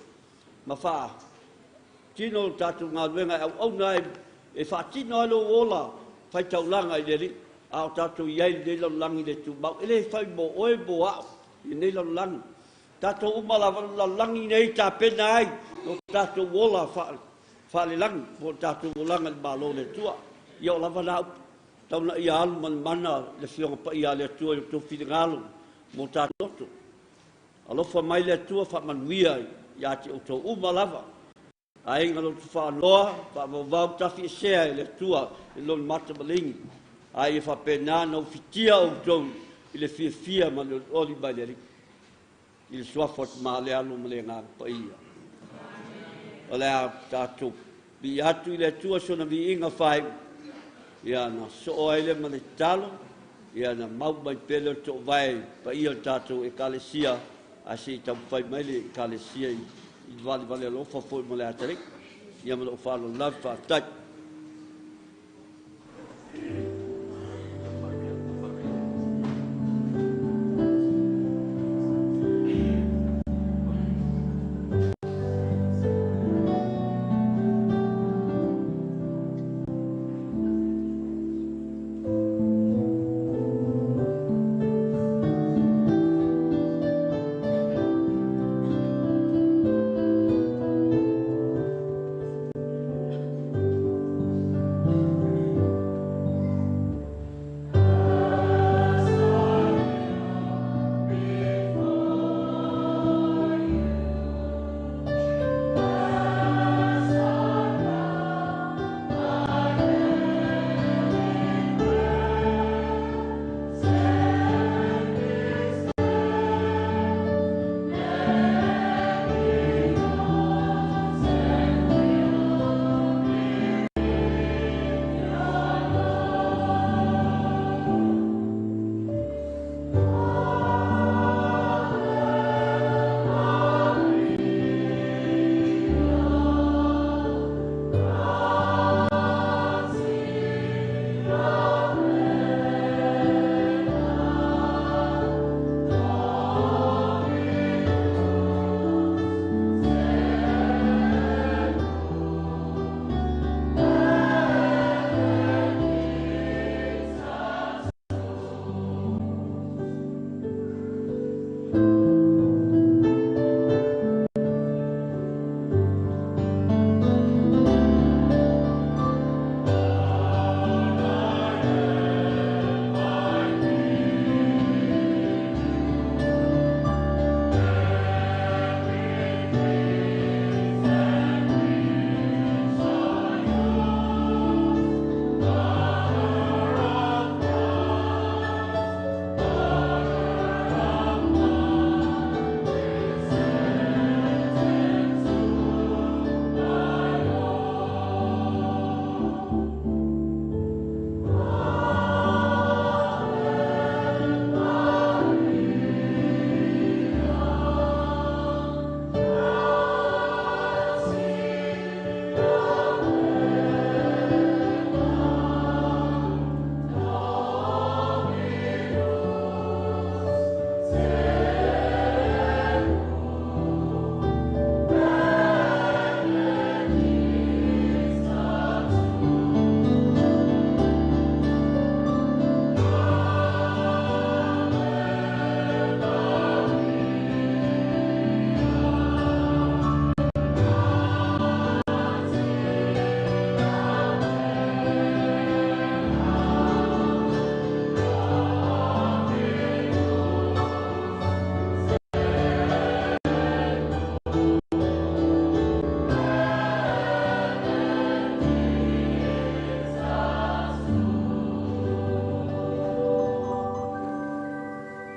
ma faatino le tatou galuega e auauna ai, e faatino ai lou ola faitaulaga i le Alii, a o tatou i ai i lenei lalolagi le tumau. E le fai mo oe mo a'u i lenei lalolagi. Tatou uma lava o le lalolagi nei tapena ai lo tatou ola faalelagi po o le tatou olaga i le Malo o le Atua. Ia o lava na upu, tau ina ia alu ma le mana le Afioga Paia a le Atua i lo outou finagalo mo tatou loto. Alofa mai le Atua faamanuia ia te outou uma lava. Aiga loto faanoa, faavauvau tafiesea e le Atua i lona mata maligi, a ia faapena ona ufitia outou i le fiafia ma le olioli mai le Alii, i le suafa o le Tama, le Alo ma le Agaga Paia. O le a tatou vii atu i le Atua sona viiga faaiu, ia na soo ai lea ma le tatalo, ia na mau mai pea lea o le toovae paia o le tatou Ekalesia, ae se i taumafai mai le Ekalesia i le valevale alofa foi ma le atalii. Ia ma lou faaaloalo lava, faafetai.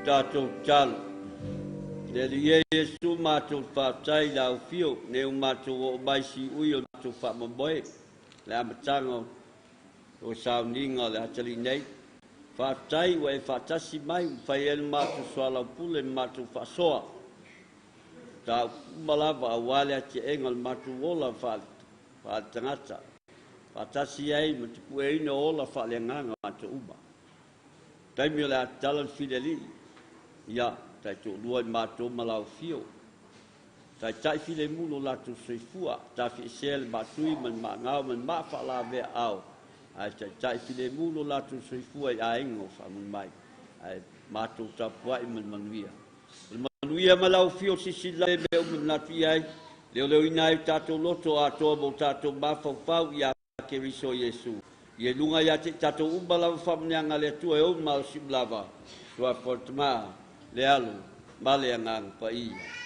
Tatou tatalo. Le Alii e Iesu, matou te faafetai i le aufio, nei ua matou oo mai siui o le matou faamoemoe, le amataga o sauniga o le atalii nei. Faafetai ua e faatasi mai, ua fai ai le matou soalaupule ma matou faasoa. Mataupu uma lava aua le atiaega o le matou ola faaletagata, faatasi ai ma te pueina o ola faaleagaga o matou uma. Taimi o le a tatala le filialii, ia Taitoalua i matou ma lau afio. Taitai filemu lo latou soifua, tafiesea le maatui ma le maagao ma le maafaalavea ao, ae taitai filemu lo latou soifua i aiga o faamuli mai, ae matou tapuai ma le manuia. O le manuia ma lau afio silasila le mea uma manatu i ai, leoleoina ai o tatou loto atoa ma o tatou mafaufau ia Keriso Iesu. Ia i luga ia te i tatou uma lava faamanuiaga a le Atua e ou malosi uma lava, Suafa o le Tama, le Alo, ma le Agaga Paia.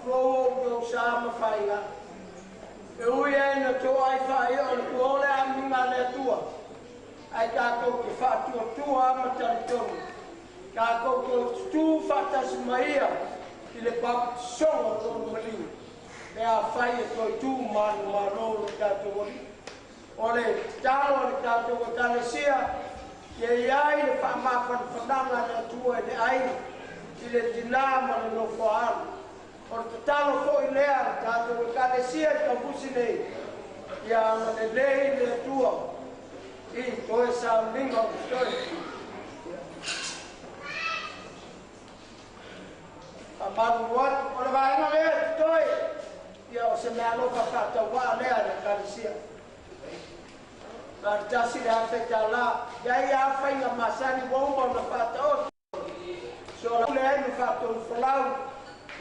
Tulou ou sa ma faiga. E ui ai na tō ai whaai o le kua ole a minga le atua. Ai tātou te whaatuatua ama taritonu. Tātou te tū whaatasi maia i le papatisoga o tōnu maliu. Me a whai e toi tū manu maro le tātou oli. O le talo o le tātou o talesia, ia iai le whaamawhanwhananga le atua i le ai, i le tina ma le nofo alu. O le tatalo foi lea le tātou ekalesia i taufusi nei, ia ana lelei le Atua i toe sauniga o toe. Whaamalu atu, o le vaega lea te toe, ia o se mea alofa whaatauaa lea le ekalesia. Na le tasi le afe tā la, ia ia awhainga masani wa uma o na whaataoto. So la ule ai me whaatonu whalau,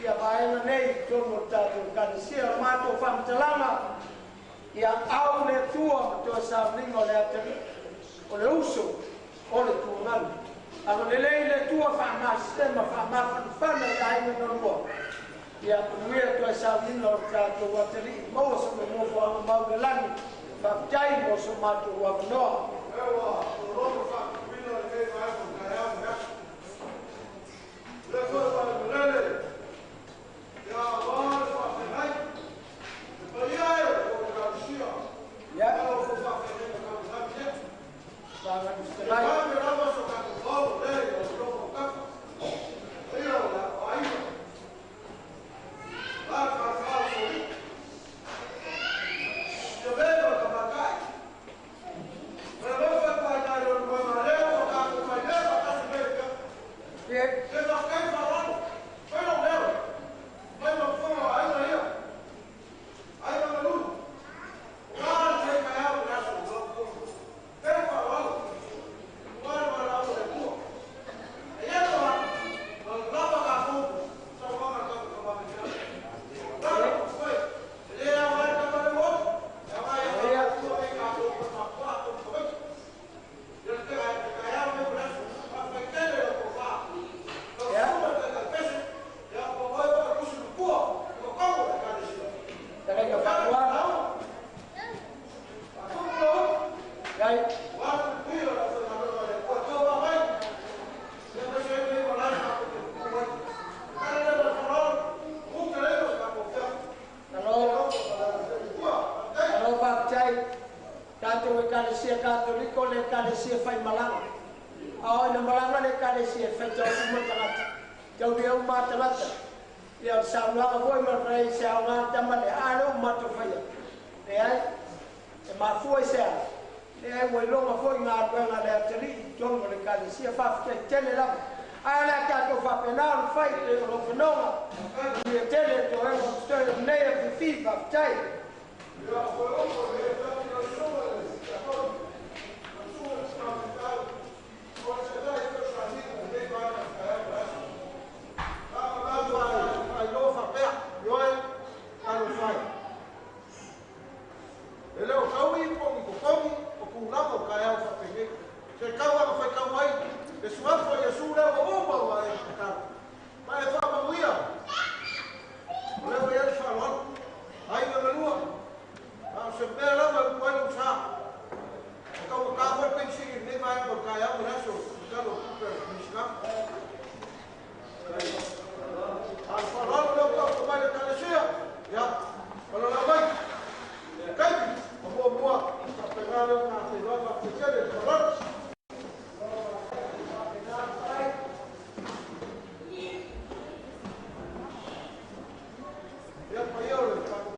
ia vaega nei tonu o tātou ekalesia, o le mātou whamatalanga, ia au le Atua ma toe sauniga o le atalii, o le uso, o le tuagalu. Aga lelei le Atua whaamasitema, whaamafanafana i aiga na lua. Ia manuia toe sauniga o le tātou atalii, maua sa nofoaga mau le lagi, faafetai mo so mātou avanoa. Ewa, o lono whaatuina le kei vaega o taeao me aso. Le foe whale melele, ia wā le whaafenai, te paia e o le kausia, ia o fo whaafenai ma kaunami e. Te whame rawa so kato whao le o lono o kafa, ia o la aiga, la whawhao sori, ia veva ka makai. Me lofa pai tai o le leo o kato mai leo kasi meka. Te whakai whalalo, whai lo leo, mai mafonga aiga ia, aiga na lulu. O ngā te kai au le aso o lau Te whalalo, o ngā le whalalo le tua. E ia toa, ma lava ka fōku, sa wanga kato ka mame te aso. Lava ku whai, e le au ai ka mare o, e au ai a tua e ka tō ka mapua tō ka wai. Ia te kai au me le aso, a whai tele o tō wha. Ka fuma te kai pese, ia ko wai waka kusi lupua, ko kaua e kanesia. Te reika whakua. Iai. Alo whakatei, tātou ekalesia katoliko le ekalesia whai malanga. A ina malanga le ekalesia whai tau uma tangata. Tau ria uma tangata. Ia o saunoaga foi ma rei se au ngā tama le a le uma tō whaia. Le ai, e mafua i se au. Le ai ua iloga foi ngā ruenga le atalii i tonu o le ekalesia whawhitai tele lava. Ai le tātou whapena o le whai te o whanonga. Ia tele tō ego te toi o nei a whiwhi whawhitai. E leo tau i pongi ko pongi o kūlanga o kai au whapenge. Se kauanga whai kau mai, e suafa i a sū leo o uma o e tau. Ma e whaamauia, o leo i ale whaloalo, ai nga melua, a o se mea lava e upu ai lau sā. O kau ka whai pensini nei mai o kai au me aso, o talo kupe o misinga. A whaloalo leo kau ko mai le kalesia, ia, whaloalo mai. Kai, o mua mua, ka penga leo ngā te lava te tele, whaloalo. Ia pai o le tātou.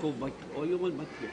Go back, oh, you want back here.